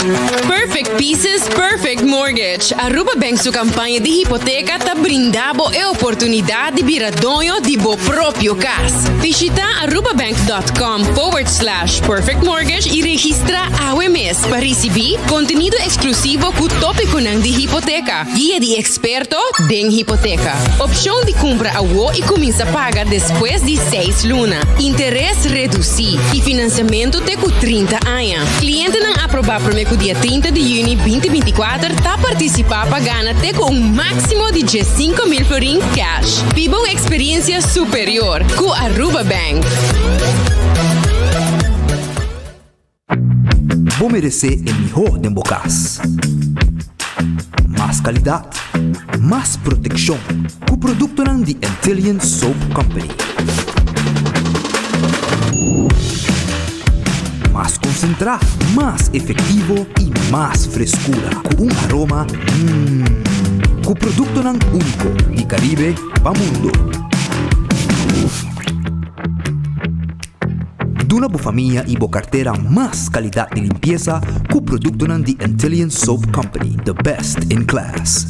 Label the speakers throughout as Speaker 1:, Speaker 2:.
Speaker 1: Perfect Pieces, Perfect Mortgage. Aruba Bank su campaña di hipoteca ta brinda bo e oportunidad di bira doño di bo propio cas. Bishita arubabank.com forward slash perfect mortgage y registra awe mes pa ricibi contenido exclusivo cu topiconan di hipoteca, guia di experto den hipoteca, opcion di cumpra awo y cuminsa paga despues di seis luna, interes reduci y financiamento te cu 30 aña. Clientenan aproba prome cu dia 30 di juni 2024 ta participa pa gana te cu un maximo di 15,000 florin cash. Biba un experiencia superior cu Aruba Bank.
Speaker 2: Bo meresé e mihó den bo kas. Mas kalidat, mas protekshon ku produktonan di Antillian Soap Company. Mas konsentrá, mas efektivo i mas freskura ku un aroma mmm. Ku produktonan úniko di Karibe pa mundu. Duna bo famia i bo kartera mas kalidat di limpiesa ku produktonan di Antillian Soap Company, the best in class.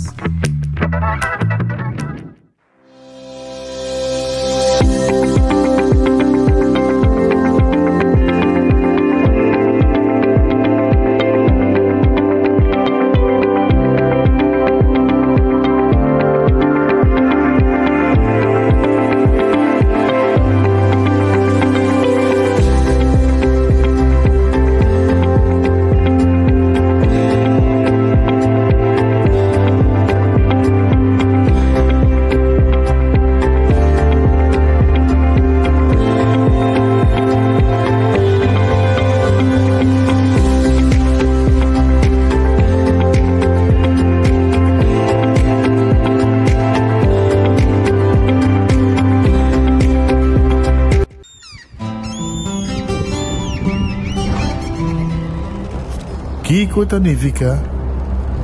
Speaker 3: Kiko ta nifiká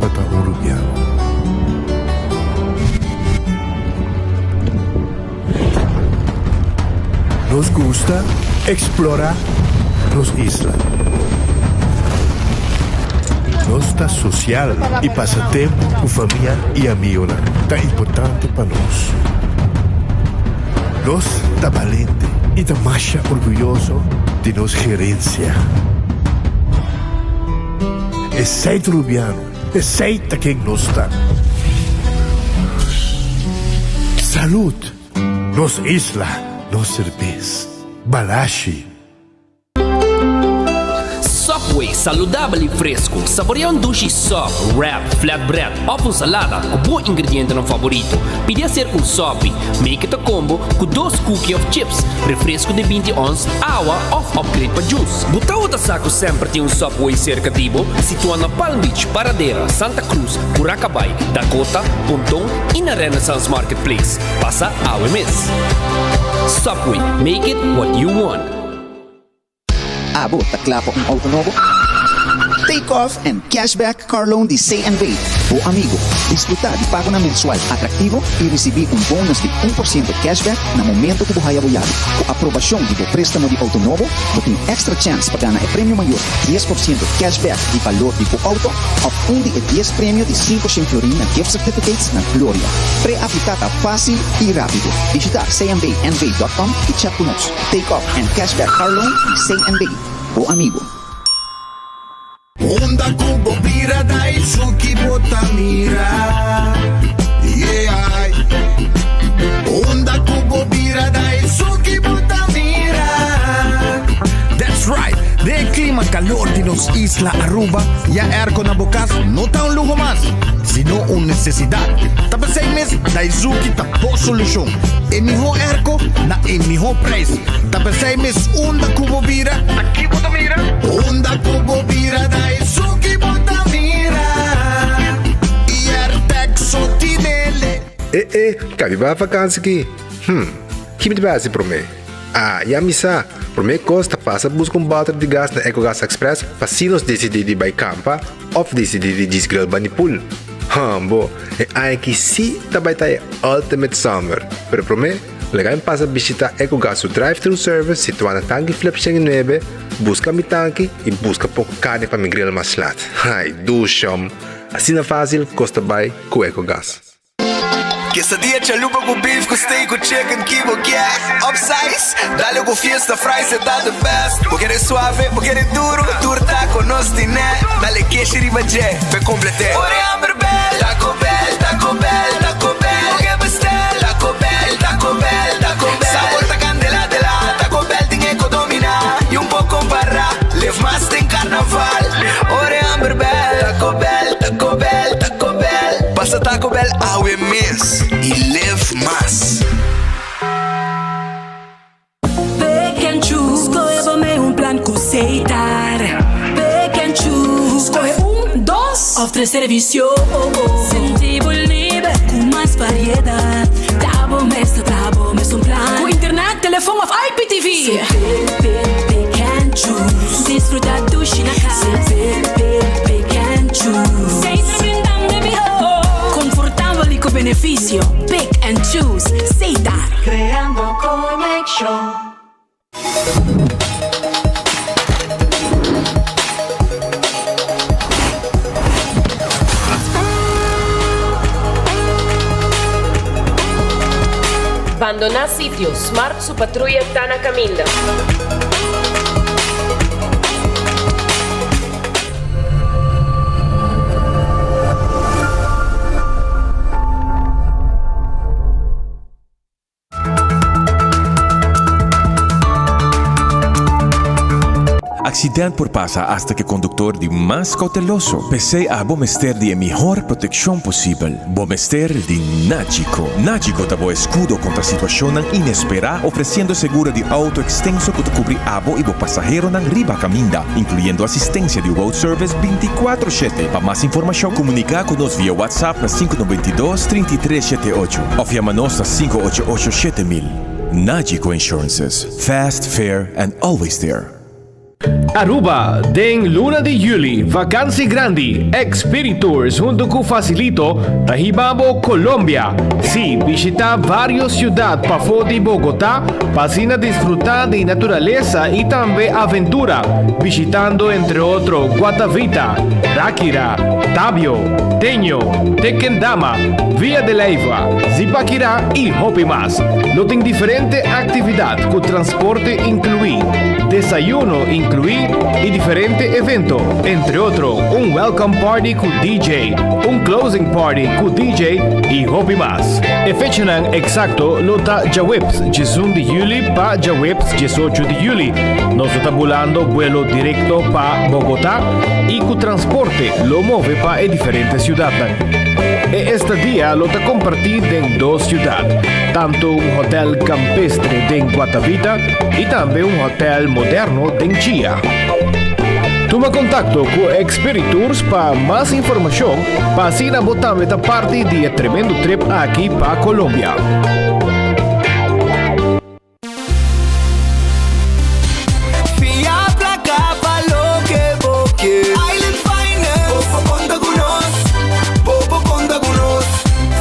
Speaker 3: pa ta un rubiano? Nos gusta eksplorá nos isla. Nos ta sosial i pasa tempu ku famia i amigonan ta importante pa nos. Nos ta balente i ta masha orguyoso di nos gerensia. Esei ta Rubiano, esei ta ken nos ta. Salud! Nos isla, nos serbes. Balashi.
Speaker 4: Subway, saludabel y fresco. Saborea un dushi sub, wrap, flatbread of un salada cu bo ingredientenan favorito. Pidi acerca un sopi. Make it a combo cu dos cookie of chips, refresco di 20 ons, awa of upgrade pa juice. Bo tabata sa cu semper tin un Subway cerca di bo? Situa na Palm Beach, Paradera, Santa Cruz, Curacabay, Dakota, Ponton y na Renaissance Marketplace. Pasa awe mes. Subway, make it what you want.
Speaker 5: Abo ta kla pa un auto nobo? Take off and cashback car loan di CNB, bo amigo. Disfruta di pagonan mensual atractivo y ricibi un bonus di 1% cashback na momento cu bo haya bo yabi. Cu aprobacion di bo prestamo di auto nobo, bo tin extra chance pa gana e premio mayor 10% cashback di balor di bo auto of un di e dies premio di 500 florin na gift certificates na Gloria. Pre-aplica ta facil y rapido. Bishita cnbnv.com y chat cu nos. Take off and cashback car loan di CNB, bo amigo.
Speaker 6: Unda ku bo bira Daisuki bo ta mira Yeah Unda ku bo bira Daisuki bo ta mira
Speaker 7: That's right! Den e klima kalor di nos isla Aruba, ya airco na bo kas no ta un luho mas, sino un nesesidat. Ta p'esei mes Daizuki ta bo solushon. E mihó airco na e mihó prijs. Ta p'esei mes unda ku bo bira,
Speaker 6: Ta ki bo ta mira? Unda ku bo bira Daizuki bo ta mira Airtec so tinele.
Speaker 8: E e, kabi ba vakansi ki? Hm, ki mi ta bai hasi promé? Ah, ya mi sa! Promé kos ta pasa buska un bòter di gas na Ecogas Express pa si nos disidí di bai kampa òf disidí di djis grill bani pool. Hum, bo, e aña aki sí ta bai ta e ultimate summer! Pero promé, Laga mi pasa bishita Ecogas su drive-thru service situá na Tanki Flip 109, buska mi tanki i buska poko karni pa mi grill mas lat. Ai, dushom! Asina fásil kos ta bai ku Ecogas.
Speaker 6: Quesadilla chalupa cu beef cu steak cu chicken ki bo kier Upsize, dale cu fiesta fries e ta the best Bo kere suave, bo kere duro, tur taco nos tine Dale keshi riba dje, p'e complete Ora e hamber bel, Taco Bell, Taco Bell, Taco Bell Bo ke bestel, Taco Bell, Taco Bell, Taco Bell Sabor ta candela de la, Taco Bell tin e cu domina Y un poco compara, live mas den carnaval Ora e hamber bel, Taco Bell, Taco Bell, Taco Bell Pasa Taco Bell awe mes y live mas.
Speaker 9: Pick and choose, skohe bo mee un plan ku Setar. Pick and choose, skohe un, dos òf tres servisio. Sinti bo liber ku mas variedat. Ta bo mes ta traha bo mes un plan. Ku internet, telefon òf IPTV. Pick, pick, pick and choose. Disfruta dushi na kas. Pick, pick, pick and choose. Setar brindando e mihó. Konfortabel i ku benefisio. Pick and choose. Setar.
Speaker 10: Creando conexion.
Speaker 1: Bandoná sitio, Smart su patruya ta na caminda.
Speaker 11: Accident por pasa hasta cu e conductor di mas cauteloso. P'esey abo mester di e mihor proteccion posibel. Bo mester di Nagico. Nagico ta bo escudo contra situacionnan inespera, ofreciendo seguro di auto extenso cu ta cubri abo y bo pasaheronan riba caminda, incluyendo asistencia di road service binticuatro shete. Pa mas informacion, comunica cu nos via WhatsApp na 592 33 shete ocho of yama nos na 588 7000. Nagico Insurances, fast, fair and always there.
Speaker 12: Aruba, Den luna di juli, vakansi grandi, Expiritours hunto cu Facilito ta hiba bo Colombia. Sí, bishita varios ciudad pafó di Bogotá pa asina disfruta di naturalesa y tambe aventura, bishitando entre otro Guatavita, Ráquira, Tabio, Teño, Tequendama, Villa de Leyva, Zipaquirá y hopi mas. Lo tin diferente actividad cu transporte inclui, desayuno inclui y diferente evento, entre otro un welcome party cu DJ, un closing party cu DJ y hopi mas. E fechanan exacto lo ta djaweps 11 di juli pa djaweps 18 di juli. Nos lo ta bulando buelo directo pa Bogotá y cu transporte lo move pa e diferente ciudadnan. E estadia lo ta comparti den dos ciudad, tanto un hotel campestre den Guatavita y tambe un hotel moderno den Chia. Tuma contacto cu Expiritours pa mas informacion pa asina bo tambe ta parti di e tremendo trip aki pa Colombia.
Speaker 6: Fia placa pa loke bo ke. Island Finance. Bo por conta cu nos. Bo por conta cu nos.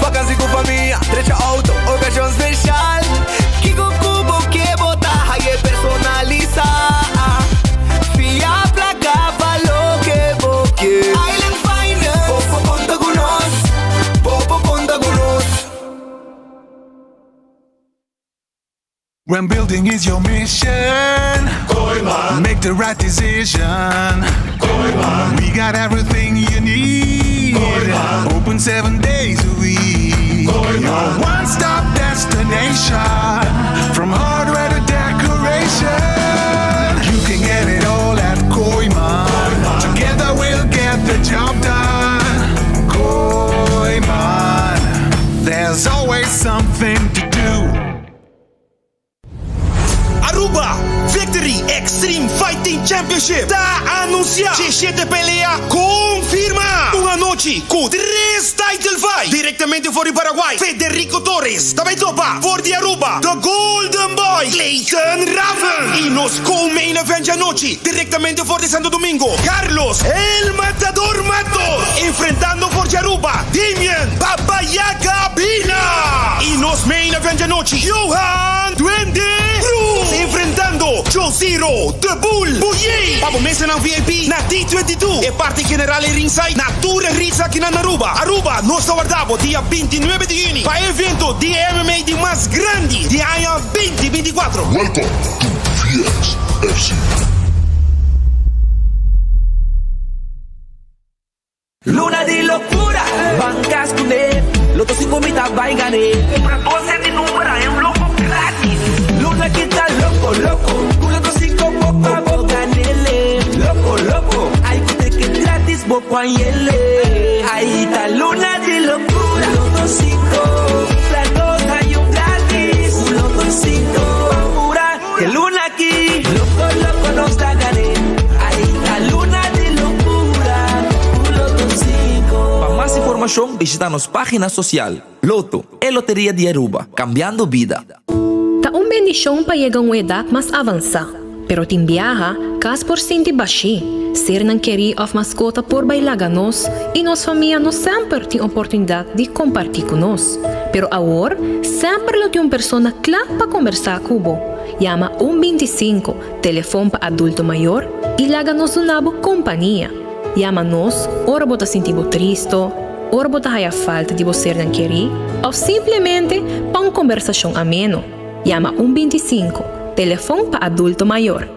Speaker 6: Vakantie cu famia, drecha auto, ocasion special. Kico cu bo ke bo ta haye personalisa. Fia placa pa loke bo ke. Island Finance. Bo por conta cu nos. Bo por conta cu nos.
Speaker 13: When building is your mission, make the right decision. We got everything you need. Open seven days a week. Your one stop destination. From hardware to decoration. You can get it all at Kooiman. Together we'll get the job done. Kooiman. There's always something to do.
Speaker 14: Aruba Victory Extreme Fighting Championship ta anuncia Djeshete pelea confirma! Un anochi cu tres title fight directamente for di Paraguay Federico Torres ta bay topa for di Aruba The Golden Boy Clayton Raven y nos co-main event djanochi directamente for di Santo Domingo Carlos El Matador Matos enfrentando for di Aruba Damian Baba Yaga Bina y nos main event djanochi Johan. Tiro, The Bull, Buyee! Pa bo mesanan VIP na D22, e parti general y ringside na tur e ritz aki na Aruba. Aruba, nos ta warda bo dia 29 di juni pa e evento di MMA di mas grandi di aña 2024.
Speaker 3: Welcome to VXFC.
Speaker 15: Luna di locura, ban cas cu ne, Lotto cinco mi ta bay gane. Cumpra dos set di number haña un loco gratis. Luna ki ta loco loco, cu Lotto cinco bo pa bo ganele. Loco loco, ay cu ticket gratis bo por hañele. Ay ta luna di locura, Lotto cinco, cumpra dos haña un gratis. Cu Lotto cinco, ban pura, te luna aki, loco loco nos ta gane. Ay ta luna di locura, cu Lotto cinco.
Speaker 16: Pa mas informacion bishita nos pagina social. Lotto, e loteria di Aruba, cambiando bida.
Speaker 17: Ta un bendishon pa yega un edat mas avansá, pero tin biaha kas por sinti bashí, sernan kerí òf maskota por bai laga nos i nos famia no semper tin oportunidat di kompartí ku nos. Pero awor semper lo tin un persona kla pa kombersá ku bo. Yama un 25, telefon pa adulto mayor, i laga nos duna bo kompania. Yama nos ora bo ta sinti bo tristo, ora bo ta haya falta di bo sernan kerí òf simplemente pa un kombersashon ameno. Yama un 25, telefon pa adulto mayor.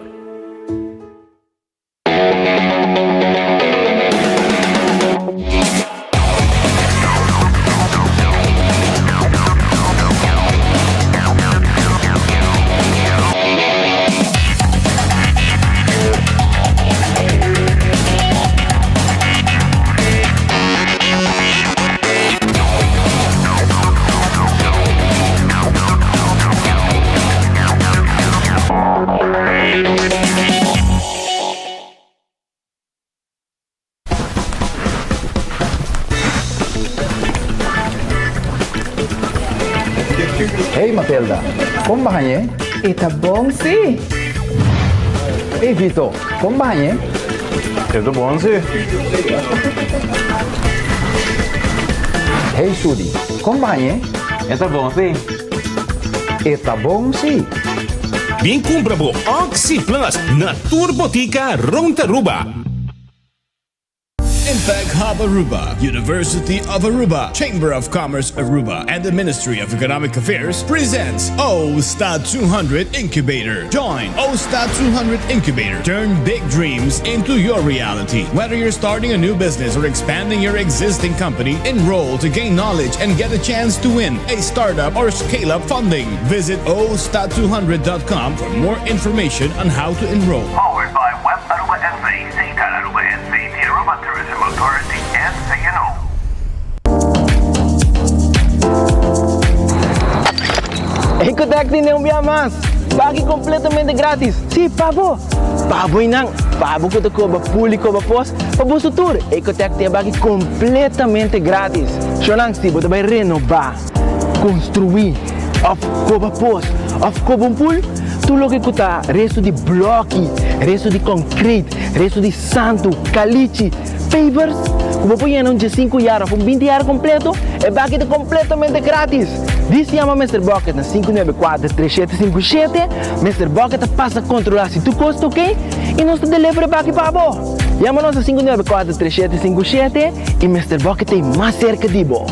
Speaker 18: Hey Matilda, kon bañ'é?
Speaker 19: E ta bon sí.
Speaker 18: Hey Vito, kon bañ'é?
Speaker 20: E ta bon sí.
Speaker 18: Hey Sudi, kon bañ'é?
Speaker 20: E ta bon sí.
Speaker 18: E ta bon sí.
Speaker 21: Bin kumpra bo Oxi Plus na tur botika rond Aruba.
Speaker 22: Impact Hub Aruba, University of Aruba, Chamber of Commerce Aruba, and the Ministry of Economic Affairs presents OSTA 200 Incubator. Join OSTA 200 Incubator. Turn big dreams into your reality. Whether you're starting a new business or expanding your existing company, enroll to gain knowledge and get a chance to win a startup or scale up funding. Visit osta200.com for more information on how to enroll.
Speaker 23: Powered by Web Aruba NV, Seatel Aruba NV, the Aruba Tourism Authority and CNO.
Speaker 24: Ecotec tin un bia mas! Baki completamente gratis! Si, pa bo! Pa bo y nan! Pa bo cu ta coba pool y coba pos, pa boso tur, Ecotec tin e baki completamente gratis! Shonan, si bo ta bay renoba, construi, of coba pos, of coba un pool, tur loke cu ta resto di bloki, resto di concrete, resto di santu, calichi, pavers, cu bo por yena un diesinku yar of un binti yar completo, e baki ta completamente gratis! Dis yama Mister Bucket na 594 3757, Mister Bucket ta pasa controla si tur cos ta ok y nos ta deliver e baki pa bo! Yama nos na 594 3757 y Mister Bucket ta e mas cerca di bo!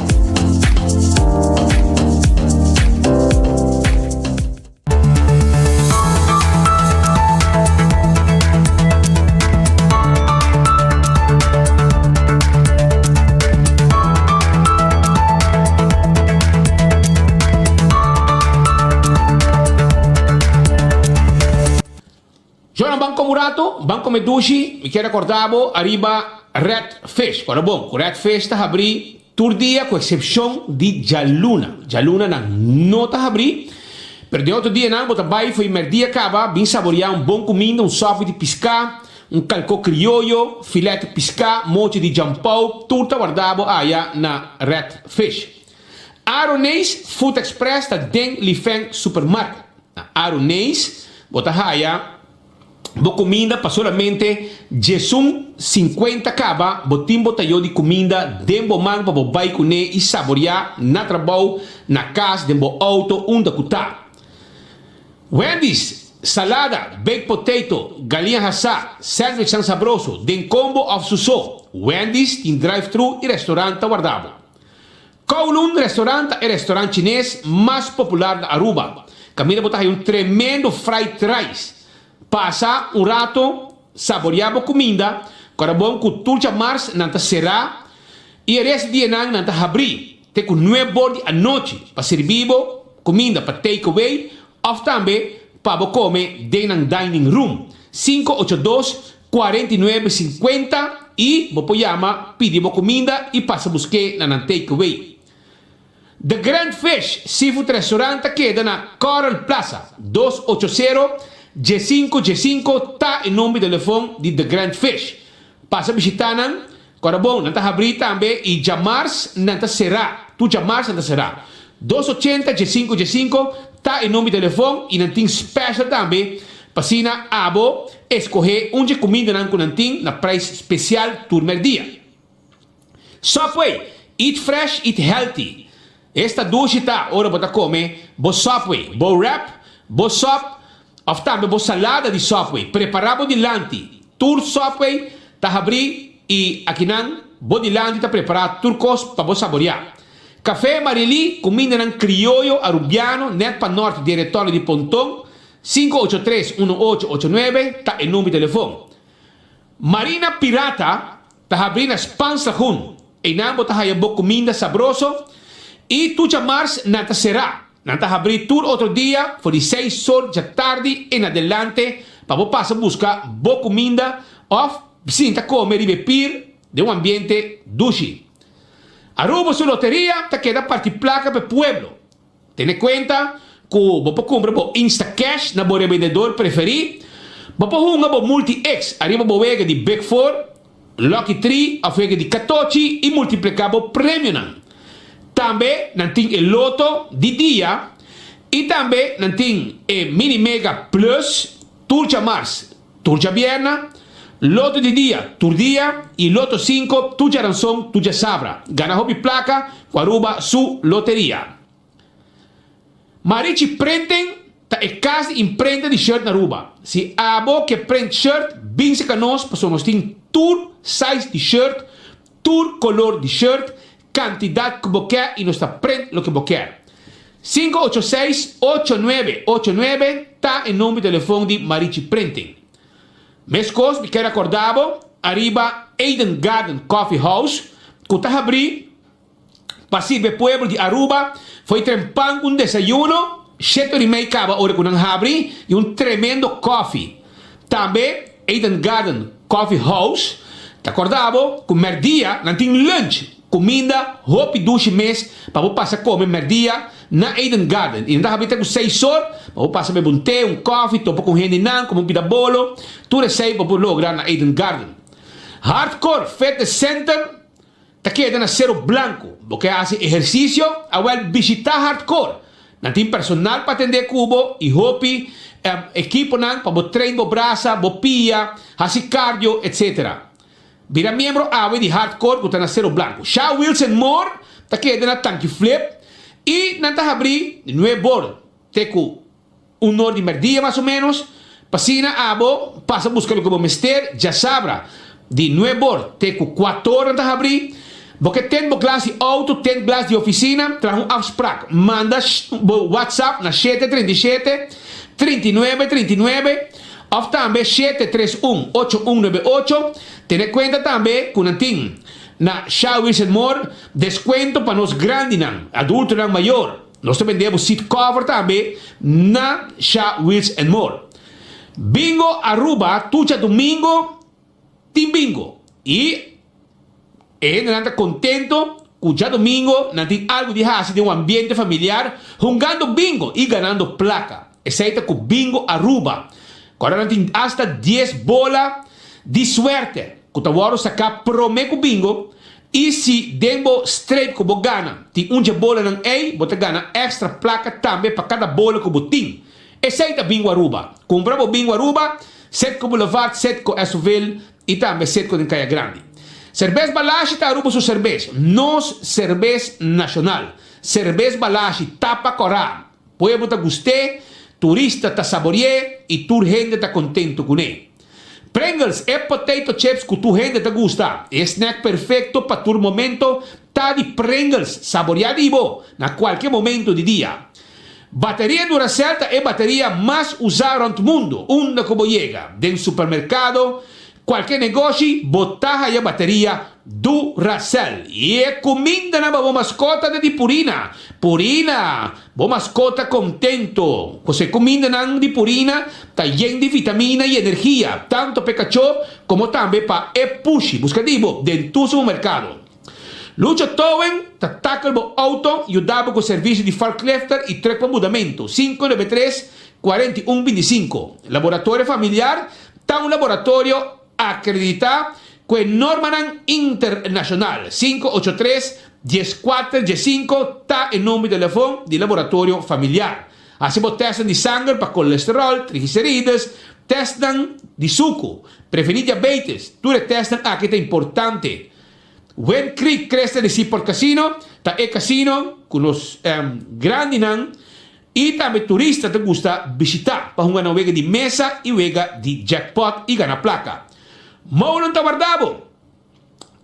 Speaker 12: Jonan ban come un rato, ban come dushi, mi kier recorda bo ariba Red Fish. Ora bon, cu Red Fish ta habri tur dia cu excepcion di djaluna. Djaluna nan no ta habri, pero den otro dianan bo ta bay fo'i merdia caba bin saboria un bon cuminda, un sopi di pisca, un calco crioyo, filet di pisca, mochi di jampou, tur ta warda bo aya na Red Fish. Aroneis Food Express ta den Lifeng Supermarket. Na Aroneis bo ta haya bo kuminda pa solamente diesun sinkuenta kaba bo tin bo tayo di kuminda den bo man pa bo bai kuné i saboriá na trabou, na kas, den bo outo, unda ku ta. Wendy's.
Speaker 21: Salada, baked potato, galiña hasá, sandwichnan sabroso, den combo òf su so. Wendy's tin drive-thru i restaurant ta warda bo. Kowloon Restaurant ta e restaurant chines mas popular na Aruba. Kaminda bo ta haña un tremendo fried rice. Pasa un rato saboreá bo kuminda, kòrda bon ku tur djamars nan ta será i e rest di dianan nan ta habrí te ku nuebor di anochi pa sirbí bo kuminda pa take away òf tambe pa bo kome den nan dining room. 582 49 50 i bo por yama pidi bo kuminda i pasa busk'é na nan take away. The Grand Fish Seafood Restaurant ta keda na Coral Plaza, 280 15 15 ta e number di telefon di The Grand Fish. Pasa bishita nan, kòrda bon, nan ta habrí tambe i djamars nan ta será, tur djamars nan ta será. 280 15 15 ta e number di telefon i nan tin special tambe pa asina abo escoge un dje cumindanan cu nan tin na prijs special tur merdia. Subway, Eat fresh, eat healthy. Esta dushi ta ora bo ta come bo Subway, bo wrap, bo sop of tambe bo salada di Subway. Prepara bo dilanti. Tur Subway ta habri y akinan bo dilanti ta prepara tur cos pa bo saboria. Café Marily, cumindanan crioyo Arubiano net pa nort di e retorno di Ponton, 583 1889 ta e number di telefon. Marina Pirata ta habrí na Spaans Lagoon. Einan bo ta haya bo kuminda sabroso i tucha mars nan ta será. Nan ta habrí tur otro dia for di seis sor djatardi en adelante pa bo pasa buska bo kuminda òf sinta kome riba e pir den un ambiente dushi. Aruba su loteria ta keda parti plaka pa e pueblo. Tene kuenta ku bo por kumpra bo Instacash na bo rebendedor preferí. Bo por hunga bo Multi-X ariba bo wega di Big Four, Lucky Three òf wega di Katochi i multipliká bo premionan. Tambe nan tin e Loto di dia i tambe nan tin e Mini Mega Plus tur djamars, tur djabierna, Loto di dia tur dia i Loto Sinko tur djaranson, tur djasabra. Gana hopi plaka ku Aruba su loteria. Marichi Printing ta e kas di imprenta di shirt na Aruba. Si abo ke print shirt, bin seka nos pasobra nos tin tur size di shirt, tur kolor di shirt, kantidat ku bo ke i nos ta print loke bo ke. 586 8989 ta e number di telefon di Marichi Printing. Meskos mi ke rakorda bo ariba Eden Garden Coffee House ku ta habrí pa sirbi e pueblo di Aruba foi trempan un desayuno, shete ora y mei caba ora cu nan habri y un tremendo koffie. Tambe Eden Garden Coffee House ta corda bo cu merdia nan tin lunch, cuminda hopi dushi mes pa bo pasa come merdia na Eden Garden y nan ta habri te cu seis or pa bo pasa bebe un te, un koffie, topa cu hendenan, come un pida bolo, tur esey bo por logra na Eden Garden. Hardcore Fitness Center. Ta keda na Sero Blanco. Bo ke hasi ehersisio? Awel bishita Hardcore. Nan tin personal pa atendé ku bo i hopi ekiponan pa bo train bo brasa, bo pia, hasi cardio, etc. Bira miembro awe di Hardcore ku ta na Sero Blanco. Sha Wilson Moore ta keda na Tanki Flip i nan ta habrí di nuebor te ku Un or di merdia mas o menos, p'asina abo pasa buska loke bo mester djasabra di nuebor te ku kuator nan ta habrí. Bo ke tent bo glas di outo, tent glas di ofisina, traha un afsprak. Manda bo WhatsApp na 737 39 39 òf tambe 731 8198. Tene kuenta tambe ku nan tin na Shell Wheels and More deskuento pa nos grandinan, adultonan mayor. Nos ta bende bo seat cover tambe na Sha Wheels and More. Bingo Aruba tur djadumingo tin bingo y e hendenan ta contento cu djadumingo nan tin algo di haci den un ambiente familiar hungando bingo y ganando placa. Esey ta cu Bingo Aruba. Cu ahora nan tin hasta dies bola di suerte cu ta wordo saca prome cu bingo y si den bo streep cu bo gana tin un dje bolanan ey bo ta gana extra placa tambe pa cada bola cu bo tin. Esey ta Bingo Aruba. Cumpra bo Bingo Aruba, Setco Boulevard, Setco Esoville y tambe Setco den Caya Grandi. Cerbes Balashi ta Aruba su cerbes, nos cerbes nacional. Cerbes Balashi tapa cora. Pueblo ta gust'é. Turista ta sabori'é i tur hende ta kontentu kuné. Pringles, e potato chips ku tur hende ta gusta. E snack perfekto pa tur momento ta di Pringles, saboriá di bo na kualke momento di dia. Bateria Duracell ta e bateria mas usá rònt mundu. Unda ku bo yega, den supermerkado, kualke negoshi, bo ta haya bateria Duracell. I e kumindanan pa bo maskota ta di Purina. Purina! Bo maskota kontento. Ku su kumindanan di Purina ta yen di vitamina i energia, tantu pa e kachó komo tambe pa e pushi. Buska di bo den tur supermerkado. Lucho Towing ta takel bo auto, yuda bo ku servisio di forklifter i truk pa mudamentu. 593 41 25. Laboratorio Familiar ta un laboratorio akreditá ku e normanan internashonal. 583 14 15 ta e number di telefon di Laboratorio Familiar. Hasi bo tèstnan di sanger pa kolesteròl, triglicerides, tèstnan di suku, prevení diabetes. Tur e tèstnan aki ta importante. Wind Creek Cresta di Seaport Casino ta e casino ku nos grandinan i tambe turista ta gusta bishita pa hunga nan wega di mesa i wega di jackpot i gana plaka. Molen ta warda bo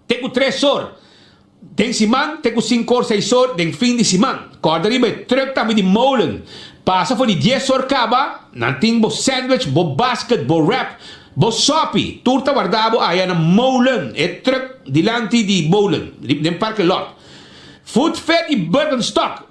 Speaker 21: te ku tres or den siman te ku sinku or seis or den fin di siman. Kòrda riba e trùk tambe di Molen pasa for di dies or kaba nan tin bo sandwich, bo basket, bo wrap, Bo sopi, tur ta warda bo aya na Molen, e truck dilanti di Molen, den parking lot. Food Fit y Birkenstock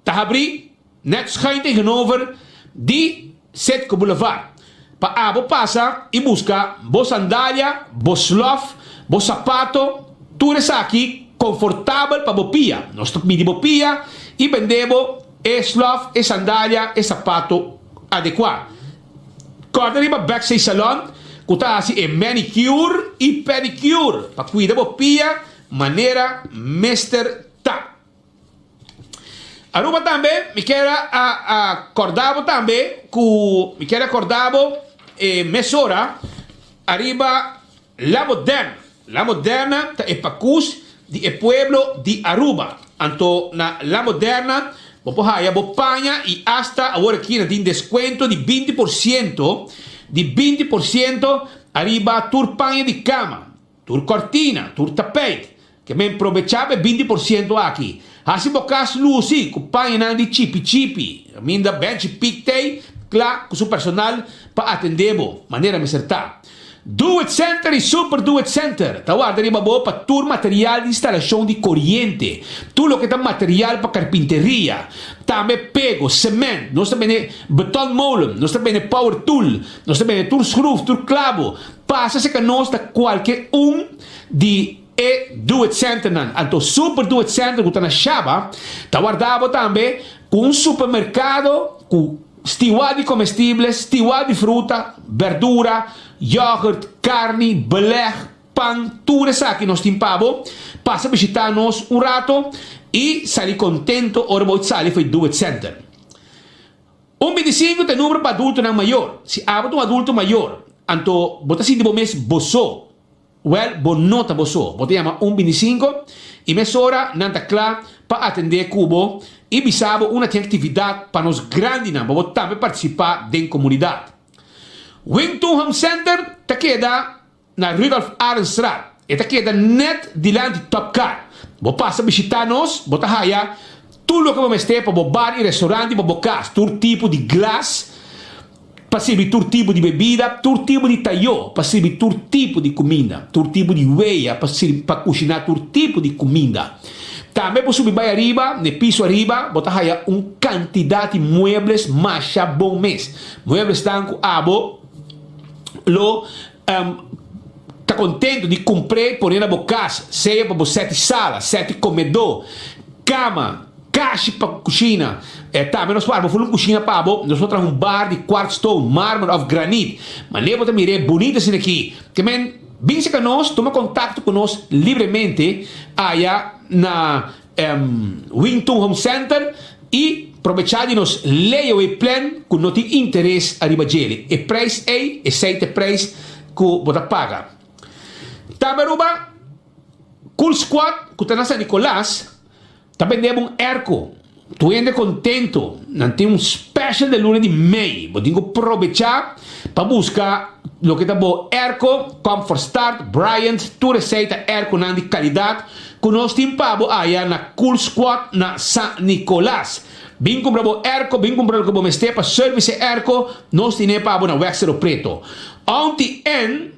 Speaker 21: ta habri net schuin tegenover di Citgo Boulevard. Pa abo pasa y busca bo sandalia, bo slof, bo sapato, tur esaki confortabel pa bo pia. Nos ta midi bo pia y bende bo e slof, e sandalia, e sapato adecua. Kòrda riba Backstage Salon ku ta hasi e manicure i pedicure pa kuida bo pia manera mester ta. Aruba tambe mi kier a kòrda bo tambe ku mi kier a kòrda bo e mesora ariba La Moderna. La Moderna ta e pakus di e pueblo di Aruba. Anto na La Moderna bo por haya bo paña y hasta awor aki nan tin descuento di 20% di 20% ariba tur paña di cama, tur cortina, tur tapijt. Ke men probecha pa e 20% aki. Hasi bo kas lusi ku pañanan di chipi chipi. Kaminda Benchi Pik tei kla ku su personal pa atende bo manera mester ta. Do It Center i Super Do It Center ta warda riba bo pa tur material di instalashon di koriente, tur loke ta material pa karpinteria, tambe pego, sement, nos ta bende beton molen, nos ta bende power tool, nos ta bende tur schroef, tur klabo. Pasa serka nos na kualke un di e Do It Centernan. Anto Super Do It Center ku ta na Shaba ta warda bo tambe ku un supermerkado ku Stiwa di comestibles, stiwa di fruta, berdura, yoghurt, carni, beleg, pan, tur esaki nos tin pa bo. Pasa bishita nos un rato y sali contento ora bo sali for e Do It Center. Un 25 ta e numero pa adultonan mayor. Si abo ta un adulto mayor, anto bo ta sinti bo mes bo so. Wèl, bo no ta bo so. Bo ta yama un 25 i mesora nan ta kla pa atendé ku bo i bisa bo unda tin aktividat pa nos grandinan pa bo tambe partisipá den komunidat. Wing Tun Home Center ta keda na Rudolf Arendstraat. E ta keda nèt dilanti Top Car. Bo pasa bishitá nos, bo ta haya tur loke bo mester pa bo bar i restorant i pa bo kas, tur tipo di glas, Pa sirbi tur tipo di bebida, tur tipo di tayó, pa sirbi tur tipo di kuminda, tur tipo di weya, pa sirbi pa kushiná tur tipo di kuminda. Tambe bo subi bai ariba, n'e piso ariba, bo ta haya un kantidat di muebles masha bon mes. Mueblesnan ku abo lo ta kontentu di kumpr'é i pon'é na bo kas, sea pa bo sèti sala, sèti komedó, kama, Kashi pa kushina. E tambe nos por arma ful un kushina pa bo. Nos por traha un bar di quartz stone, marmer of granit. Manera bo ta mira e bunito asina aki. Ke men bin serka nos, tuma kontakto ku nos libremente aya na Wing Tun Home Center i probecha di nos layaway plan ku no tin interes ariba djele. E prijs ei, esei ta e prijs ku bo ta paga. Tambe Aruba, Cool Squad ku ta na San Nicolas. Ta bende bo un airco. Tur hende contento. Nan tin un special den luna di mei. Bo tin cu probecha pa busca loke ta bo airco, Comfort Start, Bryant, tur esey ta airconan di calidad cu nos tin pa bo aya na Cool Squad na San Nicolas. Bin cumpra bo airco, bin cumpra loke bo mester pa service e airco, nos tine pa bo na Weg Cerro Preto. Auntie N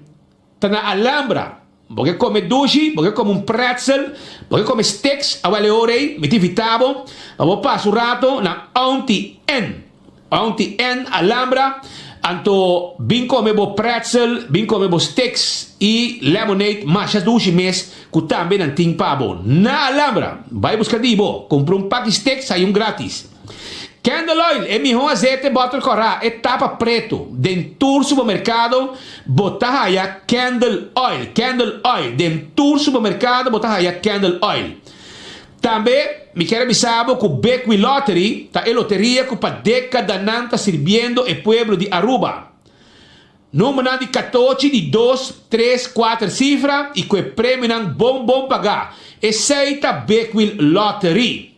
Speaker 21: Ta na Alhambra. Bo ke kome dushi, bo ke kome un pretzel, bo ke kome sticks, awel e ora ei mi ta invita bo pa bo pasa un rato na Auntie Ann. Auntie Ann Alhambra, anto bin kome bo pretzel, bin kome bo sticks i lemonade masha dushi mes ku tambe nan tin pa bo na Alhambra. Bai buska di bo, kumpra un paki sticks, hay un gratis. Candle oil, e mihó azete bòter kòrá, e tapa pretu. Den tur supermerkado bo ta haya candle oil. Candle oil. Den tur supermerkado bo ta haya candle oil. Tambe mi kier a bisa bo ku Bequi Lottery ta e loteria ku pa dékadanan ta sirbiendo e pueblo di Aruba. Numbernan di katochi di dos, tres, kuater sifra i ku e premionan bon bon pagá. Esei ta Bequi Lottery.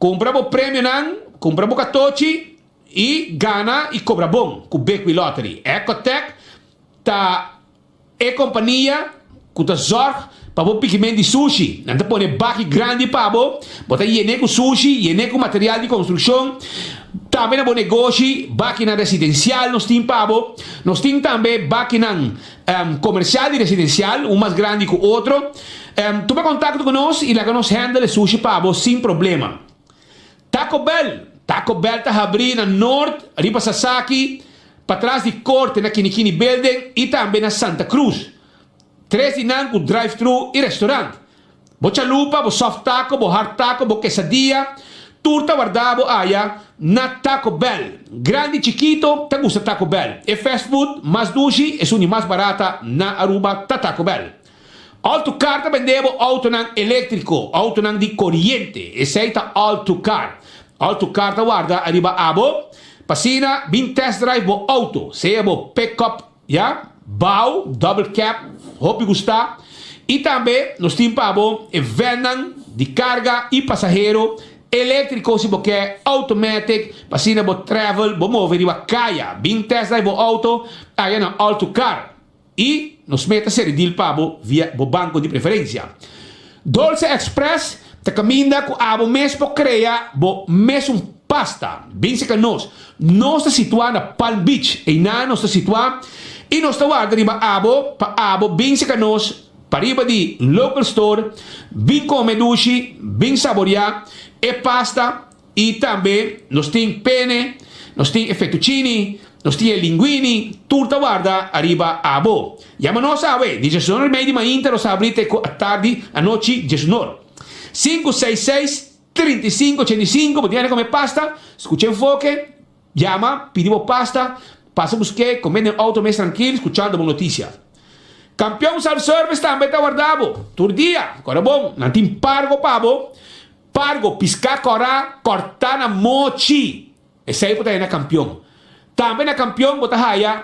Speaker 21: Kumpra bo premionan, kumpra bo katochi i gana i kobra bon ku Bequi Lottery. Ecotec ta e kompania ku ta zòrg pa bo pikiment di sushi. Nan ta pone baki grandi pa bo, bo ta yen'é ku sushi, yen'é ku material di konstrukshon. Tambe na bo negoshi, bakinan residensial nos tin pa bo. Nos tin tambe bakinan Comercial y residencial, un mas grandi cu otro. Tuma contacto cu nos y laga nos handle e sushi pa bo sin problema. Taco Bell, Taco Bell ta habri na Noord, riba Sasaki, patras di Corte na Kinikini Building y tambe na Santa Cruz. Tres di nan cu drive-thru y restaurant. Bo chalupa, bo soft taco, bo hard taco, bo quesadilla, tur ta warda bo aya na Taco Bell. Grandi y chikito ta gusta Taco Bell. E fast food mas dushi, esun di mas barata na Aruba ta Taco Bell. All to Car ta bende bo autonan electrico, autonan di coriente. Esey ta All to Car. All to Car ta warda ariba abo pa asina bin test drive bo auto, sea bo pick-up Ya, bao, double cab, hopi gusta. Y tambe nos tin pa bo e vannan di carga y pasahero electrico si bo ke, automatic, pa asina bo travel, bo move riba caya. Bin test drive bo auto aya na All to Car. Y nos meta seri deal pa bo via bo banco di preferencia. Dolce Express ta caminda cu abo mes por crea bo mesun pasta. Bin seca nos. Nos ta situa na Palm Beach. Einan nos ta situa y nos ta warda riba abo pa abo bin seca nos pariba di local store, bin come dushi, bin saboria e pasta y tambe nos tin pene, nos tin e fettuccini, nos tin e linguini, tur ta warda ariba abo. Yama nos awe, di diesunor y media di mainta nos ta habri te cu atardi anochi diesunor. Sinku seis seis 35 85 bo tin gana come pasta, scucha enfoke, yama, pidi bo pasta, pasa buske, come den auto mes trankil scuchando bo noticia. Campeon Self Service tambe ta warda bo tur dia, ora bon, nan tin pargo pa bo, pargo pisca cora, corta na mochi, esey bo ta haya na Campeon. Tambe na Campeon bo ta haya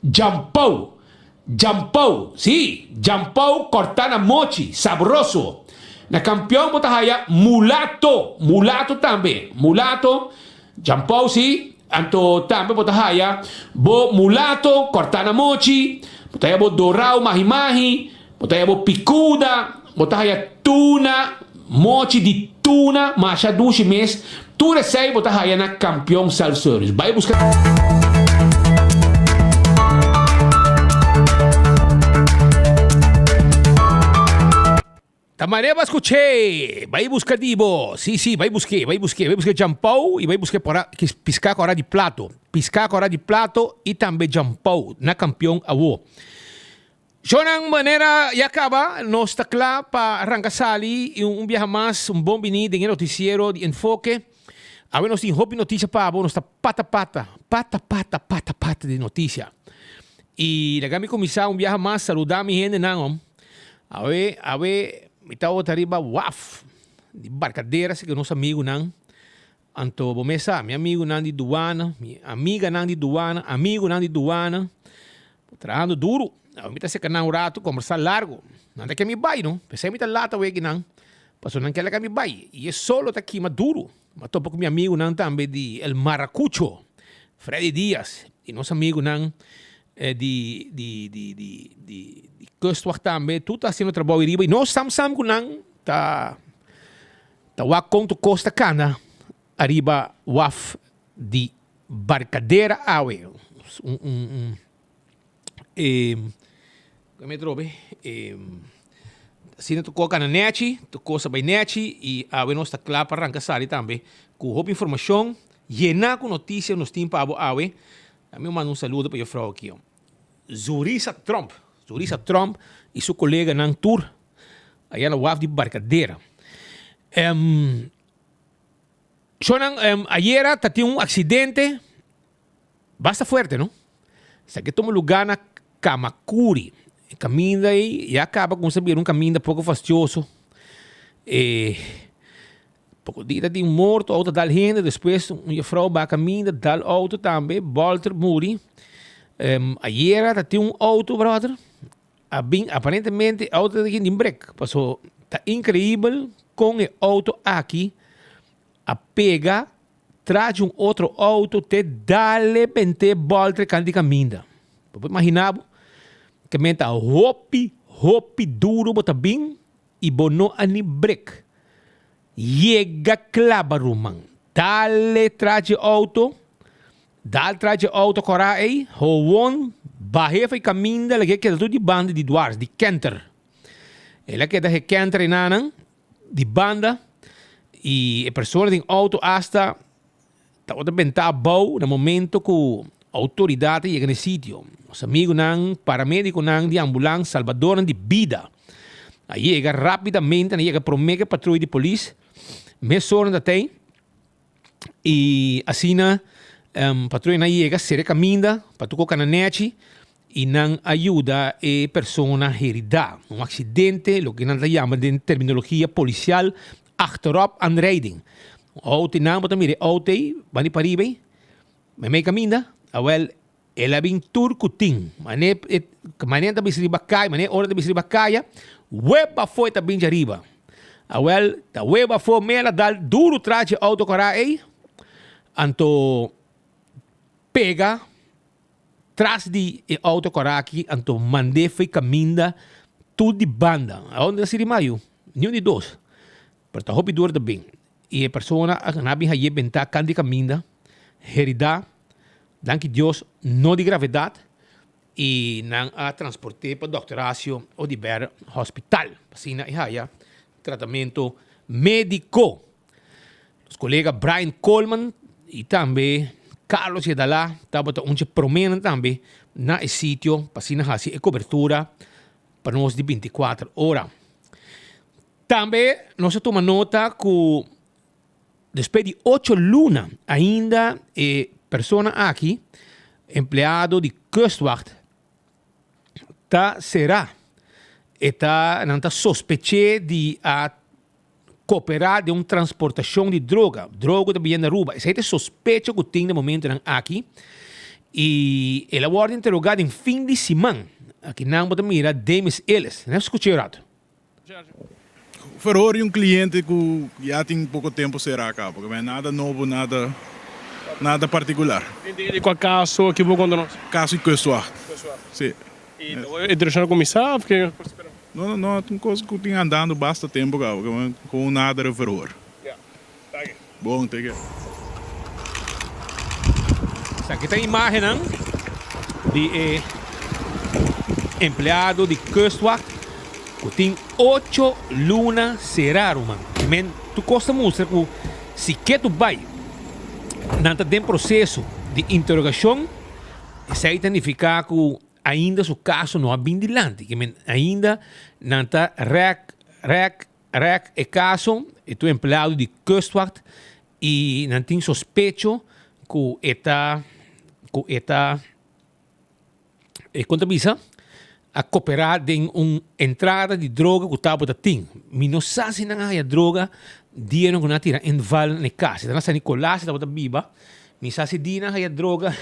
Speaker 21: Djampou, djampou, sí, djampou kòrtá na mochi, sabroso. Na Kampion bo ta haya mulato, mulato tambe, mulato, djampou, sí, anto tambe bo ta haya bo mulato kòrtá na mochi, bo ta haya bo dorau mahi-mahi, bo ta haya bo pikuda, bo ta haya tuna, mochi di tuna, masha dushi mes, tur esei bo ta haya na Kampion Self Service. Bai buska. Ta manera bo a skuch'é, bai buska di bo, sí, sí, bai busk'é, bai busk'é, bai busk'é djampou i bai busk'é pora piská kòrá di plato, piská kòrá di plato i tambe djampou na Kampion awo. Shownan manera ya caba, nos ta cla pa ranca sali y un biaha mas un bon bini den e noticiero di Enfoke. Awe nos tin hopi noticia pa bo, nos ta pata pata, pata pata pata pata di noticia. Y laga mi cuminsa un biaha mas saluda mi hendenan hom. Awe, awe mi tabata riba waf di Barcadera si cu nos amigunan. Anto bo mes sa, mi amigunan di duana, mi amiganan di duana, amigunan di duana, trahando duru. Awe mi ta seka nan un ratu, kombersá largu. Nan ta ke mi bai no, p'esei mi ta lat awe ki nan. Pasobra nan ke laga mi bai i e solo ta kima duru. Mi a topa ku mi amigunan tambe di El Maracucho, Freddy Diaz i nos amigunan di di di di di di Kustwacht tambe. Tur ta hasiendo trabou ei riba i nos sam sam ku nan ta ta wak kon tur kos ta kana ariba waf di Barcadera awe. Un un un E mi atrobe e asina tur kos kana nechi, tur kos a bai nechi i awe nos ta kla pa ranka sali tambe ku hopi informashon yena ku notisia nos tin pa bo awe. Mi a manda un saludo pa jufrou aki Zurisa Tromp, Zurisa Tromp i su koleganan tur aya na waf di Barcadera. Shownan ayera ta tin un aksidente. Basta fuerte no. Esaki a tuma lugar na Camacuri. E caminda ey ya caba cuminsa bira un caminda poco fastioso. E poco dia ta tin un morto, auto a dal hende, despues un juffrouw baha caminda, dal auto tambe, bolter muri. Ayera ta tin un auto brother, a bin aparentemente e auto ta tin brek, paso ta increibel con e auto aki a pega Tras di un otro auto te dale bent'é bolter kant di kaminda. Bo por imaginá bo ke men ta hopi, hopi duro bo ta bin i bo no a ni brek. Yega klaba ruman. Dale tras dje auto, dal tras dje auto kòrá ei, howon bah'é for e kaminda lag'é keda tur di banda di dwars, di kenter. El a keda he kenter enanan. Di banda y e persona den auto hasta tabata benta abao na momento cu autoridad a yega na e sitio. Nos amigunan, paramediconan di ambulans, salbadornan di bida a yega rapidamente, nan a yega prome cu e patruya di polis, mesora nan ta tey y asina patruyanan a yega cera e caminda pa tur cu cana nechi y nan a yuda e persona herida. Un accidente, loke nan ta yama den terminologia policial achterop aanrijding. Un auto nan bo ta mira e auto ey bani pariba ey, meimei caminda, awel el a bin tur cu tin. Mane e mane ta bisa riba caya, mane ora ta bisa riba caya, web afo e ta bin djariba. Awel ta web afo mel a dal duro tras dje auto cora ey, anto pega. Tras di e auto kòrá aki anto mand'é fo'i kaminda tur di banda. Aonde ta sirbi mayu? Niun di dos. Pero ta hopi dor ta bin. I e persona a na bin haye bentá kant di kaminda, heridá, danki Dios no di gravedat, i nan a transport'é pa Dòkter Horacio Oduber Hospital pa asina e haya tratamentu médiko. Nos kolega Brian Coleman i tambe Carlos Yedalá tabata un dje proménan tambe na e sitio pa asina hasi e kobertura pa nos di bintikuater ora. Tambe nos a tuma nota ku despues di ocho luna ainda e persona aki, empleado di Kustwacht, ta será. E ta nan ta sospeché di a Cooperá den un transportacion di droga. Droga ta bini na Aruba. Esei ta e sospecho cu tin na momentonan aki. Y el a wordo interroga den fin di siman. Aki nan bo ta mira Demis Ellis. Nan scucha e rato.
Speaker 2: Verhoor di un cliente cu ya tin poco tempo cera acá, porque no hay nada nobo, nada, nada particular.
Speaker 4: Di cua caso aki bo conta nos?
Speaker 2: Caso di Kustwacht.
Speaker 4: Kustwacht.
Speaker 2: Si.
Speaker 4: Y e direccion a cuminsa of ke por spera?
Speaker 2: No, no, no, ta un cos cu tin andando basta tempo caba, con un nadere verhoor.
Speaker 4: Ya, danki.
Speaker 2: Bon, take care.
Speaker 21: Esaki ta imagennan di e empleado di Kustwacht cu tin ocho luna cera, ruman. Men, tur cos ta mustra cu si ke tu bay, nan ta den proceso di interrogacion. Esei ta nifiká ku ainda su kaso no a bin dilanti. Ke men ainda nan ta rèk, rèk, rèk e kaso. E ta un empleado di Kustwacht i nan tin sospecho ku e ta, ku e ta, e kon ta bisa? A koperá den un entrada di droga ku tabata tin. Mi no sa si nan a haya droga dia nan ku nan a tira inval na e kas. E ta na San Nicolas e tabata biba. Mi sa si dia nan a haya droga.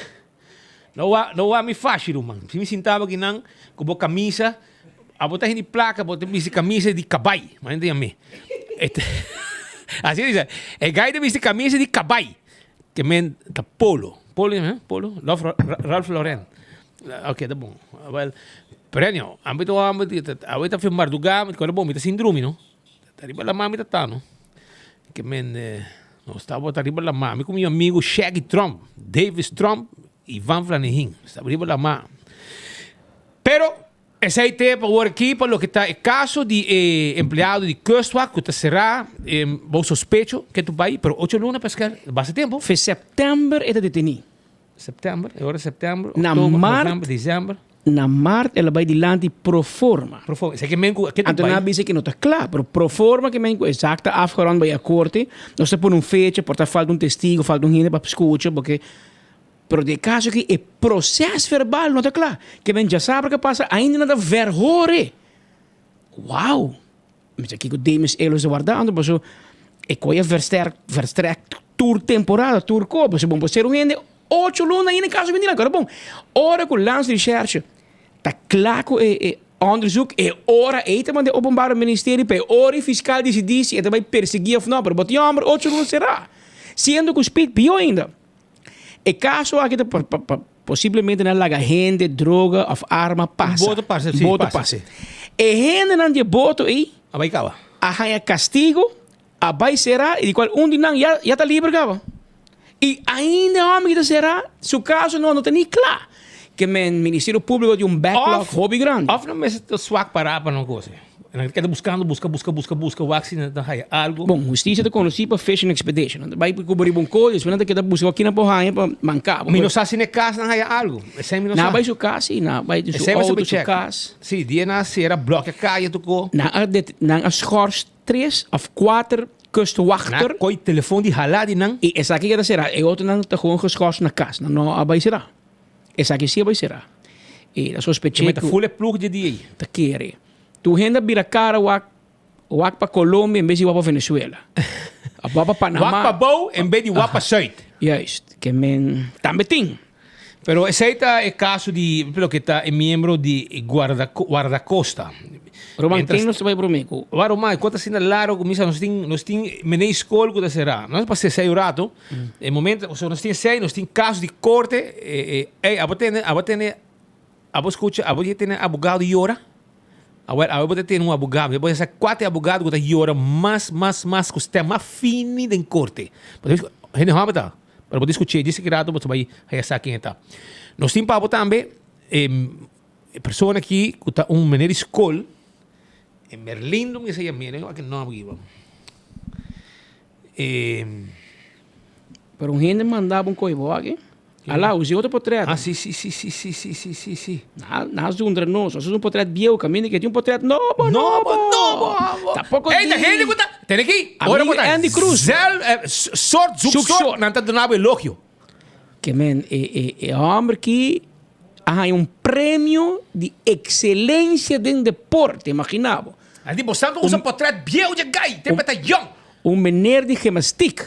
Speaker 21: No wak, no wak mi fashi ruman. Si mi sintaba aki nan ku bo kamisa, abo ta hende plaka, bo ta bisti kamisa di kabai. Manera ta yam'é. Asina dice, e guy ta bisti camisa di cabai, ke men ta polo, polo eh, polo, Ralph Lauren. Ok, ta bon. Wel, pero anyhow, ami ta homber di, awe ta fin marduga, mi ta kore bon, mi ta sin drumi no. Ta riba lama mi ta ta no. Ke men, nos tabata riba lama, mi ku mi amigo Shaggy Trump, Davis Trump, Ivan Flanihin, nos tabata riba lama. Pero, Esei te pa wor aki pa loke ta e kaso di e empleado di Kustwacht ku ta será bou sospecho ke tu bai, pero ocho luna Pascal, basta tempu.
Speaker 5: Fe sèptèmber e ta detení.
Speaker 21: Sèptèmber, e ora sèptèmber,
Speaker 5: Na
Speaker 21: òktober,
Speaker 5: mart,
Speaker 21: novèmber, desèmber.
Speaker 5: Na mart el a bai dilanti pro forma.
Speaker 21: Pro forma, esei ke men ku ke tu
Speaker 5: Anto
Speaker 21: bai.
Speaker 5: nan a bisa ke no ta kla, pero pro forma ke men ku e zak ta afgerond bai a korte, nos ta pone un fecha, por ta falta un testigo, falta un hende pa skucha, porque Pero den e caso aki e proces verbal no ta cla. Ke men djasabra ke pasa ainda nan ta verhore. Wow! Mi sa kiko Demis Elos ta wardando paso e koe a versterk verstrek tur temporada tur ko paso bon por ser un hende ocho luna ainda e caso bini nan. Bon ora ku Landsrecherche ta cla ku e e onderzoek e ora ei ta manda e openbare ministerie pa e ora e fiscal dicidi si e ta bai persegui of no pero bo tin homber ocho luna sera siendo ku speed pio ainda. E kaso aki ta posiblemente nan laga hende, droga of arma pasa.
Speaker 21: Boto pasa, si,
Speaker 5: Boto
Speaker 21: pasa.
Speaker 5: pasa. E hendenan di e boto ei
Speaker 21: A bai kaba.
Speaker 5: a haña kastigo, a bai será i di kual un di nan ya ya ta liber kaba. I ainda e hòmber ki ta será, su kaso no no ta ni kla. Ke men Ministerio Públiko tin un backlog hopi grandi.
Speaker 21: Of nan mester ta swak pará pa nan kos. Nan ta keda buskando, buska, buska, buska, buska, wak si nan ta haya algo.
Speaker 5: Bon, hustisia ta konosí pa fishing expedition. Nan ta bai kubri riba un kos, despues nan ta keda buska wak kinan por haña pa manka bo.
Speaker 21: Mi no sa si na e kas nan haya algo. Esei mi no sa.
Speaker 5: Nan a bai su kas, si, nan a bai su
Speaker 21: Esei mi
Speaker 5: outo,
Speaker 21: sa
Speaker 5: su
Speaker 21: check.
Speaker 5: kas.
Speaker 21: Si, dia nan a sera, blòkia kaya tur ko.
Speaker 5: Nan a det, nan a schors tres of kuater kustwachter.
Speaker 21: Nan a koi telefon di hala di nan.
Speaker 5: I esaki keda sera. E otronan ta gewoon geschors na kas. Nan no a bai sera. Esaki si a bai sera. E ta sospeché
Speaker 21: Meta
Speaker 5: ku
Speaker 21: full e ploeg dje dia ei.
Speaker 5: ta kere. Tur hende a bira kara wak wak pa Colombia en bes di wak pa Venezuela. Of wak pa Panama.
Speaker 21: Wak pa bou en bes di wak pa zuid.
Speaker 5: Juist. Ke men tambe tin.
Speaker 21: Pero esei ta e kaso di loke ta e miembro di guarda guardacosta.
Speaker 5: Roman, ken nos ta bai prome ku?
Speaker 21: Wa Roman, ku ta asina largo ku misa nos tin nos tin mene skol ku ta será. Nos pa sesei un rato. E momento, so nos tin esei, nos tin kaso di korte. Ey, abo tene, abo tene, abo skucha, abo ya tene abogado yora? Awel, awe bo ta tene un abogado, bo sa kuater abogado ku ta yora mas, mas, mas ku stem mas fini den korte. Hende hòmber ta. Pero bo ta skuch'é djis aki rato bo ta bai haya sa ken e ta. Nos tin pa bo tambe e persona aki ku ta un meneer di skol, e Merlindo mi sa yam'é, no wak e nòmber aki bo. E.
Speaker 5: Pero un hende manda bo un koe bo aki? Ala, usa e otro potret.
Speaker 21: Ah, si, si, si, si, si, si, si, si, si.
Speaker 5: Na, na zundra nos. Nos usa un potret bieu, kaminda ke tin un potret nobo,
Speaker 21: Nobo,
Speaker 5: nobo.
Speaker 21: nobo.
Speaker 5: Tampoco
Speaker 21: Ey, ta
Speaker 5: di.
Speaker 21: hende ku ta. Tene aki. Ora
Speaker 5: Amigo
Speaker 21: ku ta.
Speaker 5: Andy Cruz.
Speaker 21: Zel, eh, soort, zoek
Speaker 5: Zoek
Speaker 21: soort.
Speaker 5: soort.
Speaker 21: Nan ta duna bo elogio.
Speaker 5: Ke men, e, e, e homber ki a haña un premio di excelencia den deporte, imagina bo.
Speaker 21: Andy, bo santo usa potret bieu dje gai, tempe ta yong.
Speaker 5: Un meneer di gymnastiek,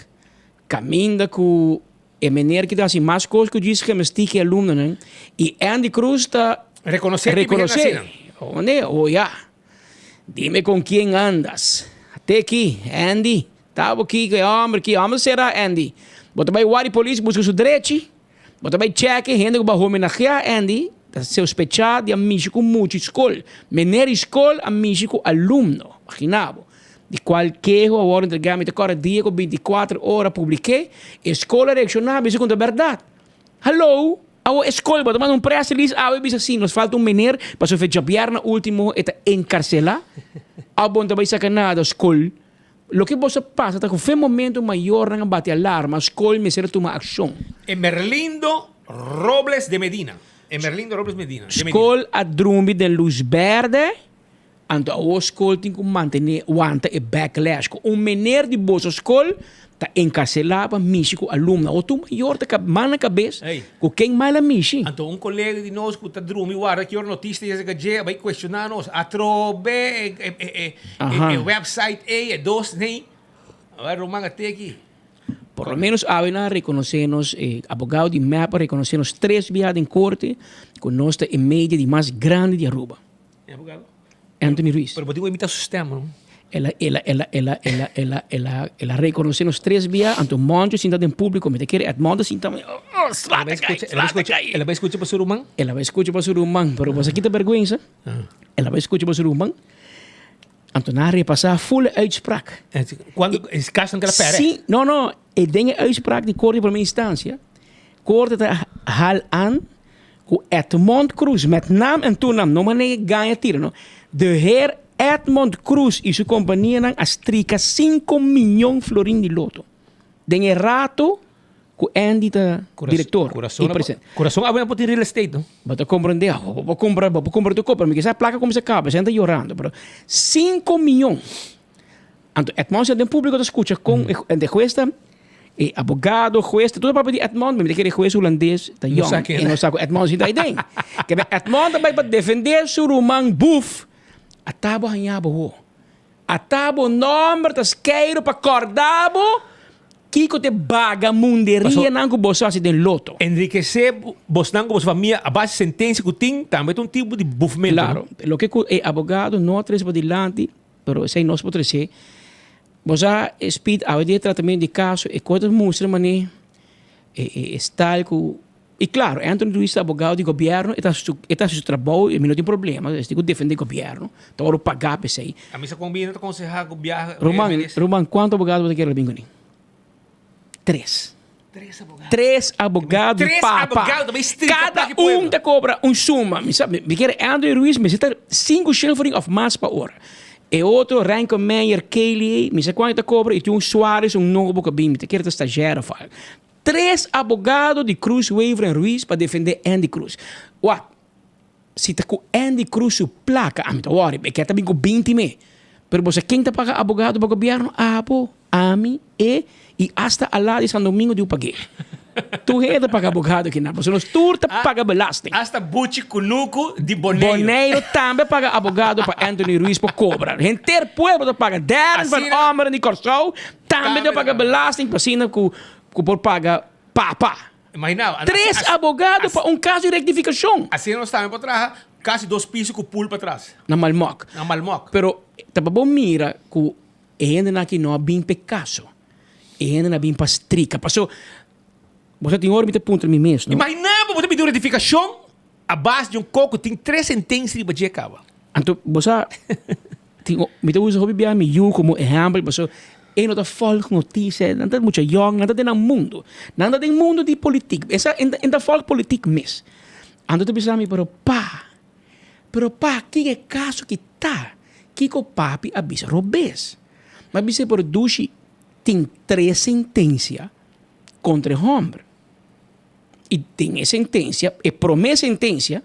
Speaker 5: kaminda ku E meneer ki ta hasi mas kos ku djis gymnastiek e alumnonan i Andy Cruz ta
Speaker 21: Rekonosé ki bihen
Speaker 5: rekonosé.
Speaker 21: asina.
Speaker 5: Onde? O ya. Dime con quien andas. Te aki, Andy. Ta bo ki ku e homber ki. Homber sera Andy. Bo ta bai wari polis buska su drechi. Bo ta bai cheke hende ku bo a homenageá Andy ta sospechá di a mishi ku mucha skol. Meneer di skol a mishi ku alumno. Imagina bo. Di cual keho a worde entrega mi ta corda dia cu 24 ora publike, e scol a reacciona bisa cu ta berdad. Hallo, awo e scol bo ta manda un press release awe bisa si nos falta un meneer pasobra fe djabièrnè ultimo e ta encarcela, awo bo no ta bay saca nada scol. Loke bo sa pasa ta cu fe momento mayornan a bati alarma scol mester a tuma accion.
Speaker 21: Emerlindo Robles de Medina Emerlindo Robles Medina de Medina.
Speaker 5: Scol a drumbi den luz berde. Anto awor skol tin ku mantené wanta e backlash ku un mener di boso skol ta enkarselá pa mishi ku alumno. Awor tur mayor ta man na kabes ku ken mal a mishi.
Speaker 21: Anto un kolega di nos ku ta drumi warda ki ora notisia yega dje a bai kuestioná nos atrobe e website ei e dos nei. Awor ruman a teki.
Speaker 5: Por lo menos awe nan a rekonosé nos, e abogado di mep a rekonosé nos tres biaha den korte ku nos ta e media di mas grandi di Aruba.
Speaker 21: E abogado?
Speaker 5: Anthony Ruiz.
Speaker 21: Pero bo tin ku imita su stem, no?
Speaker 5: El a, el a, el a, el a, el a, el a, el a, el a rekonosé nos tres bia, anto Moncho sinta den públiko, mi ta kere Edmond ta sinta, oh, sla ta kai, sla ta kai.
Speaker 21: El a bai skucha pa su ruman?
Speaker 5: El a bai skucha pa su ruman, pero bo sa kita bèrgwensa? El a bai skucha pa su ruman, anto nan a repasá full e uitspraak.
Speaker 21: Kuando e kaso nan keda pèrdè?
Speaker 5: Sí, no, no, e den e uitspraak di korte di promé instansia, korte ta hal an Ku Edmond Croes, met naam en toenaam, no manera e gaña tira no, de heer Edmond Croes y su companianan a strika cinco miyon florin di loto. Den e rato ku Andy ta director y presidente.
Speaker 21: Corazon awe no por tin real estate no.
Speaker 5: Bo ta comprende, bo por compra, bo por compra tur cos, pero mi kisa placa cuminsa caba, esei ta yorando, pero cinco miyon. Anto Edmond den publico ta scucha con e de hues ta e abogado, hues, tur ta papia di Edmond, mi ta kere hues hulandes ta yong e no sa cu Edmond sinta ahi den. Kebe Edmond ta bay pa defende su ruman buf, ata bo haña bo ho. Ata bo nomber ta skeiro pa corda bo kiko ta e bagamunderianan cu boso haci den loto.
Speaker 21: Enrikece bosnan cu boso famia a base sentencia cu tin tambe ta un tipo di bufmento.
Speaker 5: Claro, loke cu e abogado no a trece padilanti. Pero esei nos por trece. Bo sa e speed awe di e tratamiento di caso e cosa ta mustra mane e e style cu y claro Anthony Ruiz ta abogado di gobierno e ta haci su e ta haci su trabou y mi no tin problema esei cu defende gobierno ta worde paga pa esei.
Speaker 21: A mi sa con bini ta conseha cu biaha
Speaker 5: Ruman ruman cuanto abogado bo ta kere lo bin cuni? Tres.
Speaker 21: Tres abogado.
Speaker 5: Tres abogado di
Speaker 21: Tres
Speaker 5: papa.
Speaker 21: abogado ta bay strika
Speaker 5: Cada
Speaker 21: plaki pueblo.
Speaker 5: un ta cobra un suma. Mi sa, mi kere Anthony Ruiz mester ta cinco shilling florin of mas pa ora. E otro Renko Meijer, Kelly, mi sa cuanto ta cobra y tin un Suarez, un nobo cu a bin, mi ta kere ta stagiair of algo. Tres abogado di Cruz, Wever en Ruiz pa defende Andy Cruz. Wak, si ta cu Andy Cruz su placa, ami ta worry, e kier ta bin cu binti me. Pero bo sa ken ta paga abogado pa gobierno? Abo, ami, e y hasta Alá di San Domingo diu pag'é. Tur hende ta paga abogado kinan, pasobra nos tur ta paga belasting.
Speaker 21: Hasta Buchi Kunuku di Boneiru.
Speaker 5: Boneiru tambe paga abogado pa Anthony Ruiz por cobra. Henter pueblo ta paga. Darren van Ommeren di Kòrsou tambe ta paga belasting pa asina cu por paga papa.
Speaker 21: Imagina,
Speaker 5: Tres abogado pa un caso di rectificacion.
Speaker 21: Asina nos tambe por traha casi dos piso cu pool patras.
Speaker 5: Na Malmok.
Speaker 21: Na Malmok.
Speaker 5: Pero ta pa bo mira cu e hendenan aki no a bin p'e caso. E hendenan a bin pa strika. Paso, bo sa tin ora mi ta puntra mi mes, no?
Speaker 21: Imagina bo, bo ta pidi un rectificacion a base di un co cu tin tres sentencia riba dje caba.
Speaker 5: Anto, bo sa, tin, mi ta usa hopi bia mi yu como ehempel, paso e no ta volg noticia, nan ta mucha yong, nan ta den nan mundo. Nan ta den mundo di politik. Esa, e ta volg politik mes. Anto ta bisa mi, pero pa, pero pa, kiko e caso ki ta? Kiko papi a bisa robes? Mi a bisa, pero dushi, tin tres sentencia contra e homber. I den e sentensia, e promé sentensia,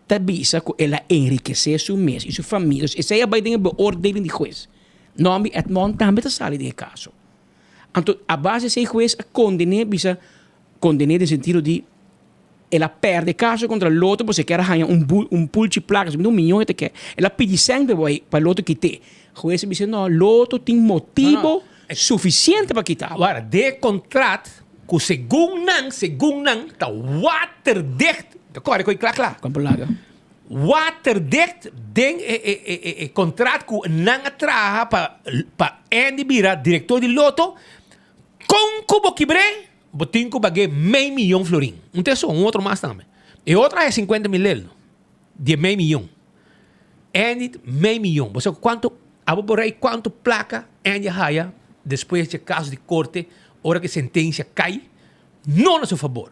Speaker 5: ta bisa ku el a enrikesé su mes i su famia. Dus esei a bai den e beoordeling di hues. Nòmber di Edmond tambe ta sali den e kaso. Anto a base di esei hues a kondené, bisa kondené den sentido di el a pèrdè e kaso kontra Lotto pasobra e kier a haña un bul un pulchi plaka, un miyon e ta ke. El a pidi sèn pa e pa Lotto kit'é. Hues a bisa no, Lotto tin motibo Sufisiente pa kita.
Speaker 21: Awor, de kontrat ku segun nan, segun nan, ta waterdicht, ta kore koe kla kla.
Speaker 5: Kon por laga?
Speaker 21: Waterdicht den e e e e e kontrat ku nan a traha pa pa Andy bira direktor di Lotto, kon ku bo kibr'é, bo tin ku pag'é mei miyon florin. Un ta esun, un otro mas tambe. E otro a haña sinkuenta mil lel, di e mei miyon. Andy mei miyon. Bo sa kuantu, abo por rei kuantu plaka Andy a haya despues dje kaso di korte ora ku e sentensia kai no na su fabor.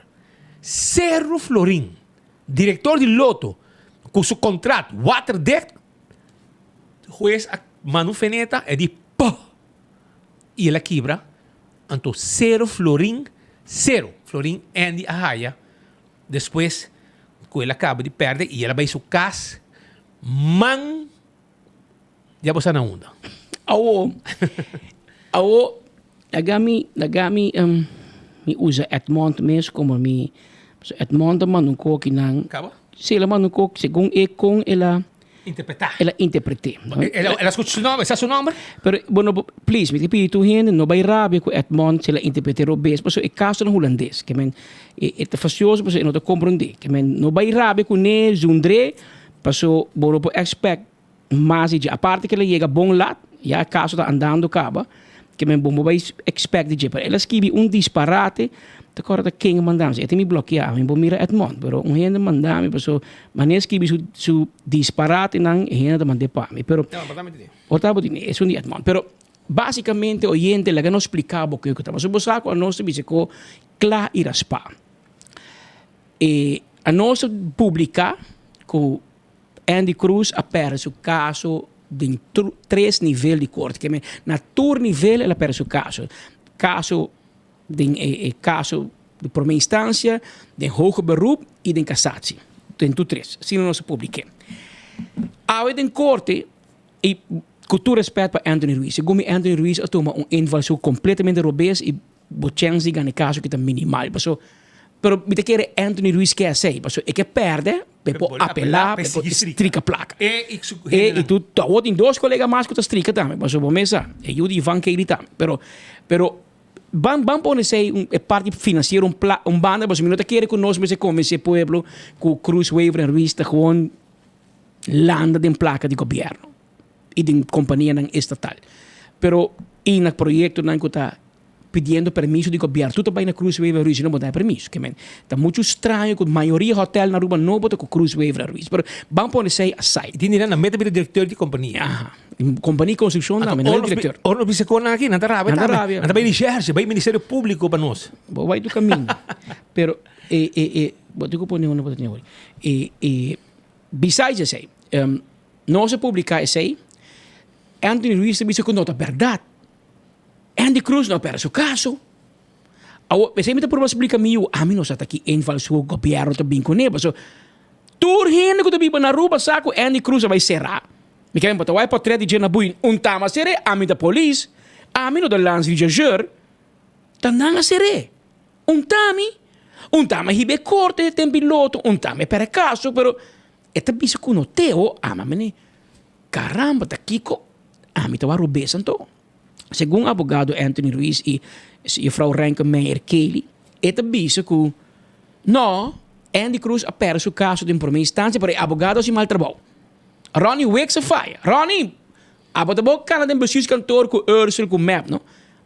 Speaker 21: Cerro Florin, direktor di Lotto, ku su kontrat waterdicht, hues a manda un feneta, e di poh! I el a kibra, anto Cerro Florin, sero florin Andy a haya Despues ku el a kaba di pèrdè i el a bai su kas, man ya bo sa na unda.
Speaker 5: Awo, awo, laga mi, laga mi, mi usa Edmond mes komo mi, pasobra Edmond a manda un koki nan.
Speaker 21: Kaba?
Speaker 5: Si, el a manda un koki segun e kon el a.
Speaker 21: Interpretá.
Speaker 5: El a interpreté.
Speaker 21: El a, el a skucha su nòmber, sa su nòmber?
Speaker 5: Pero, bo no, please, mi ta pidi tur hende no bai rabia ku Edmond si el a interpreté robes, pasobra e kaso na hulandes, ke men e, e ta fastioso pasobra e no ta komprondé. Ke men no bai rabia kuné, zundr'é, paso bo no por expect mas di dje. Aparte ke el a yega bon lat. Ya e kaso ta andando kaba, ke men bo bai expect di dje. Pero el a skibi un disparate, ta kòrda ta ken a manda mi. E tin mi blokeá, mi por mira Edmond, pero un hende manda mi paso manera e skibi su su disparatenan e hende ta mand'é pa mi. Pero por ta bo tin esun di Edmond. Pero básicamente oyente laga nos spliká bo kiko ta. Pasobra bo sa ku anos ta bisa ku kla i raspá. E anos a publiká ku Andy Cruz a pèrdè su kaso den tres nivel di korte. Ke men na tur nivel el a pèrdè su kaso. Kaso den e kaso di promé instansia, den hoger beroep i den kasatsie. Den tur tres. Asina nos a publik'é. Awe den korte i ku tur rèspèt pa Anthony Ruiz. Segun mi Anthony Ruiz a tuma un invalshoek kompletamente robes i Bo chèns di gana e kaso ki ta minimal paso pero mi ta kere Anthony Ruiz ke esei paso e ke pèrdè pa e por apelá pa e por strika plaka. E i tu awor tin dos kolega mas ku ta strika tambe paso bo mes sa e yu di Ivan Kelly tambe pero pero ban ban pone esei un e parti finansiero un pla un banda paso mi no ta kere ku nos mester konvensé pueblo ku Cruz Wever en Ruiz ta gewoon landa den plaka di gobièrnu i den kompanianan estatal pero i na proyektonan ku ta pidiendo permiso di gobierno. Tur ta bay na Cruz Wever Ruiz y no bo da permiso. Ke men, ta mucho straño cu mayoria hotel na Aruba no bo ta cu Cruz Wever Ruiz. Pero ban pone esey aside.
Speaker 21: Tin di nan meta bira directeur di compania.
Speaker 5: Aha. Compania construccion tambe, nan e directeur.
Speaker 21: Ora nos bisa con nan aki, nan ta rabia
Speaker 5: Nan ta
Speaker 21: tambe.
Speaker 5: rabia.
Speaker 21: Nan ta bay recherche, bay Ministerio Publico pa nos.
Speaker 5: Bo bay tu caminda. Pero e e e bo tin cu pone uno bo ta tin awor. E e besides esey, nos a publica esey, Anthony Ruiz ta bisa cu no ta berdad. Andy Cruz no a perde su caso. Awor, esei mi ta purba splica mi yu, ami no sa ta ki invalshoek gobierno ta bin cune, paso tur hende cu ta biba na Aruba sa cu Andy Cruz a bay cera. Mi kere bo ta wak e portret di dje na bui, un tama cere, ami ta polis, ami no ta landsrechercheur, ta nan a cere. Un tami, un tama hiba e corte den piloto, un tama e perde caso, pero e ta bisa cu no teo, ama mene, caramba ta kico ami ta wak robes anto. Segun abogado Anthony Ruiz y juffrouw Renke Meijer Kelly, e ta bisa cu no, Andy Cruz a perde su caso den prome instancia, pero e abogado a haci mal trabou. Ronnie Wicks a faya. Ronnie, abo ta bo cana den bestuurskantoor cu Ursel cu mep, no?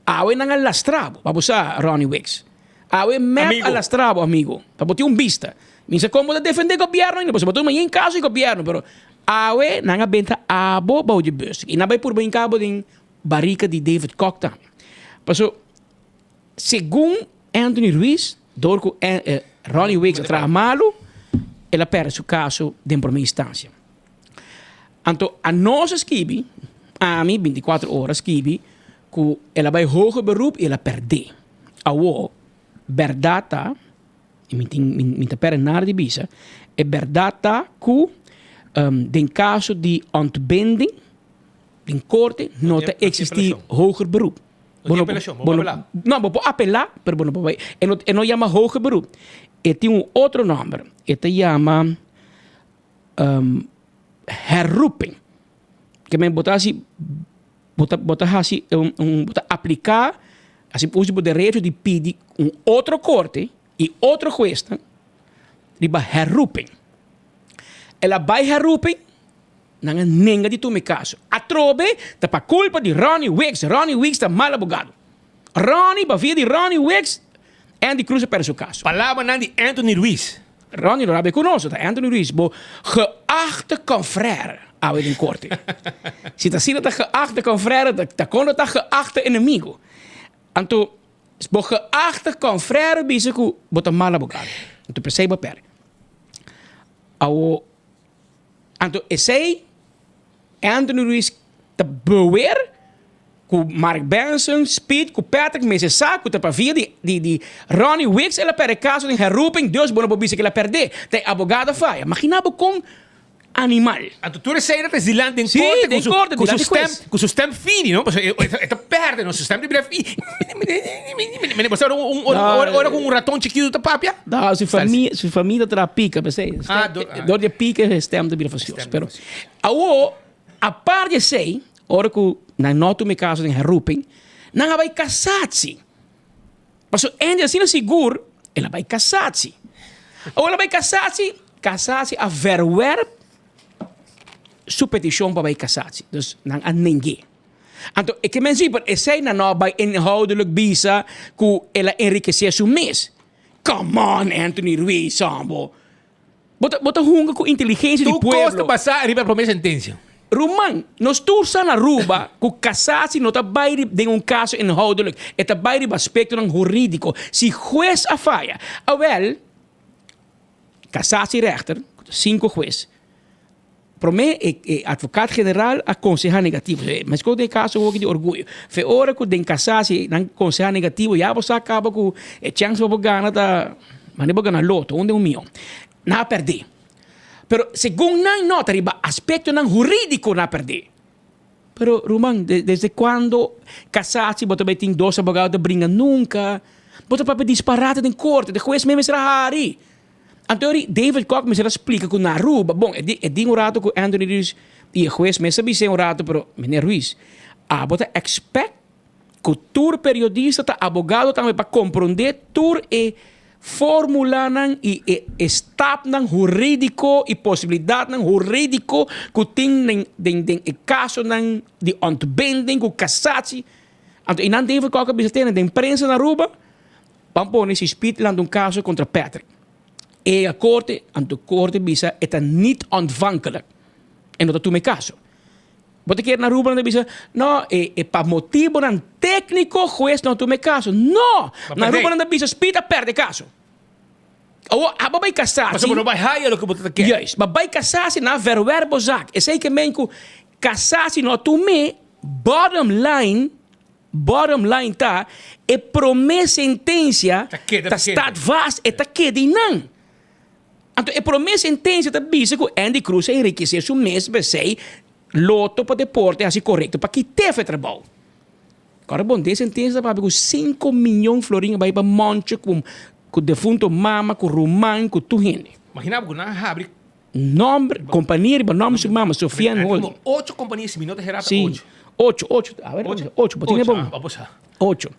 Speaker 5: Awe nan a lastra bo, pa bo sa, Ronnie Wicks. Awe mep a lastra bo, amigo. Pa bo tin un bista. Mi sa con bo ta defende gobierno ainda, pasobra bo ta maña caso di gobierno, pero awe nan a benta abo bou di bus. Y nan bay purba hinca bo den barica di David Kock tambe. Paso, segun Anthony Ruiz, door cu Ronnie Wicks a traha malo, el a perde su caso den prome instancia. Anto anos a skibi, ami binticuatro ora a skibi, cu el a bay hoger beroep y el a perde. Awo, berdad ta, y mi tin mi ta perde nada di bisa, e berdad ta cu den caso di ontbinding den corte no ta existi hoger beroep.
Speaker 21: No tin apelacion, bo por apela.
Speaker 5: No, bo por apela, pero bo no por bay. E no e no yama hoger beroep. E tin un otro nomber. E ta yama herroeping. Ke men bo ta hasi bo ta bo ta hasi un un bo ta apliká hasi uso di bo derecho di pidi un otro korte i otro huesnan riba herroeping. El a bai herroeping, nan a nenga di tuma e kaso. Atrobe ta pa kulpa di Ronnie Wicks. Ronnie Wicks ta mal abogado. Ronnie, pa via di Ronnie Wicks, Andy Cruz a pèrdè su kaso.
Speaker 21: Palabranan di Anthony Ruiz.
Speaker 5: Ronnie lo rabia ku nos, ta Anthony Ruiz, bo geachte confrère awe den korte. Si ta asina ta geachte confrère, ta kon lo ta geachte enemigo. Anto, bo geachte confrère bisa ku bo ta mal abogado. Anto p'esei bo a pèrdè. Awo, anto esei Anthony Ruiz ta bewer ku Mark Benson, Speed ku Patrick mester sa ku ta pa via di di di Ronnie Wicks el a perde kaso den herroeping dus bo no por bisa ku el a perde ta e abogado a faya. Magina bo kon animal.
Speaker 21: Anto tur esei ta dilanti den
Speaker 5: Sí,
Speaker 21: korte
Speaker 5: den
Speaker 21: ku su
Speaker 5: korte,
Speaker 21: ku su
Speaker 5: dilanti
Speaker 21: stem
Speaker 5: hues.
Speaker 21: ku su stem fini no pasobra e ta perde no su stem ta bira fini bo sa ora un ora ora ku un raton chikitu ta papia.
Speaker 5: No, su famia su famia ta traha pika p'esei.
Speaker 21: Ah, dor ah.
Speaker 5: Dor di e pika e stem ta bira fastioso. Pero awo apart di esei Ora ku nan no tuma e kaso den herroeping, nan a bai kasatsi. Pasobra Andy asina sigur, el a bai kasatsi. Awor el a bai kasatsi, kasatsi a verwerp su petishon pa bai kasatsi. Dus nan a neng'é. Anto e ke men si, pero esei nan no a bai inhoudelijk bisa ku el a enrikesé su mes. Come on Anthony Ruiz, hombo. Bo ta bo ta hunga ku inteligensia di
Speaker 21: Tur
Speaker 5: pueblo.
Speaker 21: kos ta basá riba e promé sentensia.
Speaker 5: Ruman, nos tur sa na Aruba ku kasasi no ta bai ri den un kaso inhoudelijk. E ta bai riba aspektonan hurídiko. Si hues a faya, awèl, kasasierechter, ku ta sinku hues, Prome e e advocaat general a conseha negativo. Mescos den e caso hoki di Orguyo. Fe ora cu den casatie nan conseha negativo ya bo sa caba cu e chance pa bo gana ta mane bo gana loto un den un miyon. Nan a perde. Pero segun nan no ta riba aspectonan huridico nan a perde. Pero ruman desde cuando casatie bo ta bay tin dos abogado ta bringa nunca. Bo ta papia disparate den corte. De hues mes mester a hari. Anto ori David Kok mester a splika ku na Aruba, bon e di e di un rato ku Anthony Ruiz i e hues mes a bis'é un rato pero meneer Ruiz abo ta expect ku tur periodista ta abogado tambe pa komprondé tur e formulanan i e e stapnan hurídiko i posibilidatnan hurídiko ku tin den den den e kasonan di ontbinding ku kasatsi. Anto einan David Kok a bisa tene den prensa na Aruba. Ban pone si Speed lanta un kaso kontra Patrick. E a korte, anto korte bisa e ta niet ontvankelijk. E no ta tuma e kaso. Bo ta kere na Aruba nan ta bisa, no, e e pa motibonan tékniko hues no a tuma e kaso. No! Na Aruba nan ta bisa Speed a pèrdè e kaso. Awor abo bai kasá
Speaker 21: Pasobra bo no bai haya loke bo ta kere.
Speaker 5: Juist. Bo bai kasá si nan a verwerp bo zak. Esei ke men ku kasá si no a tum'é, bottom line, Bottom line ta, e prome sentencia ta staat vast, e ta keda einan. Anto e prome sentencia ta bisa cu Andy Cruz a enriquece su mes p'esey Lotto pa Deporte haci corecto pa kit'e fe trabao. Ora bon, den sentencia ta papia cu cinco miyon florin a bay pa Moncho cu cu defunto mama, cu ruman, cu tur hende.
Speaker 21: Imagina bo cu nan a habri.
Speaker 5: Nomber, compania riba nomber su mama, Sofian Holding.
Speaker 21: Como ocho compania, si mi no ta hera ta
Speaker 5: Sí,
Speaker 21: ocho.
Speaker 5: ocho, ocho, a ver,
Speaker 21: Ocho?
Speaker 5: ocho, bo tin e
Speaker 21: Ocho,
Speaker 5: bon.
Speaker 21: ah, bo sa.
Speaker 5: Ocho.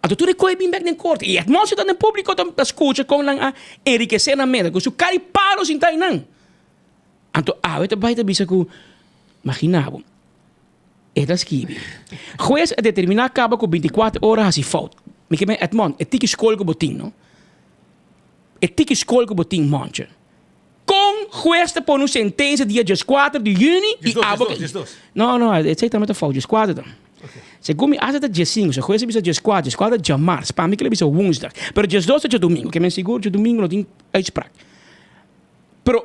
Speaker 5: Anto tur e koe bin bek den korte. I Edmond ta den publico ta ta scucha kon nan a enrikese nan meta, ku su kari palo sinta einan. Anto awe ta bai ta bisa ku, magina bo, e ta skibi, Hues a determina kaba ku bintikuater ora hasi fout. Mi ke men Edmond, e tiki skol ku bo tin, no? E tiki skol ku bo tin, Monche. Kon hues ta pone un sentensia dia dieskuater di yüni i abo ke. No, no, esei tambe ta fout, dieskuater ta. Segun mi hasta ta diesinku, si hues a bisa dieskuater, dieskuater ta djamars, pa mi kila bisa wunsdag. Pero diesdos ta djadumingu, ke men sigur djadumingu no tin uitspraak. Pero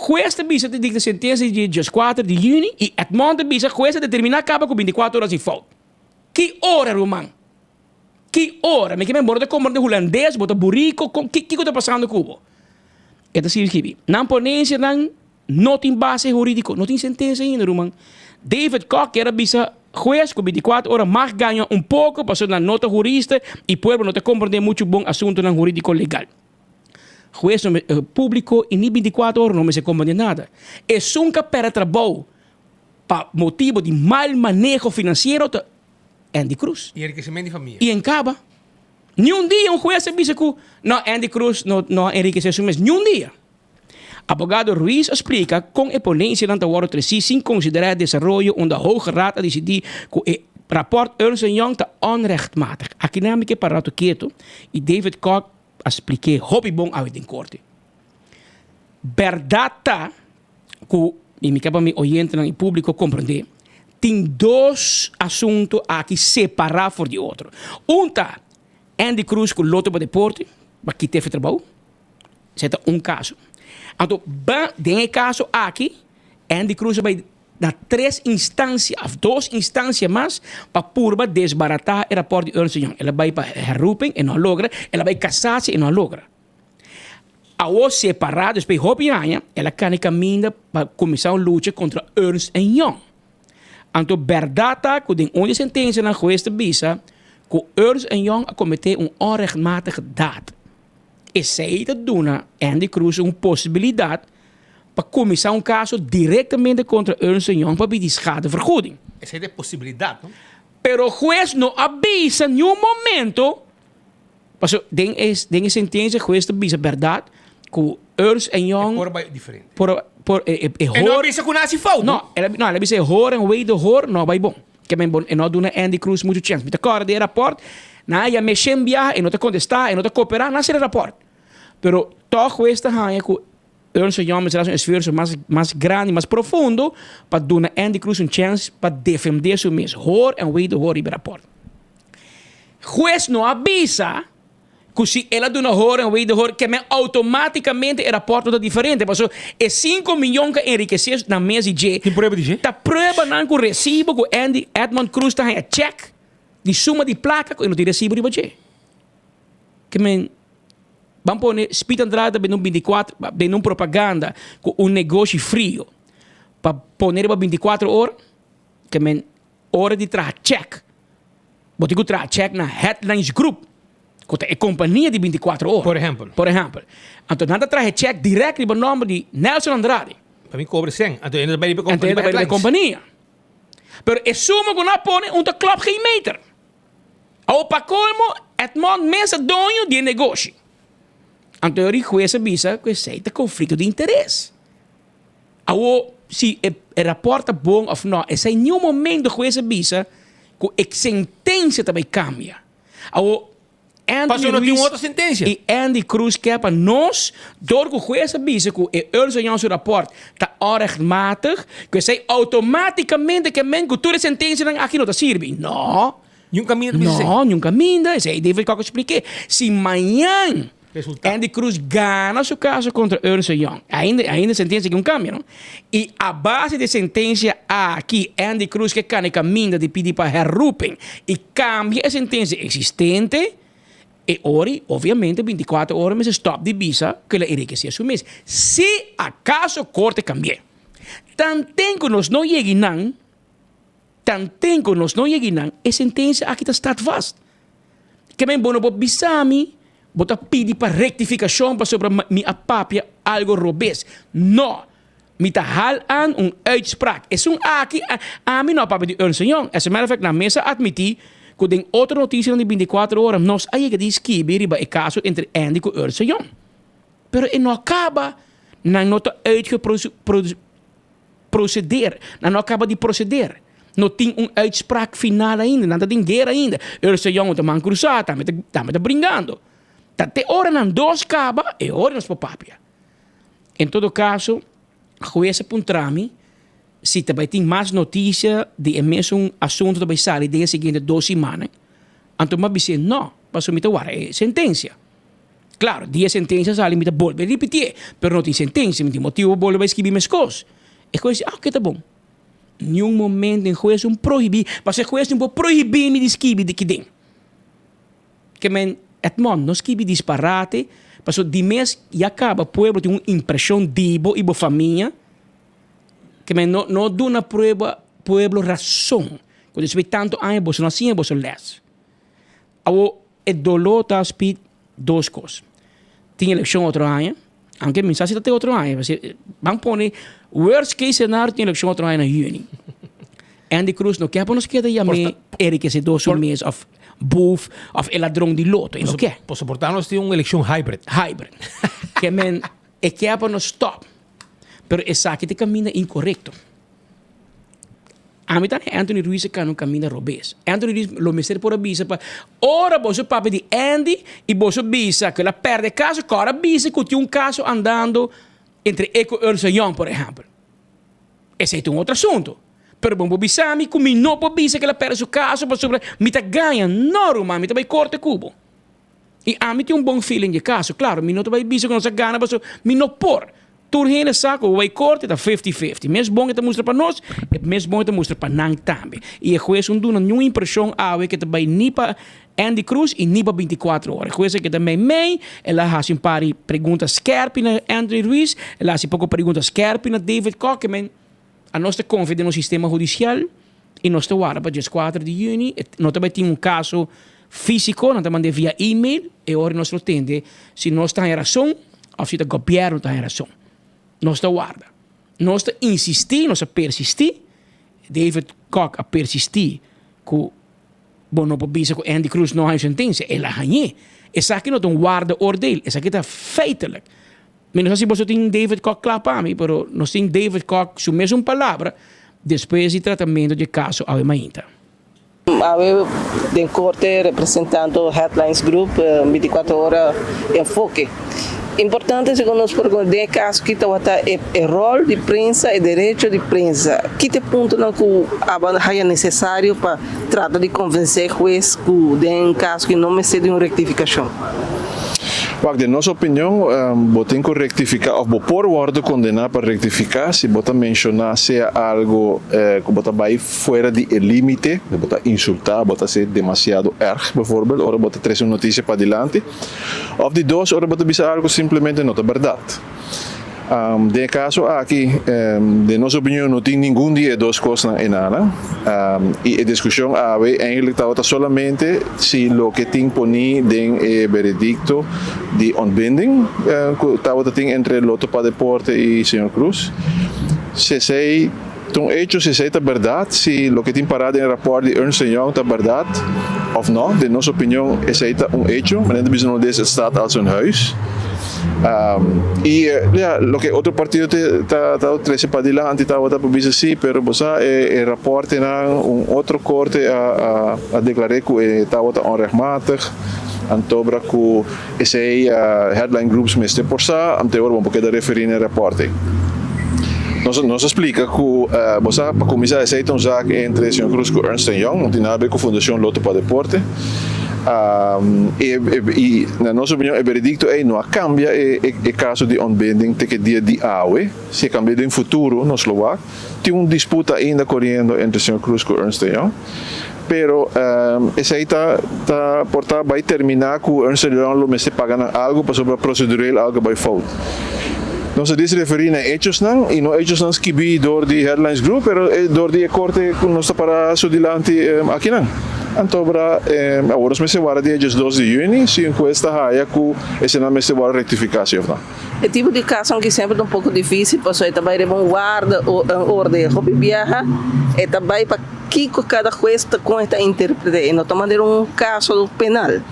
Speaker 5: hues ta bisa ta dikta sentensia di dieskuater di yüni i Edmond ta bisa hues a determiná kaba ku bintikuater ora sin fout. Ki ora, ruman? Ki ora? Mi ke men bo no ta komprende hulandes, bo ta buriko, kon, ki, kiko ta pasando ku bo? E ta sigui skibi, Nan ponensianan no tin base hurídiko, no tin sentensia ainda, ruman. David Kok kier a bisa hues ku bintikuater ora mag gaña un poko pasobra nan no ta hurista i pueblo no ta komprende muchu bon asuntunan hurídiko legal. Hues no me, públiko i ni bintikuater ora no mester komprende nada. Esun ku a pèrdè trabou pa motibu di mal maneho finansiero ta Andy Cruz.
Speaker 21: Y enriquecimento di famia.
Speaker 5: Y en caba. Ni un dia un juez a bisa cu no Andy Cruz no no a enriquece su mes. Ni un dia. Abogado Ruiz a splica con e ponencianan ta wordo treci sin considera e desaroyo unda Hoge Raad a dicidi cu e rapport Ernst Young ta onrechtmatig. Aki nan mi ke para rato keto y David Kok a spliké hopi bon awe den corte. Berdad ta cu, y mi ke pa mi oyentenan y publico comprende, tin dos asunto aki separa for di otro. Un ta Andy Cruz cu Lotto pa Deporte, pa kit'e for trabou, esei ta un caso. Anto ba den e caso aki Andy Cruz a bay na tres instancia of dos instancia mas pa purba desbarata e rapport di Ernst Young. El a bay pa herroeping, e no a logra, el a bay cassatie, e no a logra. Awor separá despues hopi aña, el a kani kaminda pa kuminsá un lucha kontra Ernst en Young. Anto bèrdat ta ku den un di e sentensianan hues ta bisa ku Ernst en Young a kometé un onrechtmatige daad. Esei ta duna Andy Cruz un posibilidat pa kuminsá un kaso direktamente kontra Ernst en Young pa pidi schadevergoeding.
Speaker 21: Esei ta e posibilidat, no?
Speaker 5: Pero hues no a bisa niun momento Paso den e den e sentencia hues ta bisa berdad cu Ernst en Young
Speaker 21: E por bay diferente.
Speaker 5: por por e e
Speaker 21: E no a
Speaker 5: hoor
Speaker 21: bisa cu nan haci fout,
Speaker 5: no, el a no el a bisa e hoor en wederhoor no a bay bon. Ke men bon e no a duna Andy Cruz muchu chèns. Mi ta kòrda di e rapòrt, nan a yam'é shen biaha, e no ta kontestá, e no ta koperá, nan a sera e rapòrt. Pero tòg hues ta haña ku Ernst Young mester hasi un esfuerso mas mas grandi, mas profundo pa duna Andy Cruz un chèns pa defendé su mes. Hoor en wederhoor riba e rapòrt. Hues no a bisa ku si el a duna hoor en wederhoor ke men outomátikamente e rapòrt lo ta diferente pasobra e sinku miyon ku a enrikesé nan mes di dje
Speaker 21: Tin prueba di dje?
Speaker 5: ta pruebanan ku resibo ku Andy Edmond Cruz ta haña chèk di suma di plaka ku e no tin resibo riba dje. Ke men ban pone Speed Andrade ta bende un bintikuater bende un propaganda ku un negoshi frio pa pone riba bintikuater ora ke men Ora di traha chèk, bo tin ku traha chèk na Headlines Group, ku ta e kompania di 24 ora.
Speaker 21: Por ehèmpel.
Speaker 5: Por ehèmpel. Anto nan ta traha e chèk dirèkt riba nòmber di Nelson Andrade.
Speaker 21: Pa mi kobra sèn. Anto e ta bai riba
Speaker 5: Anto e ta bai riba e kompania. Pero e suma ku nan a pone un ta klòp geen meter. Awor pa kolmo Edmond mes ta doño di e negoshi. Anto e ora hues a bisa ku esei ta konflikto di interes. Awor, si e raport ta bon of no, esei niun momento hues a bisa ku e sentensia ta bai kambia. Awor, Anthony
Speaker 21: Pasobra no tin
Speaker 5: Ruiz
Speaker 21: un otro sentensia.
Speaker 5: i Andy Cruz ke pa nos, dor ku hues a bisa ku e Ernst Young su raport ta onrechtmatig, ku esei outomátikamente ke men ku tur e sentensianan aki no ta sirbi. No.
Speaker 21: Niun kaminda ta bisa esei.
Speaker 5: No, niun kaminda. Esei David Kock a splik'é. Si mañan Andy Cruz gana su caso contra Ernst Young. Ainda, ainda sentencia aki un cambio, no? Y a base di sentencia aki, Andy Cruz ke cana e caminda di pidi pa herroeping y cambia e sentencia existente, e ori, obviamente, 24 ora mester stop di bisa cu el a enriquece su mes. Si acaso corte cambi'e. Tanten cu nos no yega einan, Tanten ku nos no yega einan, e sentensia aki ta staat vast. Ke men bo no por bisa mi, bo ta pidi pa rektifikashon pasobra mi a papia algo robes. No! Mi ta hal aan un uitspraak. Esun aki, ami no a papia di Ernst Young. As a matter of fact, nan mes a atmití ku den otro notisianan di bintikuater ora nos a yega di skibi riba e kaso entre Andy ku Ernst Young. Pero e no a kaba. Nan no ta uitgeproduceerd. Proceder. Nan no a caba di proceder. No tin un uitspraak final ainda. Nan ta den guera ainda. Ernst en Young ta man cruza, tambe ta, tambe ta bringando. Ta te ora nan dos caba, e ora nos por papia. En todo caso, huez a puntra mi si ta bay tin mas noticia di e mesun asunto ta bay sali den e siguiente dos simannan. Anto mi a bis'é no, pasobra mi ta wara e sentencia. Claro, dia sentencia sali mi ta bolbe ripitié, pero no tin sentencia, mi tin motibo pa bolbe bai skibi meskos. E hues di, ah, oke ta bon. Niun momento e hues un prohibí, pasobra e hues no por prohibí mi di skibi di kiden. Ke men, Edmond, no skibi disparate, pasobra di mes ya kaba pueblo tin un impreshon di bo i bo famia, ke men no no duna prueba pueblo rason, ku despues di tantu aña boso no a siña boso les. Awor e doló ta spi dos kos. Tin elekshon otro aña, aunke mi sa si ta te otro aña, pasobra ban pone worst case scenario tin elekshon otro aña na yüni. Andy Cruz no ke pa nos keda yam'é enrikesedor su mes òf boef òf e ladron di loto, e no ke.
Speaker 21: Por soportá nos tin un elekshon hybrid.
Speaker 5: Hybrid. Ke men e ke pa nos stòp, pero esaki ta e kaminda inkorekto. Ami ta Anthony Ruiz a cana un caminda robes. Anthony Ruiz lo mester por a bisa pa ora boso papia di Andy y boso bisa cu el a perde e caso, cu ora bisa cu tin un caso andando entre e cu Ernst Young por ehempel. Esey ta un otro asunto. Pero bo por bisa mi cu mi no por bisa cu el a perde su caso pasobra mi ta gaña. No ruman, mi ta bay corte cu bo. Y ami tin un bon feeling di e caso. Claro, mi no ta bay bisa cu nos a gana pasobra mi no por. Tur hende sa ku bai korte ta fifty fifty. Mes bon e ta mustra pa nos, e mes bon e ta mustra pa nan tambe. I e hues no duna niun impreshon awe ku e ta bai ni pa Andy Cruz i ni pa bintikuater ora. E hues a keda mei mei, el a hasi un par di pregunta skèrpi na Anthony Ruiz, el a hasi poko pregunta skèrpi na David Kock. Men, anos ta konfia den nos sistema hudisial i nos ta warda pa dieskuater di yüni. No ta bai tin un kaso Físiko, nan ta mand'é via email, e ora nos lo tende si nos ta haña rason òf si ta gobièrnu ta haña rason. Nos ta warda. Nos ta insistí, nos a persistí, David Kock a persistí ku bo no por bisa ku Andy Cruz no haña un sentensia, el a hañ'é. Esaki no ta un warda oordeel, esaki ta feitelijk. Mi no sa si boso tin David Kock kla pa mi, pero nos tin David Kock su mesun palabra despues di tratamentu di e kaso awe mainta.
Speaker 7: Awe den korte representando Headlines Group 24 ora enfoke. Importante segun nos por den e kaso ki tabata e ròl di prensa, e derecho di prensa. Ki ta e puntonan ku aba haya nesesario pa trata di konvensé hues ku den kaso ki no mester di un rektifikashon?
Speaker 8: Wak, den nos opinion, bo tin ku rektifiká òf bo por wòrdu kondená pa rektifiká si bo ta menshoná sea algu ku bo ta bai fuera di e límite, bo ta insultá, bo ta hasi demasiado erg, bijvoorbeeld, ora bo ta trese un notisia padilanti, òf di dos, ora bo ta bisa algu ku simplemente no ta bèrdat. Den e kaso aki, den nos opinion, no tin ningun di e dos kosnan enanan, i e diskushon awe eigenlijk tabata solamente si loke tin poní den e veredikto di ontbinding ku tabata tin entre Lotto pa Deporte i señor Cruz, si esei Ta un hecho si esei ta berdad, si loke tin pará den e raport di Ernst Young ta berdad of no. Den nos opinion esei ta un hecho, manera ta bisa no des het staat als een huis. Y ya, loke otro partido ta ta trece padilanti tabata pa bisa si, pero bo sa e raportenan un otro corte a a declar'é cu e tabata onrechtmatig, antobra cu Esei headline groups mester por sa, anto e ora bo por keda referí na e rapòrt ei. Nos nos a splika ku bo sa pa kuminsá esei ta un zak entre señor Cruz ku Ernst and Young, no tin nada ku Fundashon Lotto pa Deporte. I i na nos opinion e veredikto ei no a kambia e e kaso di ontbinding te ke dia di awe. Si e kambia den futuro nos lo wak. Tin un disputa ainda koriendo entre señor Cruz ku Ernst and Young. Pero esei ta ta por ta bai terminá ku Ernst and Young lo mester paga nan algu pasobra prosedureel algu a bai fout. Nos a dis referí na hechosnan i no hechosnan skibí dor di Headlines Group pero dor di e korte ku nos ta pará su dilanti akinan. Antobra awor nos mester warda dia diesdos di yüni si un hues ta haya ku eseinan mester wòrdu rektifiká si òf no.
Speaker 7: E tipo di casonan ki semper ta un poco dificil pasobra e ta bay riba un warda o un orde. Hopi biaha e ta bay pa kico cada hues ta con e ta interpreta e no ta manera un caso penal.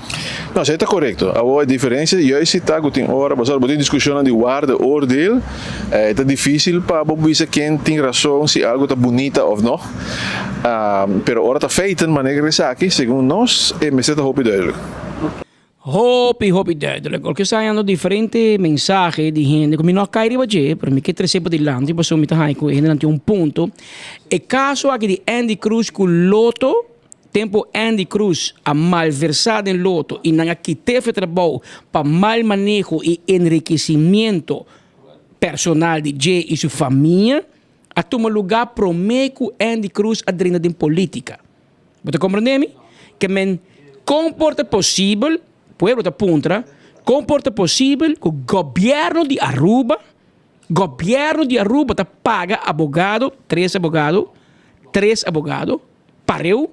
Speaker 8: No, esey ta corecto. Awor e diferencia juist si ta cu tin ora pasobra bo tin discusionnan di warda, oordeel, e ta dificil pa bo bisa ken tin razon si algo ta bunita of no. Pero ora ta feiten manera esaki, segun nos, e mester ta hopi duidelijk.
Speaker 5: Hopi hopi duidelijk. Porque sa hañando diferente mensahe di hende ku mi no a kai riba dje, pero mi ke trese padilanti pasobra mi ta haña ku e hendenan tin un punto. E kaso aki di Andy Cruz ku Lotto, tempu Andy Cruz a malversá den Lotto i nan a kit'é for e trabou pa mal maneho i enrikesimiento personal di dje i su famia, a tuma lugá promé ku Andy Cruz a drenta den polítika. Bo ta komprendé mi? Ke men, kon por ta posibel, pueblo ta puntra, kon por ta posibel ku gobièrnu di Aruba, gobièrnu di Aruba ta paga abogado, tres abogado, tres abogado, pareu,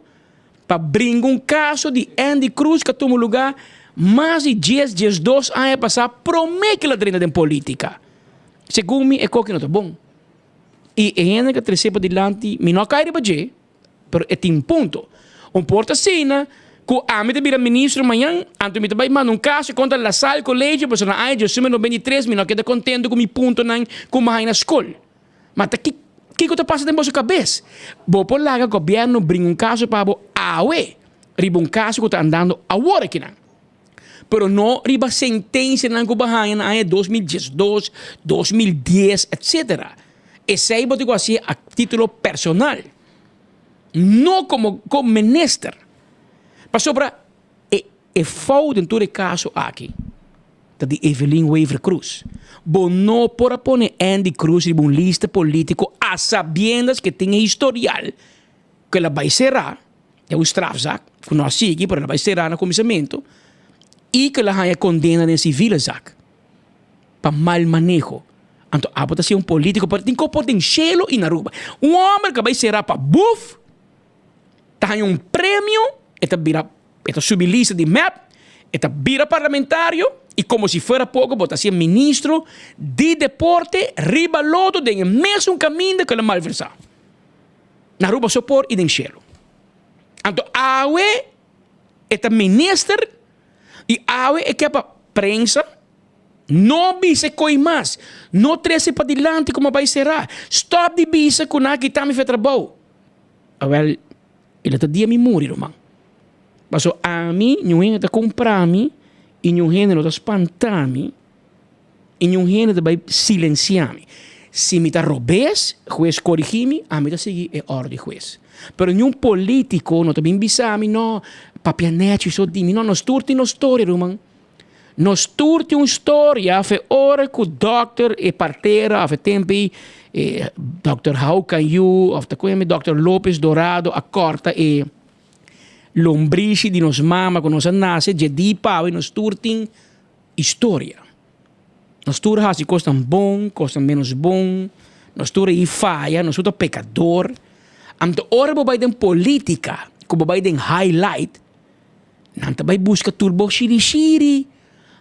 Speaker 5: pa bringa un kaso di Andy Cruz ku a tuma lugá mas di dies, diesdos aña pasá promé ku el a drenta den polítika. Segun mi e koki no ta bon. I e hende ku a tresé padilanti, mi no a kai riba dje. Pero e tin punto. Un por ta asina cu ami ta bira ministro mañan, anto mi ta bay manda un caso contra La Salle College pasobra na aña diesnuebe 93 mi no a keda contento cu mi puntonan cu mi a haña na scol. Ma ta kico ta pasa den boso cabes? Bo por laga gobierno bringa un caso pa bo awe riba un caso cu ta andando awor akinan. Pero no riba sentencianan cu bo a haña na aña 2012, 2010, etcetera. Esei bo tin ku hasié a título personal, no komo komo minister. Pasobra e e fout den tur e kaso aki ta di Evelyn Wever Croes. Bo no por a pone Andy Croes riba un lista polítiko a sabiendas ke tin e historial ku el a bai será, e un strafzaak ku no a sigui pero el a bai será na kuminsamentu i ku el a haña kondena den sivile zaak. pa mal maneho. Anto abo ta sea un politico pero tin ko por den shelo y na Aruba. Un homber ka bay sera pa buf ta haña un premio, e ta bira e ta subi lista di mep, e ta bira parlamentario y como si fuera poco bo ta sea ministro di deporte riba lodo den e mesun caminda cu el a malversa. Na Aruba so por y den shelo. Anto awe e ta minister y awe e ke pa prensa. No bisa e koi mas. No trese padilanti ku bo bai será. Stòp di bisa ku nan a kita mi fe trabou. Awèl, I lo ta dia mi muri, ruman. Paso ami, niun hende ta kumpra mi i niun hende no ta spanta mi i niun hende ta bai silensia mi. Si mi ta robes, hues korigí mi, ami ta sigui e òrdu di hues. Pero niun polítiko no ta bin bisa mi, no, papia nèchi so di mi. No, nos tur tin nos storia, ruman. Nos tur tin un storia fe ora ku dòkter e partera òf e tempu ei e dòkter How Can You òf ta kon yama dòkter Lopez Dorado a kòrta e lombrishi di nos mama ku nos a nase dje di pawe nos tur tin historia. Nos tur a hasi kosnan bon, kosnan ménos bon, nos tur a yi faya, nos tur ta pekador. Anto ora bo bai den polítika ku bo bai den highlight Nan ta bai buska tur bo shirishiri.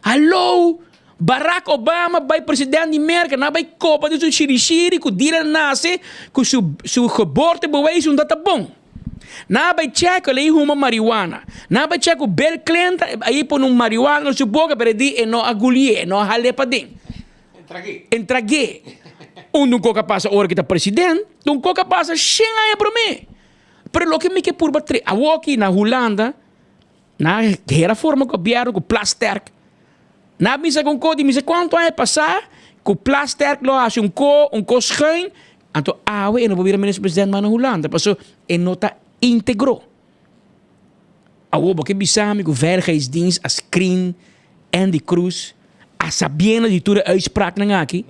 Speaker 5: Hallo! Barack Obama bai president di Merka, nan bai kopa den su shirishiri ku dia el a nase ku su su geboortebewijs unda ta bon. Nan a bai check el a huma marihuana. Nan a bai check ku Bill Clinton a pone un marihuana na su boka pero e di e no a gulié, e no a hal'é paden. Entragué. Unda un kok a pasa ora ku e ta president? Un kok a pasa shen aña promé. Pero loke mi ke purba tre awoki na Hulanda na hera forma gobierno ku Plasterk na bisa ku un ko di mi sa kuantu aña pasa ku Plasterk lo hasi un ko un ko schuin anto awe e no por bira minister president mas na Hulanda paso e no ta integro. Awor bo ke bisa mi ku Veiligheidsdienst a screen Andy Cruz a sabiendo di tur e uitspraaknan aki,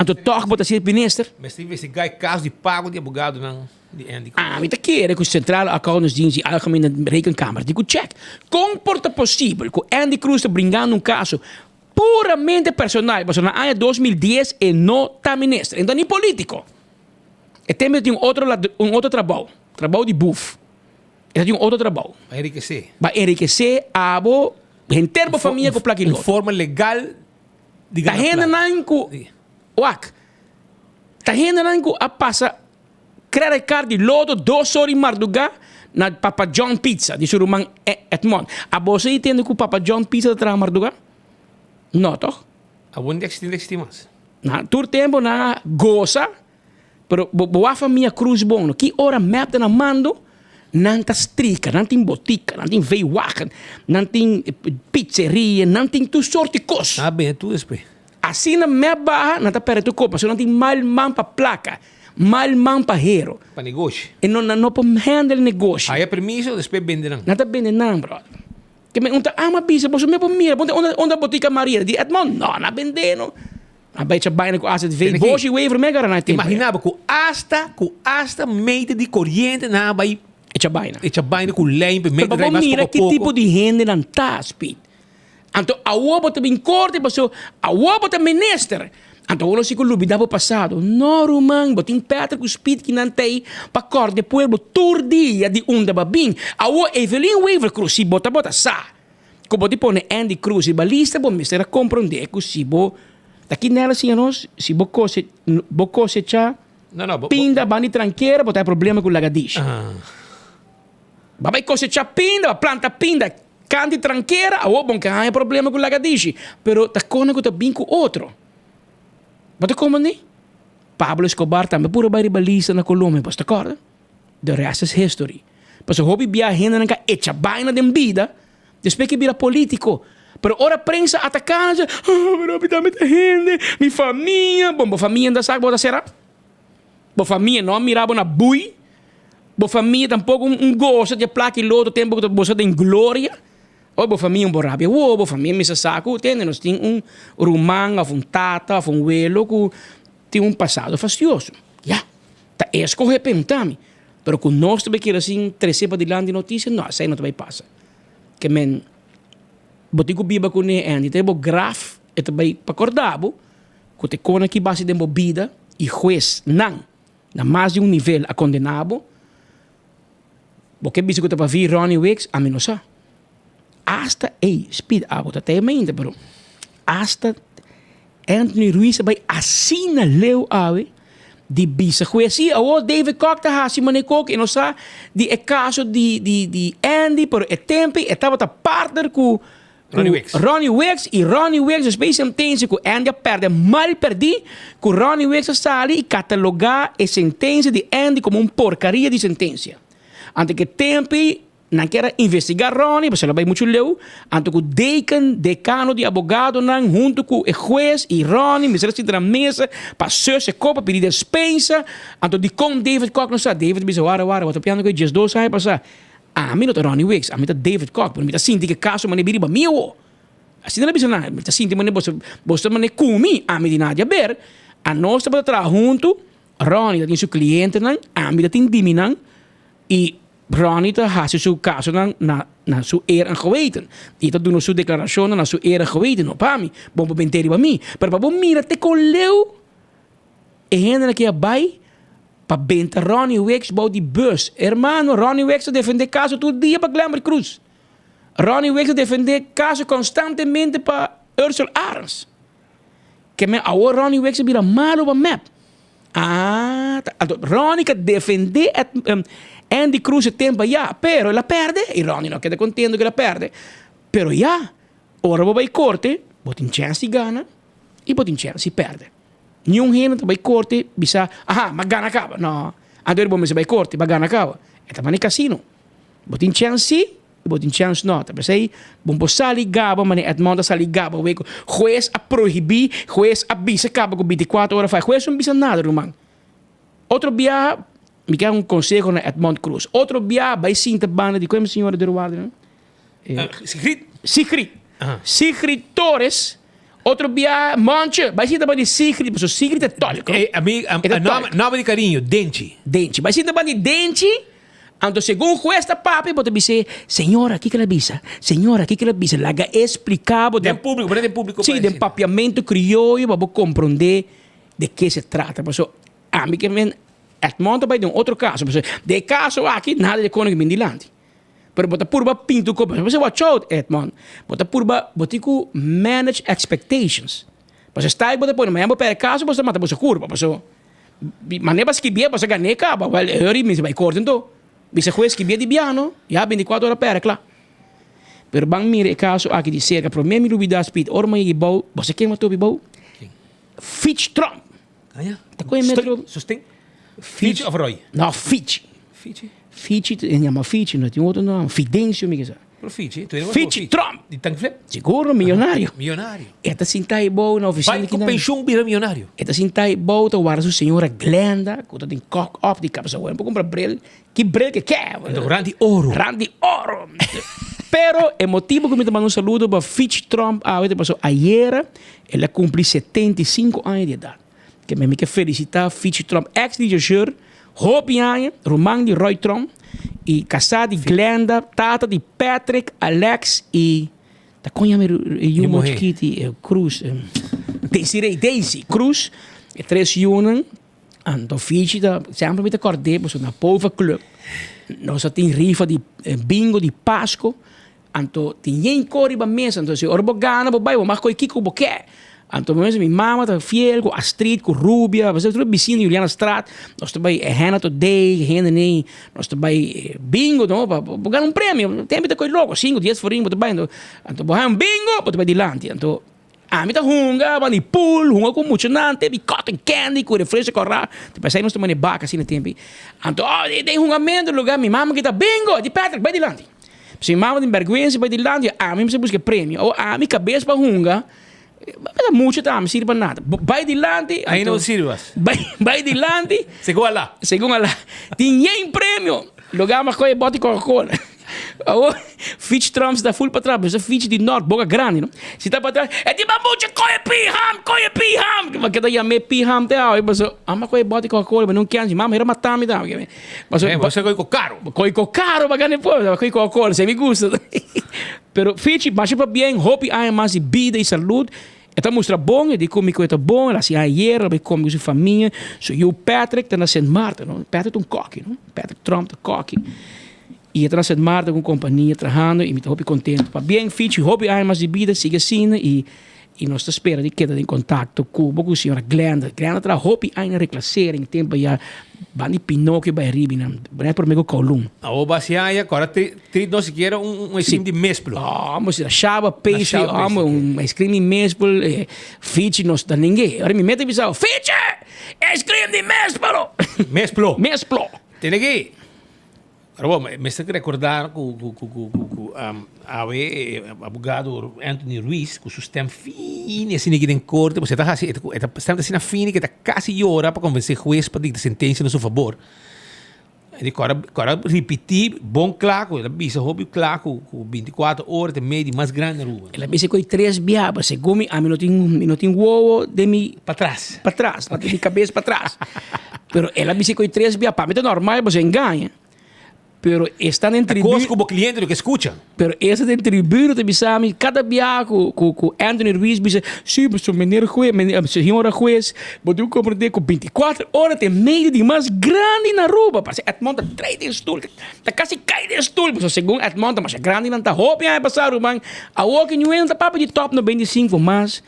Speaker 5: anto tòg bo ta ser minister?
Speaker 21: Mester investigá e kaso di pago di abogadonan di Andy Cruz.
Speaker 5: Ami ta kere ku Centrale Accountantsdienst i Algemene Rekenkamer di ku chèk. Kon por ta posibel ku Andy Cruz ta bringando un kaso puramente personal pasobra na aña 2010 e no ta minister, e no ta ni politico. E tempo e tin un otro un otro trabou, trabou di buf. E ta tin un otro trabou.
Speaker 21: Pa enrikesé.
Speaker 5: Pa enrikesé abo, henter bo famia ku plak i
Speaker 21: lot. Un forma legal di gana
Speaker 5: plaka. Ta hendenan ku, wak, ta hendenan ku a pasa credit card di loto dos or di mardugá na Papa John Pizza di su ruman Edmond. Abo sa tende ku Papa John Pizza ta traha mardugá? No, tòg?
Speaker 21: Abo no ta eksistí, no ta eksistí mas.
Speaker 5: Na tur tempu nan a gosa. Pero bo bo wak famia Cruz bon no. Ki ora mep ta na mando, nan ta strika, nan tin botika, nan tin veewagen, nan tin pizzeria, nan tin tur sorti kos.
Speaker 21: Nan a bende tur despues.
Speaker 5: Asina mep baha, nan ta perde tur kos, pasobra nan tin mal man pa plaka, mal man pa hero.
Speaker 21: Pa negoshi.
Speaker 5: E no, nan no por handle negoshi.
Speaker 21: Haya permiso, despues bende nan.
Speaker 5: Nan ta bende nan, brother. Ke men un ta ama bisa, boso mep por mira, ponte unda unda botika Maria di Edmond, no, nan a bende no. A bay cha baina ku azv.
Speaker 21: Tene ki.
Speaker 5: Boshi Wever mega na e tempo.
Speaker 21: Imagina bo ku asta ku asta meter di koriente nan a bay.
Speaker 5: Echa baina.
Speaker 21: Echa baina ku lijn pa e meter
Speaker 5: Pero
Speaker 21: draai
Speaker 5: bo
Speaker 21: mas
Speaker 5: mira
Speaker 21: poko
Speaker 5: ki
Speaker 21: poko.
Speaker 5: tipo di hende nan ta, Speed. Anto awor bo ta bin korte paso awor bo ta minister. Anto awor lo si ku lubida bo pasado. No ruman, bo tin Patrick ku Speed ki nan ta ei pa kòrda e pueblo tur dia di unda bo a bin. Awor Evelyn Wever Croes si bo tabata sa. Ku bo di pone Andy Cruz riba lista bo mester a komprondé ku si bo ta ki nel a siña nos si bo kose bo kosechá pinda banda di trankera bo ta hay problema ku lagadish. Bo bai kosechá pinda bo planta pinda kant di trankera awor bo ke haña problema ku lagadishi pero ta kona ku ta bin ku otro. Bo ta komprondé? Pablo Escobar tambe puru bai riba lista na Colombia bo ta kòrda? The rest is history. Pasobra hopi bia hendenan ka echa baina den bida, despues ke bira politico. Pero ora prensa ataka nan, dje, ah, pero ami tambe ta hende, mi famia. Bon, bo famia no ta sa ku bo ta sera. Bo famia no a mira bo na bui. Bo famia tampoco un gosa dje plaka i loto tempo ku bo sa den gloria. Oi, bo famia un bo rabia wou, bo famia mester sa ku, tende, nos tin un ruman of un tata of un welo ku tin un pasado fastioso. Ya, ta e escoge p'e, no ta mi. Pero cu nos ta bay kere asin trece padilanti noticia, no, esey no ta bay pasa. Ke men, bo tin cu biba cune, Andy, te bo graf e ta bay pa corda bo cu te cona ki base den bo bida y hues nan na mas di un nivel a condena bo, bo ke bisa cu ta pa vi Ronnie Wicks, ami no sa. Hasta, ey, Speed, abo ta te mente, pero hasta Anthony Ruiz a bai asina leu awe di bisa cu si awor David Kock ta haci mane Kock e no sa di e caso di di di Andy pero e tempo e tabata partner cu
Speaker 21: Ronnie Wicks.
Speaker 5: Ronnie Wicks y Ronnie Wicks despues di sentencia cu Andy a perde mal perdi cu Ronnie Wicks a sali y cataloga e sentencia di Andy como un porcaria di sentencia. Anto ke tempi nan kier a investiga Ronnie, pasobra el a bai muchu leu, anto ku deken, dekano di abogadonan hunto ku e hues i Ronnie mester a sinta na mesa pa sus e kopa pidi despensa. Anto dikon David Kok no sa? David a bisa, wara wara, bo ta piando ku e diesdos aña pasa. Ami no ta Ronnie Wicks, ami ta David Kok, pero mi ta sinti ku e kaso manera bira riba mi awo. Asina el a bisa nan, mi ta sinti manera boso boso ta manera ku mi, ami di nada ber. Anos tabata traha huntu, Ronnie ta tin su klientenan, ami ta tin di minan i Ronnie ta hasi su kasonan na na su eer en geweten. I ta duna su deklarashonnan na su eer en geweten, no pa mi. Bo por bent'é riba mi. Pero pa bo mira te kon leu e hendenan ke a bai pa benta Ronnie Wicks bou di bus. Hermano, Ronnie Wicks ta defendé kaso tur dia pa Glenbert Cruz. Ronnie Wicks ta defendé kaso konstantemente pa Ursel Arends. Ke men awor Ronnie Wicks a bira malo pa mep. Ah, ta, anto Ronnie ka defendé et, um, Andy Cruz e tempo ya, pero el a perde y Ronnie no keda contento que el a perde. Pero ya, ora bo bai corte, bo tin chance di gana y bo tin chance di perde. Niun hende ta bai corte bisa, aha, m'a gana caba. No, anto bo mester bai corte pa gana caba. E ta mane casino. Bo tin chance si y bo tin chance no. Ta p'esey bo por sali gaba manera Edmond a sali gaba awey cu huez a prohibi, huez a bisa caba cu binticuatro ora fai. Huez no bisa nada ruman. Otro biaha mi ke un conseho na Edmond Croes. Otro biaha bay sinta banda di cu e señora deurwaarder nan?
Speaker 21: Sigrid.
Speaker 5: Sigrid. Sigrid Torres. Otro biaha Monche bay sinta banda di Sigrid pasobra Sigrid ta tolk.
Speaker 21: Nomber di cariño Denchi.
Speaker 5: Denchi. Bay sinta banda di Denchi. Anto segun hues ta papia bo ta bis'é, Señora, kiko el a bisa? Señora, kiko el a bisa? Laga e spliká bo.
Speaker 21: Den públiko, pone den públiko.
Speaker 5: Sí, den papiamentu krioyo pa bo komprondé de ke se trata. Pasobra ami ke men Edmond ta bai den un otro kaso. Pasobra den e kaso aki nada di kono ke bin dilanti. Pero bo ta purba pinta un kos. Pasobra watch out Edmond, bo ta purba, bo tin ku manage expectations. Pasobra style bo ta pone, mañana bo pèrdè kaso bo ta mata bo su kurpa. Pasobra. Manera pa skibié boso gané kaba. Wèl, e hori mi bai korte anto. Bisa hues skibié di biaha no. Ya bintikuater ora pèrdè kla. Pero ban mira e kaso aki di serka. Promé mi lubidá speed. Ora mi a yega bou, bo sa ken mi a topi bou? Fitch Trump. Ta koe metro.
Speaker 21: Sosten? Fitch of Roy?
Speaker 5: No, Fitch.
Speaker 21: Fitch?
Speaker 5: Fitch, e yama Fitch, no tin otro nòmber. Fidencio mi ke sa.
Speaker 21: Pero Fitch, tu
Speaker 5: Fitch Trump.
Speaker 21: Di tank flip?
Speaker 5: Seguro, millonario.
Speaker 21: Millonario.
Speaker 5: E ta sinta ahí bou na oficina
Speaker 21: Bai ku pensioen bira millonario.
Speaker 5: E ta sinta ahí bou ta warda su señora Glenda ku ta den kòk òf di kap. Sa wèn por kumpra bril, ki bril ke ke.
Speaker 21: Rand di oro.
Speaker 5: Rand di oro. Pero e motibu ku mi ta manda un saludo pa Fitch Trump awe ta pasobra ayera el a kumpli 75 aña di edat. Ke mi ke felisitá Fitch Trump ex regisseur. Hopi aña, ruman di Roy Tromp y casá di Glenda, tata di Patrick, Alex y ta con yama e yu mo chikiti e Cruz, Desiree, Daisy Cruz, e tres yunan. Anto Fichi ta semper mi ta cord'é pasobra na Pova Club nos a tin rifa di bingo di Pasco. Anto tin yen kos riba mesa, anto si ora bo gana bo bai bo mag kohe kiko bo ke. Anto mi mesa mi mama ta fiel ku Astrid ku Rubia, pasobra tur e bisiña di Juliana Straat, nos ta bai Henna Today, hende nei, nos ta bai bingo no pa bo gana un premio, tempo ta kohe loko, sinku dies florin bo ta bai, anto anto bo haña un bingo bo ta bai dilanti, anto ami ta hunga banda di pool, hunga ku muchanan te di cotton candy ku refresco kòrá, ta p'esei nos ta manda e baka asina tempo, anto den hungamento lugar mi mama kita bingo di Patrick bai dilanti. Si mi mama tin bèrgwensa bai dilanti, ami mester buska e premio. Awor ami kabes pa hunga, ta mucha ta ami sirbi pa nada. Bai dilanti.
Speaker 21: Ahi no sirbi mas.
Speaker 5: Bai bai dilanti.
Speaker 21: Segun Alá.
Speaker 5: Segun Alá. Tin yen premio. Lo gama koe bòt di Coca-Cola. Awor Fitch Trump sta ful patras, pero Fitch di Nort, boka grandi no. Si ta patras, e tin babucha koe piham, koe piham. Ma keda yam'é piham te awe, pasobra amo koe bòt di Coca-Cola, mi no kèn si mama hera mata mi tambe.
Speaker 21: Paso, eh, boso koi caro.
Speaker 5: Koi caro pa gana pueblo, koi Coca-Cola, se mi gusta. Pero Fichi, masha pa bien, hopi aña mas di bida y salud. E ta mustra bon, e di cu mi cu e ta bon, el a haci ayer, el a bay come cu su famia. Su yiu Patrick ta na Sint Maarten, no? Patrick ta un koki, no? Patrick Tromp ta koki. Y e ta na Sint Maarten cu un compania trahando y mi ta hopi contento. Pa bien, Fichi, hopi aña mas di bida, sigui asina y Y nos ta spera di keda den contacto cu bo cu señora Glenda. Glenda traha hopi aña na reclassering, tempo ya ban di Pinocchio bay ariba y nan net prome cu Kowloon.
Speaker 21: Awo bo haci aña cu ora tri tri no sikiera un un ice cream di mesplo.
Speaker 5: Oh, si na Shaba Pastry, amo un ice cream di mesplo, eh, Fichi nos ta ningue. Ora mi mete bisa, Fichi! Ice cream di mesplo!
Speaker 21: Mesplo!
Speaker 5: Mesplo!
Speaker 21: Tene aki. Pero bo mester recordar cu cu cu cu cu cu awe e abogado Anthony Ruiz cu su stem fini asina aki den corte, pasobra e ta haci e ta stem ta asina fini cu e ta casi yora pa convence huez pa dicta sentencia na su fabor. E di kora kora ripiti bon kla ku el a bisa hopi kla ku ku bintikuater ora ta e medio mas grandi na Aruba.
Speaker 5: El a bisa ku e tres biaha, pero segun mi ami no tin mi no tin wowo den mi
Speaker 21: Patras.
Speaker 5: Patras, no tin mi kabes patras. Pero el a bisa ku e tres biaha, pa mi ta normal pasobra e engaña. Pero esnan den
Speaker 21: Ta
Speaker 5: tribu
Speaker 21: kos ku bo kliente lo ke skucha.
Speaker 5: Pero esa den tribuna ta bisa mi kada biaha ku ku ku Anthony Ruiz bisa, si pasobra meneer hues, meneer señora hues, bo tin ku komprende ku bintikuater ora ta e medio di mas grandi na Aruba. Parse Edmond ta trai den stul, ta kasi kai den stul, pasobra segun Edmond ta masha grandi nan ta hopi aña pasa ruman. Awor ki niun hende ta papia di top 95 mas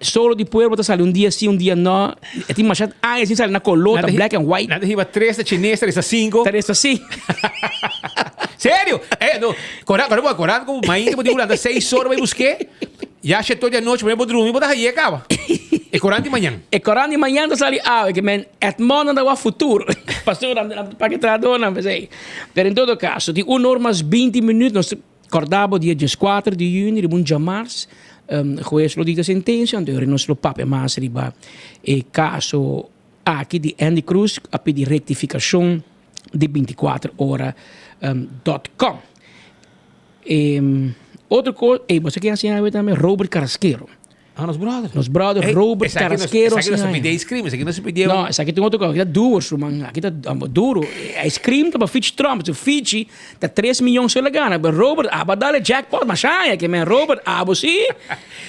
Speaker 5: Solo di pueblo ta sali un dia si un dia no. E tin masha aña sin sali na color, ta black and white.
Speaker 21: Nan ta hiba tres ta chines, tres ta cinco.
Speaker 5: Tres ta cinco.
Speaker 21: Serio? Eh, no. Cora, cora, bo, cora, como mainta bo tin cu lanta seis ora bay busque. Ya she todo di anochi, bo drumi, bo ta haye caba. E coran di mañan.
Speaker 5: E coran di mañan ta sali awe, ke men Edmond nan ta wak futuro. Pasobra nan pa ke trahadornan pesey. Pero en todo caso, tin un or mas binti minuut, nos Corda bo dia dieskuater di juni riba un djamars hues lo dicta sentencia anto yori nos lo papia mas riba e caso aki di Andy Cruz a pidi rectificacion di 24 ora dot com. Otro cos, ey bo sa ken a siña awe tambe? Robert Carrasquero.
Speaker 21: Ah, nos brother.
Speaker 5: Nos brother Ey, Robert
Speaker 21: esaki no-
Speaker 5: Carrasquero.
Speaker 21: Esaki no
Speaker 5: asina
Speaker 21: sa pidi
Speaker 5: eh.
Speaker 21: ice cream, esaki no sa pidi.
Speaker 5: No, esaki tin otro cosa. Aki ta duro, ruman. Aki ta duro. Ice cream ta pa Fitch Trump. So Fitchy ta 3 miljoen so el a gana. Pero Robert, abo a dale jackpot mashaya. Ke men Robert, abo si.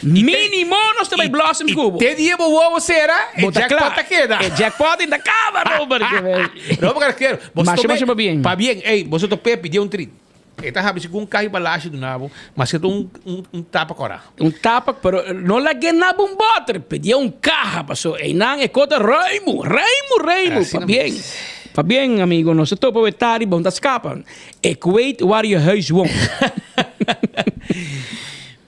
Speaker 5: Minimo nos ta bay Blossoms ku bo.
Speaker 21: Te dia bo wowo sera, e
Speaker 5: Bo ta
Speaker 21: jackpot
Speaker 5: kla.
Speaker 21: ta keda.
Speaker 5: E jackpot in ta kaba, Robert. Ke men.
Speaker 21: Robert Carrasquero, bo
Speaker 5: Masha,
Speaker 21: tope-
Speaker 5: masha pa bien.
Speaker 21: Pa bien. Ey, bo tope pidi un treat. E ta habi segun kai balashi duna bo, maske ta un un tapa kora.
Speaker 5: Un tapa, pero no lag'é na bo un boter, pidié un kaha, paso einan e kota ruimu, ruimu, ruimu. Pabien, pabien amigo, nos ta topa bo e tari, bo no ta skapa. Ik weet waar je huis woont.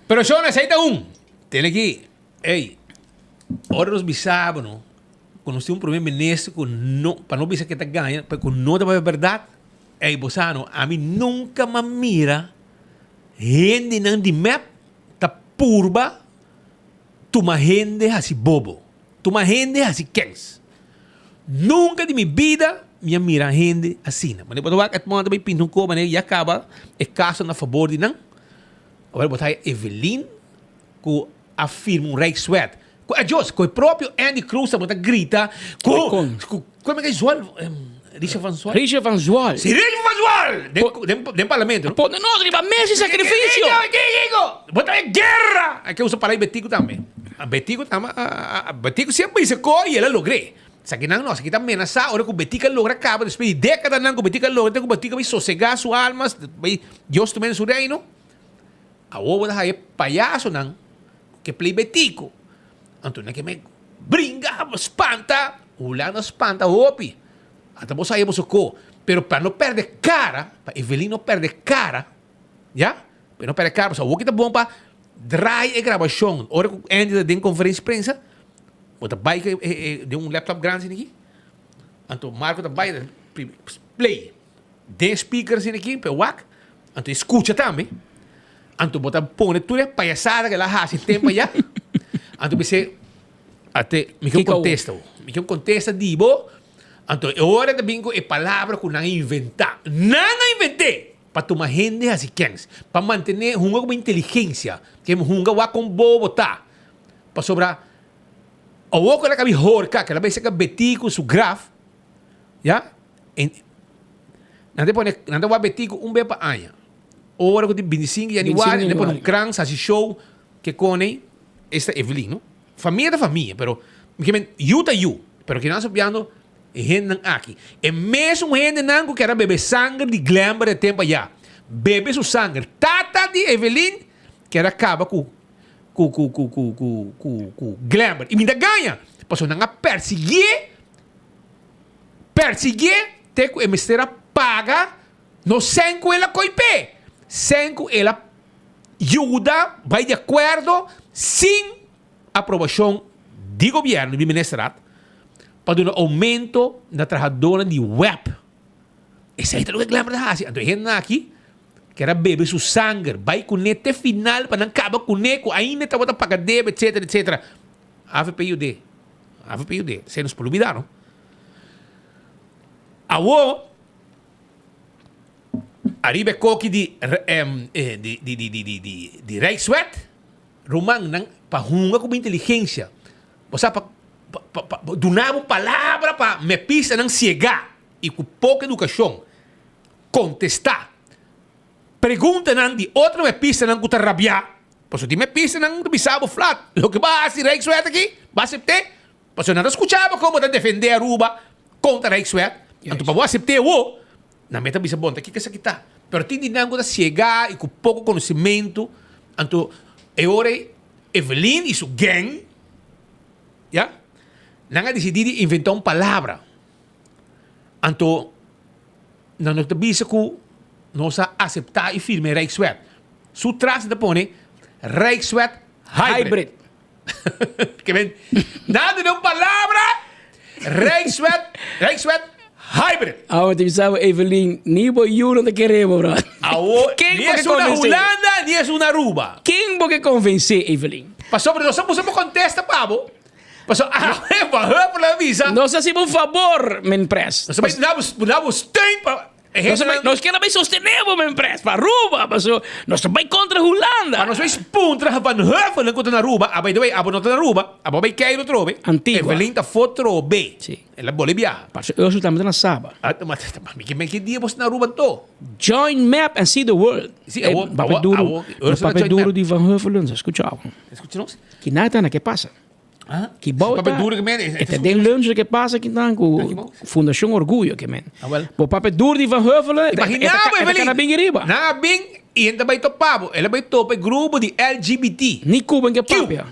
Speaker 21: Pero shon, esei ta un. Tene aki, ey, ora nos bisa bo no, ku nos tin un primer minister ku no, pa no bisa ke ta gaña, pero ku no ta papia bèrdat, Ey bo sa no, ami nunca m'a mira hendenan di mep ta purba tuma hende haci bobo, tuma hende haci kens. Nunca di mi bida mi a mira hende asina. Manera bo ta wak Edmond ta bay pinta un koba manera ya caba e caso na fabor di nan. Awor bo ta haya Evelyn cu a firma un rijkswet. Cu adios, cu e propio Andy Cruz tabata grita cu, cu, cu e Zwol, Richard van Zwol?
Speaker 5: Richard van Zwol.
Speaker 21: Si, Richard van Zwol! Den, den, den parlamento, no?
Speaker 5: Pone nos riba mes di sacrificio!
Speaker 21: Kiko, kiko? Bo ta e guerra! Hay que usa palabra Betico tambe. Betico tambe, Betico siempre dice co y el a logr'é. Esaki nan no, esaki ta menasá ora cu Betico a logra caba despues di décadanan cu Betico a logra, te cu Betico a bay sosegá su alma, bay Dios tum'é den su reino. Awor bo ta haya payasonan ke play betico. Anto nan ke me bringa, spanta. Hulanda spanta hopi. Ata bo sa haya boso ko. Pero pa no perde cara, pa Evelyn no perde cara, ya? Pa e no perde cara, pasobra awor ki ta bon pa draai e grabashon. Ora ku Andy ta den conferencia di prensa, bo ta bai ku e den un laptop grandi asina aki. Anto Marco ta bai play. Den speaker asina aki pa e wak, anto e skucha tambe. Anto bo ta pone tur e payasada ku el a hasi tempu aya. Anto bis'é, Ate, mi ke un kontesta bo. Mi ke un kontesta di bo. Anto e ora ta bin ku e palabra ku nan a inventá. Nan a invent'é pa tuma hende hasi kèns, pa mantené hunga ku bo inteligensia, ke hunga wak kon bobo ta. Pasobra awor ku el a kabi horka, ku el a bai saka Betí ku su graf, ya. En, nan ta pone, nan ta wak betico un be pa aña. Ora ku tin 25 januari, nan ta pone un krans, hasi show, ke kone, esta Evelyn, no? Famia ta famia, pero, mi ke men, yu ta yu. Pero kinan sa piando e hendenan aki. E mesun hendenan ku kera bebe sanger di Glenber e tempo aya. Bebe su sanger. Tata di Evelyn kera kaba ku ku ku ku ku ku ku ku Glenber. I mi ta gaña, pasobra nan a persiguié. Persiguié te ku e mester a paga no sen ku el a koi p'e, sen ku el a yuda bai di akuerdo sin aprobashon di gobièrnu di ministerat pa duna oumento na trahadónan di web. Esei ta loke Glamour ta hasi. Anto e hendenan aki ker a bebe su sanger, bai kuné te final pa nan kaba kuné ku ainda e tabata paga debe etcetera etcetera. Avp yud'é. Avp yud'é. Esei nos por lubidá no. Awor ariba e koki di di Rijkswet ruman nan pa hunga ku bo inteligensia bo sa pa pa duna bo palabra pa mepistanan siega. i ku poko edukashon kontestá preguntanan di otro mepistanan ku ta rabiá, pasobra tin mepistanan ta bisa bo flat, loke bo a hasi Rijkswet aki, bo a asept'é, pasobra nan ta skucha bo kon bo ta defendé Aruba kontra Rijkswet, anto pa bo asept'é awor, nan mester ta bisa bon ta kiko esaki ta, pero tin di nan ku ta siegá i ku poko konosementu, anto e ora ei Evelyn i su gang, ya, nan a disidí di inventá un palabra. Anto nan no ta bisa ku nos a aseptá i firma e Rijkswet. Su tras nan ta pone Rijkswet Hybrid. Ke men, nan duna un palabra Rijkswet, Rijkswet Hybrid.
Speaker 5: Awo mi ta bisa bo Evelyn, ni bo yu no ta kere bo bro.
Speaker 21: Awo,
Speaker 5: Ken
Speaker 21: ni
Speaker 5: bo ke
Speaker 21: esun na
Speaker 5: konvensé?
Speaker 21: Hulanda, ni esun na Aruba.
Speaker 5: Ken bo ke konvensé Evelyn?
Speaker 21: Pasobra nos a busa bo kontesta pa bo. Paso awe pa hup la bisa.
Speaker 5: Nos a hasi bo un fabor, men pres.
Speaker 21: Nos a bai duna bo steun pa e hendenan.
Speaker 5: Nos kier a bai sostené bo, men pres, pa Aruba, paso nos ta bai kontra Hulanda.
Speaker 21: Pa nos bai spuntra Van Huffelen ku ta na Aruba, a by the way, abo no ta na Aruba, abo a bai Cairo trobe.
Speaker 5: Antigua.
Speaker 21: Evelyn ta for trobe.
Speaker 5: Si.
Speaker 21: El a bole biaha.
Speaker 5: Paso Ursula tambe ta na Saba.
Speaker 21: Ma mi ke men ki dia bo sta na Aruba anto?
Speaker 5: Join mep and see the world.
Speaker 21: Si, awo,
Speaker 5: Papia
Speaker 21: awo,
Speaker 5: duro,
Speaker 21: awo, Ursula
Speaker 5: papia
Speaker 21: join
Speaker 5: duro
Speaker 21: mep.
Speaker 5: di Van Huffelen, sa skucha abo.
Speaker 21: Skucha nos?
Speaker 5: Ki nada na ke pasa. Ki bou
Speaker 21: Pape
Speaker 5: ta,
Speaker 21: duro ke men.
Speaker 5: E ta den lunch ke pasa ki tan ku Fundacion Orgullo ke men. Bo pape duro di Van Heuvelen, e ta
Speaker 21: Imagina bo,
Speaker 5: e ta
Speaker 21: Evelyn.
Speaker 5: kana bin riba.
Speaker 21: Nan a bin i nan ta bai topa bo. El a bai topa e grupo di LGBT.
Speaker 5: Ni Cuba ke papia.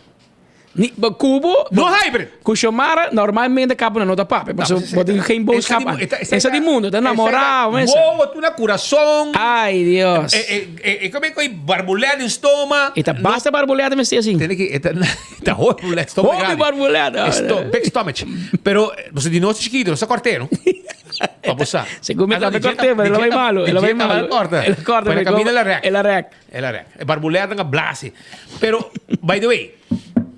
Speaker 5: Ni ba Cubo.
Speaker 21: No hybrid.
Speaker 5: Ku Xiomara normalmente kaba nan no ta papia. Paso bo tin geen boodschap aan. Esa di mundo, ta namorado mesa.
Speaker 21: Wowo tu na curason.
Speaker 5: Ay Dios.
Speaker 21: E e e e come coi barbulea den stoma.
Speaker 5: E ta basta barbulea ta mester asin.
Speaker 21: Tene ki e ta ta hopi barbulea stoma
Speaker 5: Hopi barbulea.
Speaker 21: Sto big stomach. Pero bo di nos chiquito, nos ta corte no. Pa bo sa.
Speaker 5: Segun mi tambe corte, pero el a bay malo, el a bay malo.
Speaker 21: El corta.
Speaker 5: El corta.
Speaker 21: Pero camina la rek.
Speaker 5: El a rek.
Speaker 21: El a rek. E barbulea ta blasi. Pero by the way,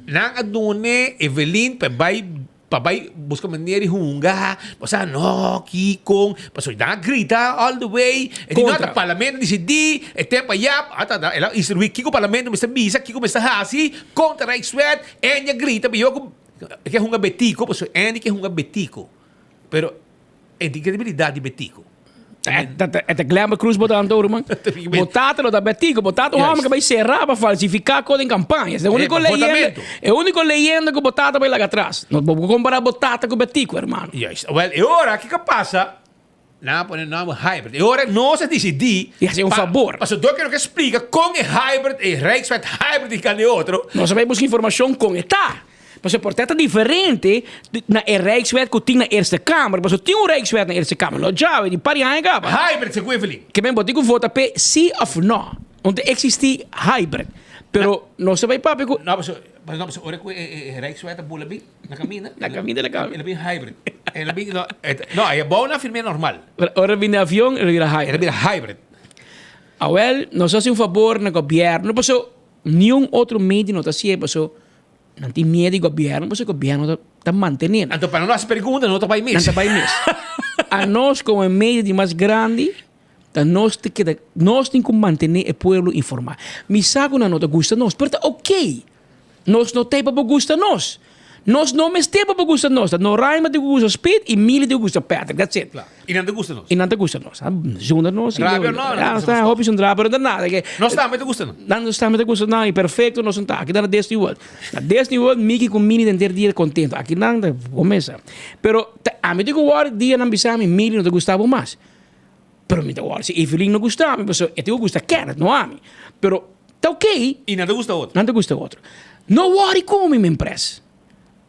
Speaker 21: nan a dune Evelyn pa bay pa bay busca manera di hunga, o sea no kiko, pasobra nan a grita all the way, e di no ta parlamento dicidi, e tempo aya, ata el a instrui kiko parlamento mester bisa, kiko mester haci contra Rijkswet, Andy a grita biyo cu e ke hunga Betico, pasobra Andy ke hunga Betico, pero e tin credibilidad di Betico.
Speaker 5: E ta Glamour Cruz bo ta anto ruman. Bo tata lo ta Betico, bo tata un homber ke bai sera pa falsifica cos den campaña. E unico leyenda, e unico leyenda cu bo tata bai laga atras. No bo por compara bo tata cu Betico, hermano.
Speaker 21: Juist. Wel, e ora kiko a pasa? Nan a pone nomber hybrid. E ora nos a dicidi.
Speaker 5: Y haci un fabor.
Speaker 21: Pasobra dor ke no ke splica con e hybrid, e Rijkswet hybrid di kan di otro.
Speaker 5: Nos a bai busca informacion con e ta. Pasobra por ta diferente na e Rijkswet ku tin na Eerste Kamer. Pasobra tin un Rijkswet na Eerste Kamer. Lo djawe di par di aña kaba.
Speaker 21: Hybrid, segun Evelyn.
Speaker 5: Ke men bo tin ku vota p'e sí òf nò. No ta eksistí hybrid. Pero nos ta bai papia ku.
Speaker 21: No, pasobra, no, pasobra ora ku e Rijkswet a bula bin na kaminda.
Speaker 5: Na kaminda na kaminda.
Speaker 21: El a bin hybrid. El a bin, no, no, e abou nan firm'é normal.
Speaker 5: Pero ora bin den avion el a bira hybrid.
Speaker 21: El a bira hybrid.
Speaker 5: Awel, nos a hasi un fabor na gobièrnu pasobra niun otro medio no ta hasié pasobra Nan tin miedo di gobierno pasobra gobierno ta ta mantene nan.
Speaker 21: Anto pa nan no hasi pregunta nan no ta bai mes.
Speaker 5: Nan ta bai mes. Anos como e medio di mas grandi ta nos ta keda nos tin cu mantene e pueblo informa. Mi sa cu nan no ta gusta nos pero ta ok. Nos no ta ey pa bo gusta nos. Nos no mester pa bo gusta nos. Ta Noraima tin cu gusta Speed y Mili tin cu gusta Patrick. That's it.
Speaker 21: Y nan ta gusta nos.
Speaker 5: Y nan ta gusta nos. Zunda nos.
Speaker 21: Rabia no, nan ta gusta nos.
Speaker 5: Hopi zundra, pero no ta nada.
Speaker 21: Nos tambe ta gusta nan.
Speaker 5: Nan nos tambe ta gusta nan y perfecto nos ta. Aki ta na Disney World. Na Disney World Mickey cu Minnie ta henter dia contento. Aki nan ta comesa. Pero ta ami tin cu wòrdu dia nan bisa mi Milly no ta gusta bo mas. Pero mi ta wòrdu si Evelyn no gusta mi pasobra e tin cu gusta Kenneth no ami. Pero ta ok.
Speaker 21: Y nan ta gusta otro.
Speaker 5: Nan ta gusta otro. No wòri cu mi men pres.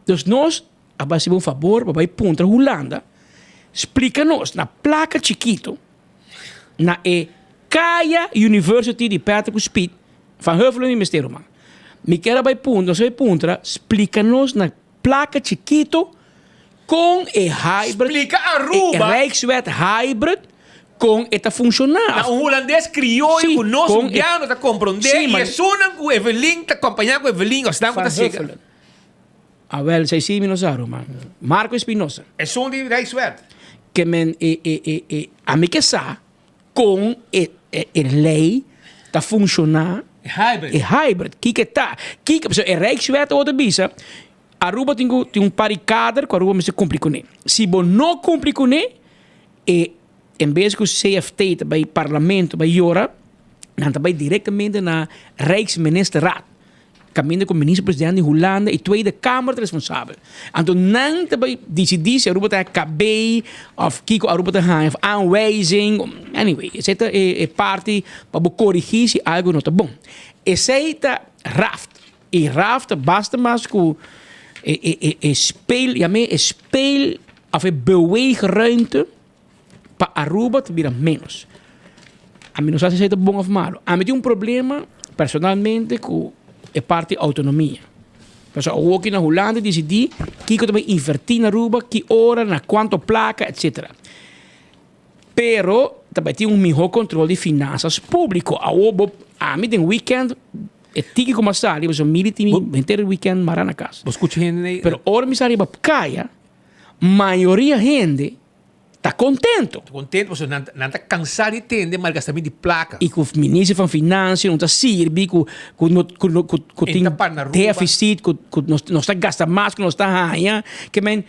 Speaker 5: Dus nos a bai hasibo un fabor pa bai puntra Hulanda splika nos na plaka chikito na e Kaya University di Patrick ku Speed van Heuvelen mi mester ruman. Mi kier a bai puntra nos a bai puntra splika nos na plaka chikito kon e hybrid
Speaker 21: Splika Aruba.
Speaker 5: e Rijkswet hybrid. Kon e ta funshoná.
Speaker 21: Na un hulandes krioyo ku nos rubiano ta komprondé i esunnan ku Evelyn ta kompañá ku Evelyn òf esnan ku ta sigui.
Speaker 5: Awel, esei sí mi no sa ruman. Marco Espinosa.
Speaker 21: Esun di Rijkswet.
Speaker 5: Ke men e e e e ami ke sa kon e e lei ta funshoná.
Speaker 21: E hybrid.
Speaker 5: E hybrid. Kiko e ta? Kiko, pasobra e Rijkswet awor ta bisa Aruba tin ku tin un par di kader ku Aruba mester kumpli kuné. Si bo no kumpli kuné e en bes ku CFT ta bai parlamento bai yora, nan ta bai direktamente na Rijksministerraad, kaminda ku minister presidente di Hulanda i Tweede Kamer ta responsabel. Anto nan ta bai disidí si Aruba ta haña KB òf kiko Aruba ta haña òf aanwijzing, anyway, esei ta e parti pa bo korigí si algu no ta bon. Esei ta raft i raft ta basta mas ku e speel, yam'é e speel Of e beweegruimte pa Aruba ta bira menos. Ami no sa si esei ta bon of malo. Ami tin un problema personalmente ku e parti autonomia. Pasobra awor aki na Hulanda disidí kiko ta bai invertí na Aruba, ki ora, na kuanto plaka, etsetera. Pero ta bai tin un mihó kontrol di finansas públiko. Awor bo, ami den weekend e tiki ku mi a sali pasobra mi di tin henter e weekend mara na kas.
Speaker 21: Bo skucha hende.
Speaker 5: Pero ora mi sali riba kaya. Mayoria hende ta contento.
Speaker 21: Ta contento pasobra nan nan ta cansa di tende malgastament di placa.
Speaker 5: Y cu minister van Financiën no ta sirbi cu cu no cu no cu cu tin deficit cu cu nos nos ta gasta mas cu nos ta haña ke men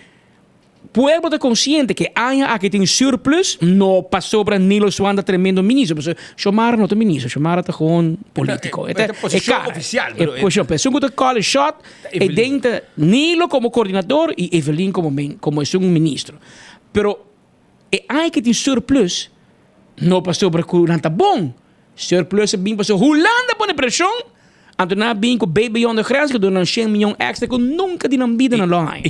Speaker 5: pueblo ta consciente ke aña aki tin surplus no pasobra Nilo Swan ta tremendo minister pasobra Xiomara no ta minister Xiomara ta gewoon politico e ta e cara e posicion pero esun cu ta call e shot E den ta Nilo como coordinador y Evelyn como men como esun ministro. Pero e aña ke tin surplus no pasobra ku nan ta bon. Surplus a bin pasobra Hulanda pone preshon anto nan a bin ku Baby Beyond de Grens ku duna nan shen miyon extra ku nunka di nan bida nan lo haña.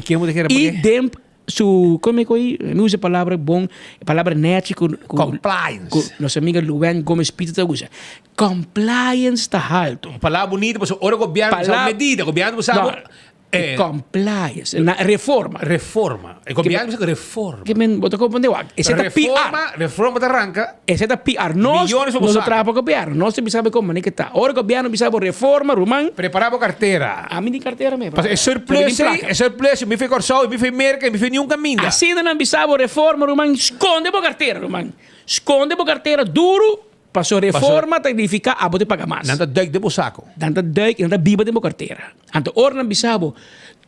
Speaker 21: I
Speaker 5: den su como e koe mi usa e palabra bon e palabra nechi ku
Speaker 21: Compliance.
Speaker 5: ku nos amiga Luann Gomez Pieter ta usa. Compliance ta halto.
Speaker 21: Un palabra bunito pasobra ora gobierno usa un medida, gobierno usa
Speaker 5: No, compliance, na reforma.
Speaker 21: Reforma. E gobierno usa reforma.
Speaker 5: Ke men bo ta comprende wak. Esei ta PR.
Speaker 21: Reforma, reforma ta ranca.
Speaker 5: Esei ta PR. Nos,
Speaker 21: Millones pa bo
Speaker 5: nos ta
Speaker 21: saca.
Speaker 5: traha pa gobierno. Nos ta bisa bo con manera ke ta. Ora gobierno bisa bo reforma, ruman.
Speaker 21: Prepara bo cartera.
Speaker 5: Ami tin cartera me.
Speaker 21: Pasobra e surplus ei, e surplus ei, mi fe Corsou, mi fe Merca, mi fe niun caminda.
Speaker 5: Asina nan bisa bo reforma, ruman, sconde bo cartera, ruman. Sconde bo cartera duro. Paso reforma ta significa abo ta paga mas.
Speaker 21: Nan ta duik den bo saco.
Speaker 5: Nan ta duik y nan ta biba den bo cartera. Anto ora nan bisa bo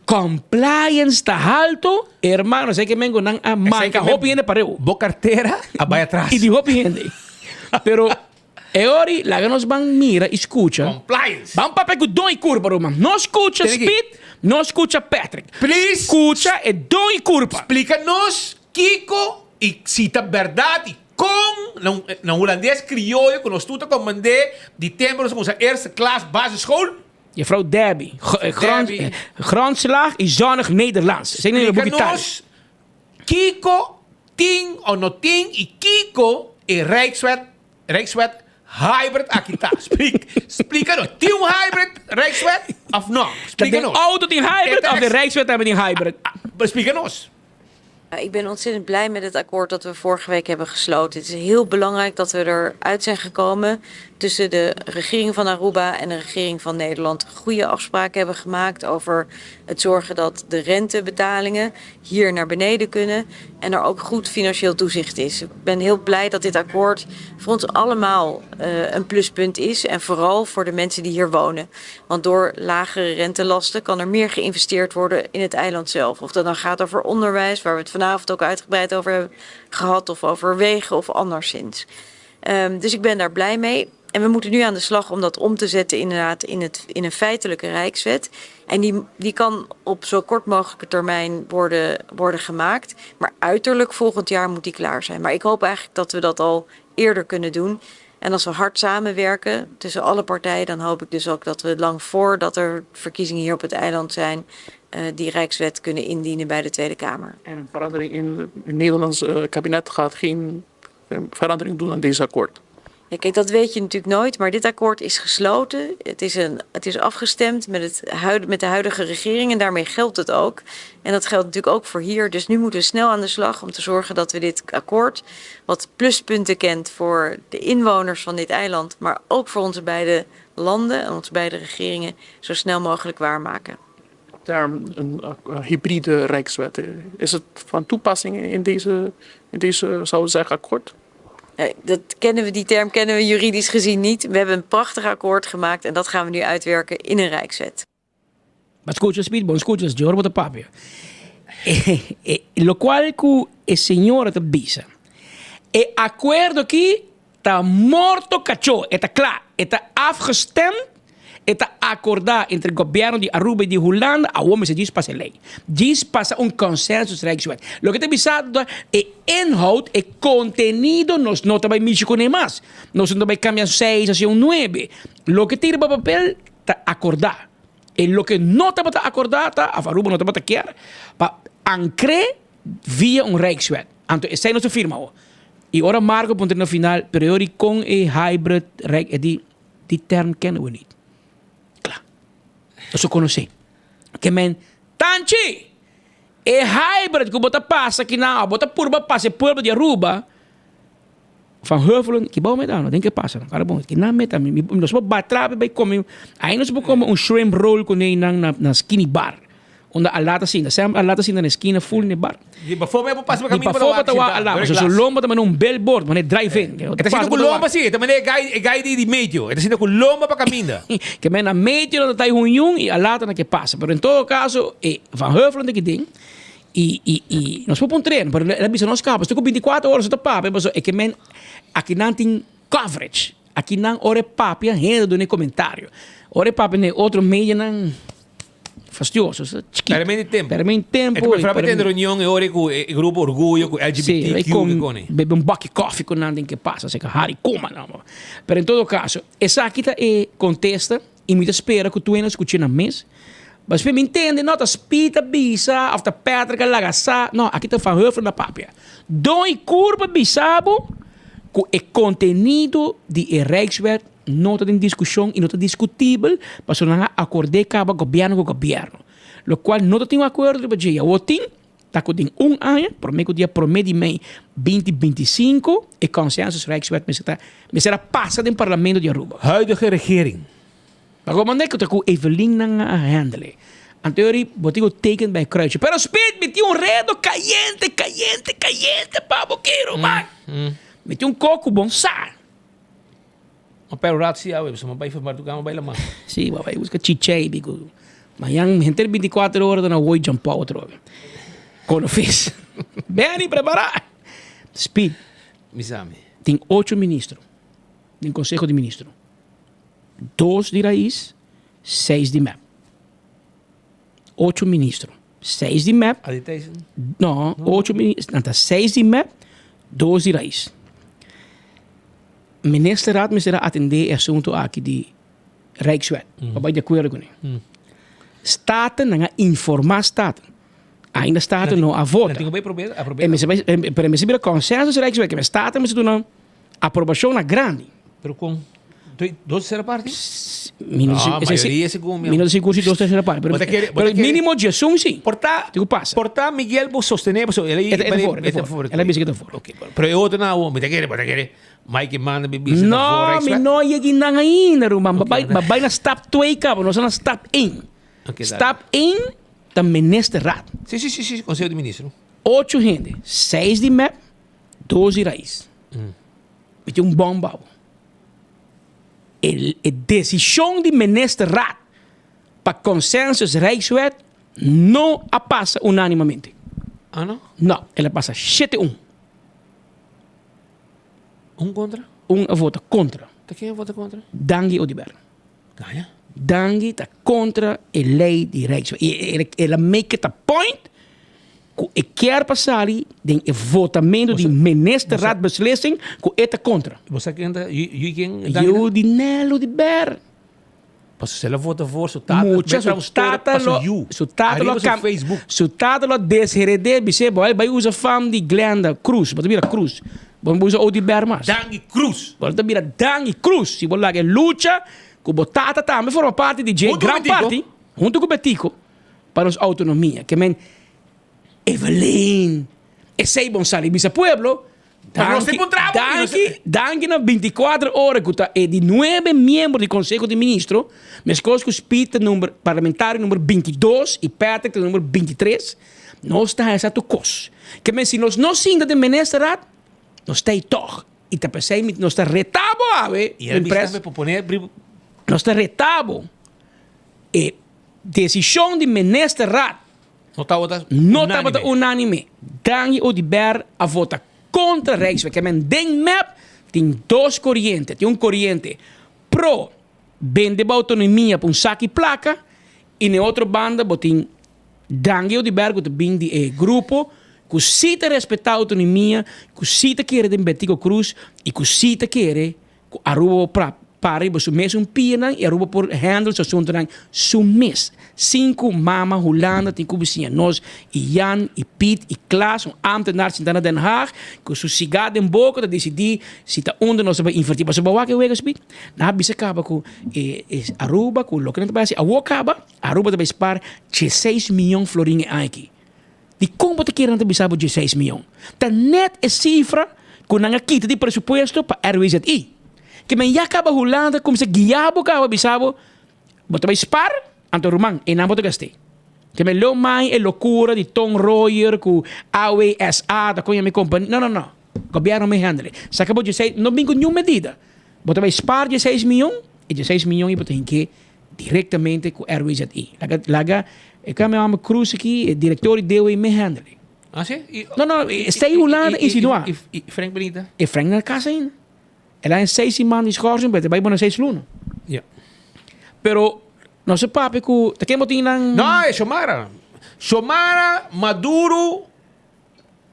Speaker 5: compliance ta halto, hermano esey ke men cu nan a manca hopi hende pareu.
Speaker 21: Bo cartera a bay atras.
Speaker 5: Y di hopi hende. Pero e ori laga nos ban mira y scucha.
Speaker 21: Compliance.
Speaker 5: Ban papia cu Don y Curpa ruman. No scucha Speed, no scucha Patrick.
Speaker 21: Please.
Speaker 5: Scucha e Don y Curpa.
Speaker 21: Splica nos kico y si ta berdad y Kon na hulandes krioyo ku nos tur ta komand'é di tempu nos a kuminsá eerste klas basisschool?
Speaker 5: Juffrouw Debbie, grondslag y zonnig Nederlands. Esei nan e buki
Speaker 21: Splika nos kiko tin o no tin y kiko e Rijkswet, Rijkswet hybrid aki ta. Splika nos, tin un hybrid Rijkswet of no? Splika nos.
Speaker 5: De auto tin hybrid of de Rijkswet tambe tin hybrid?
Speaker 21: Splika nos.
Speaker 1: Ik ben ontzettend blij met het akkoord dat we vorige week hebben gesloten. Het is heel belangrijk dat we eruit zijn gekomen tussen de regering van Aruba en de regering van Nederland. Goede afspraken hebben gemaakt over het zorgen dat de rentebetalingen hier naar beneden kunnen en er ook goed financieel toezicht is. Ik ben heel blij dat dit akkoord voor ons allemaal eh, een pluspunt is en vooral voor de mensen die hier wonen. Want door lagere rentelasten kan er meer geïnvesteerd worden in het eiland zelf. Of dat dan gaat over onderwijs, waar we het vanavond ook uitgebreid over hebben gehad, of over wegen of anderszins. Um, dus ik ben daar blij mee. En we moeten nu aan de slag om dat om te zetten inderdaad in, het, in een feitelijke rijkswet. En die, die kan op zo kort mogelijke termijn worden, worden gemaakt. Maar uiterlijk volgend jaar moet die klaar zijn. Maar ik hoop eigenlijk dat we dat al eerder kunnen doen. En als we hard samenwerken tussen alle partijen, dan hoop ik dus ook dat we lang voordat er verkiezingen hier op het eiland zijn, uh, die Rijkswet kunnen indienen bij de Tweede Kamer.
Speaker 9: En een verandering in het Nederlands eh, kabinet gaat geen eh, verandering doen aan deze akkoord.
Speaker 1: Ja, kijk, dat weet je natuurlijk nooit, maar dit akkoord is gesloten. Het is, een, het is afgestemd met, het huid, met de huidige regering en daarmee geldt het ook. En dat geldt natuurlijk ook voor hier. Dus nu moeten we snel aan de slag om te zorgen dat we dit akkoord, wat pluspunten kent voor de inwoners van dit eiland, maar ook voor onze beide landen en onze beide regeringen, zo snel mogelijk waarmaken.
Speaker 6: Term een hybride rijkswet. Is het van toepassing in deze, in deze zou ik zeggen, akkoord?
Speaker 1: Dat kennen we, die term kennen we juridisch gezien niet. We hebben een prachtig akkoord gemaakt en dat gaan we nu uitwerken in een rijkswet.
Speaker 5: Bo a scucha Speed, bo no scucha Jor bo ta papia. Locual cu e señora ta bisa. E acuerdo aki ta morto cacho, e ta cla, e ta afgestemd, e ta acorda entre gobierno di Aruba y di Hulanda, awor mester djis pasa e ley. Djis pasa un consensus Rijkswet. Loke ta bisa ta e inhoud, e contenido nos no ta bay mishi cune mas. Nos no ta bay cambia seis hacia un nuebe. Loke ta riba papel ta acorda. E loke no tabata acordá ta, of Aruba no tabata kier, pa ancr'é via un Rijkswet. Anto esei nos a firma awo. Y ora Marco puntra na final, pero e ora y con e hybrid Rijk, e di, die term kennen we niet. Kla. Nos a conoce. Ke men, Tanchi! E hybrid cu bo ta pasa akinan, of bo ta purba pasa e pueblo di Aruba, Van Heuvelen, ki bou meta no? Den ke pasa no? Kara bon, ki nan meta mi? Nos por bat trapi bai come, ai nos por come un shrimp roll ku nei nan na na skinny bar. Unda a lata sinta, sem a lata sinta na eskina full na e bar.
Speaker 21: Di pafó me por pasa pa
Speaker 5: Di
Speaker 21: kaminda
Speaker 5: pafó
Speaker 21: por
Speaker 5: pa ta wak a lata, so su lomba ta manda un billboard, manda e drive in.
Speaker 21: E ta sinta ku lomba si, e ta manda e gai e gai di di medio, e ta sinta ku lomba pa kaminda.
Speaker 5: Ke men na medio nan ta tai huñun i a lata na ke pasa. Pero en todo caso e Van Heuvelen ta ki den. I, i, i nos por pon tren, pero el a bisa nos kaba, ku 24 horas ta papia, paso e ke men akinan tin coverage. Akinan ora e papia, hende duna e komentario. Ora e papia na e otro medianan fastioso, so chikito.
Speaker 21: Perde men di tempo.
Speaker 5: Perde men tempo.
Speaker 21: E ta prefera pa tende reunion e ora ku e grupo Orguyo, ku LGBTQ,
Speaker 5: Sí,
Speaker 21: ku kone.
Speaker 5: Bebe un bakkie koffie ku nan den ke pasa, seka hari kuma nan. Pero en todo caso, esaki ta e kontesta. I mi ta spera ku tur hende a skuch'é nan mes. Pasobra mi ntende, no ta Speed a bisa òf ta Patrick a laga sa. No, aki ta Van Huffelen a papia. Don i Kurp a bisa bo ku e kontenido di e Rijkswet no ta den diskushon i no ta diskutibel pasobra nan a akord'é kaba gobièrnu ku gobièrnu. Lokual no ta tin un akuerdo riba dje. Awor tin Ta ku den un aña, promé ku dia promé di mei binti binti i sinku, e Consensus Rijkswet mester ta mester a pasa den Parlamento di Aruba.
Speaker 21: Huidige regering.
Speaker 5: Pa ku manera ku ta ku Evelyn nan a handle. Anto yori bo tin ku teken bij kruisje. Pero Speed mi tin un redo kayente kayente kayente pa bo kero man. Mi tin un kok ku bon sa.
Speaker 21: Ma pero rat si awe, pasobra mi bai firmar tu kama bai laman.
Speaker 5: Si, bo bai buska chichei biku. Mañan henter binticuater ora ta na woi Jampou atrobe. Kono vis. Benny prepara. Speed.
Speaker 21: Mi sa mi.
Speaker 5: Tin ocho ministro den conseho di ministro. Dos di Raiz, seis di mep. Ocho ministro. Seis di mep.
Speaker 21: Adi Thijssen?
Speaker 5: No, ocho ministro. Nan ta seis di mep, dos di Raiz. Ministerraad mester a atende e asunto aki di Rijkswet. Pa bai di akuerdo kuné. Staten, nan a informá Staten. Ainda Staten no a vota.
Speaker 21: Nan tin ku bai aprob'é.
Speaker 5: E mester bai, pero e mester bira konsensus Rijkswet, ke Staten mester duna aprobashon na grandi.
Speaker 21: Pero kon? Dos tercera parti?
Speaker 5: Mi no
Speaker 21: No, mayoria segun mi.
Speaker 5: Mi no ta sigur si dos tercera parti, pero
Speaker 21: Bo ta kere, bo ta
Speaker 5: pero
Speaker 21: kere.
Speaker 5: minimo diesun si.
Speaker 21: Por ta,
Speaker 5: Tin ku pasa.
Speaker 21: por ta Miguel bo sostené pasobra el a
Speaker 5: E ta e ta for, e ta for. El a bisa ke ta for.
Speaker 21: Ok, pero e otro nan awor, mi ta kere, bo ta kere Mike manda mi bisa ta for
Speaker 5: No, mi
Speaker 21: Rijkswet?
Speaker 5: no yega nan ainda, ruman. Bo bai, bo bai na stap twee kaba, nos a na stap één.
Speaker 21: Ok, dale.
Speaker 5: Stap één ta ministerraad.
Speaker 21: Si, si, si, si, Conseho di Ministro.
Speaker 5: Ocho hende, seis di mep, dos di Raiz. Mi tin un bòm pa bo. E e desishon di ministerraad pa consensus Rijkswet no a pasa unanimamente.
Speaker 21: Ah no?
Speaker 5: No, el a pasa shete un.
Speaker 21: Un kontra?
Speaker 5: Un a vota kontra.
Speaker 21: Ta ken a vota kontra?
Speaker 5: Dangui Oduber.
Speaker 21: Gaña?
Speaker 5: Dangui ta kontra e lei di Rijkswet. I el a make it a point ku e kier pa sali den e votamentu di ministerraad beslissing ku e ta kontra.
Speaker 21: Bo sa ken ta yu ken Dangui ta?
Speaker 5: Yu di Nel Oduber.
Speaker 21: Pasobra si el a vota voor su tata
Speaker 5: Mucha su tata lo su tata lo
Speaker 21: Ariba su Facebook.
Speaker 5: Su tata lo deshered'é bis'é bo bai usa fam di Glenda Cruz bo ta bira Cruz. Bo no por usa Oduber mas.
Speaker 21: Dangui Cruz.
Speaker 5: Bo ta bira Dangui Cruz si bo laga e lucha ku bo tata tambe forma parti di dje, gran parti, huntu ku Betico, pa nos autonomia. Ke men Evelyn, esei bon sali bisa pueblo, danki, danki, danki na binticuater ora ku ta e di nuebe miembro di Conseho di Ministro, meskos ku Speed ta number, parlamentario number bintidos i Patrick ta number bintitres, nos ta haña sa tur kos. Ke men si nos no sinta den Ministerraad, nos ta ei tòg. I ta p'esei mi nos ta reta bo awe, Pres, nos ta reta bo e desishon di Ministerraad.
Speaker 21: No tabata
Speaker 5: No tabata unánime. Dangui Oduber a vota kontra Rijkswet. Ke men den mep tin dos koriente. Tin un koriente pro bende bo outonomia pa un saki plaka i na e otro banda bo tin Dangui Oduber ku ta bin di e grupo ku si ta respetá outonomia, ku si ta kere den Betico Croes i ku si ta kere Ku Aruba por pra para riba su mes un pianan i Aruba por handle su asuntunan su mes. Sin ku mama Hulanda tin ku bisiña nos i Jan i Piet i Klaas, un ambtenaar sinta na Den Haag ku su siga den boka ta disidí si ta unda nos ta bai invertí. Pasobra bo wak e wega Piet? Nan a bisa kaba ku e Aruba ku loke nan ta bai hasi awor kaba Aruba ta bai spar dieseis miyon florin e aña aki. Dikon bo ta kere nan ta bisa bo dieseis mion? Ta net e sifra ku nan a kita di presupuesto pa RWZI. Ke men ya kaba Hulanda kuminsá guia bo kaba bisa bo, bo ta bai spar, anto ruman einan bo ta gast'é. Ke men lo mai e lokura di Ton Royer ku AWSA ta koña mi kompania. No no no, gobièrnu mi handle. Saka bo dieseis, no bin ku niun medida. Bo ta bai spar dieseis mion, e dieseis mion ei bo ta hink'é Directamente cu RWZI. Laga, laga, e cambia mama Cruz aki, e director di DOE me handle.
Speaker 21: Ah, si? I,
Speaker 5: No, no, sta in Hulanda insinua.
Speaker 21: I, i, i Frank Benita?
Speaker 5: E Frank na casa ainda. El a en seis siman di schorsing, pero ta bai bona seis luna.
Speaker 21: Ja.
Speaker 5: Pero, nos a papia cu, ta ken bo tin nan?
Speaker 21: No, e Xiomara. Xiomara Maduro,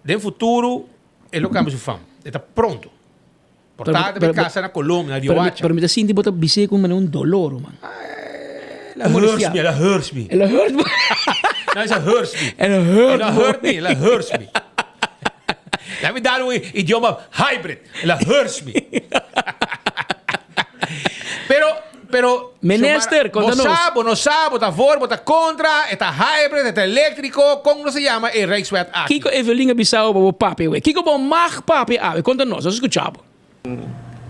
Speaker 21: den futuro, e lo cambia su fam. E ta pronto. Por ta ta casa na Colombia, na Riohacha.
Speaker 5: Pero mi ta sinti bo ta bis'é ku manera un dolor, man.
Speaker 21: El a hurts me, el a hurts me.
Speaker 5: El a hurt bo.
Speaker 21: No, el a hurts me.
Speaker 5: El a hurt
Speaker 21: El a hurt me, el a hurts me. Laat me dar un idioma hybrid. El a hurts me. Pero, pero...
Speaker 5: Minister, conta nos.
Speaker 21: Bo sa, bo no sa, bo ta voor, bo ta contra, e ta hybrid, e ta electrico, con no se llama e Rijkswet aki?
Speaker 5: Kiko Evelyn a bisa bo pa bo papia awe? Kiko bo mag papia awe? Conta nos, nos a scucha bo.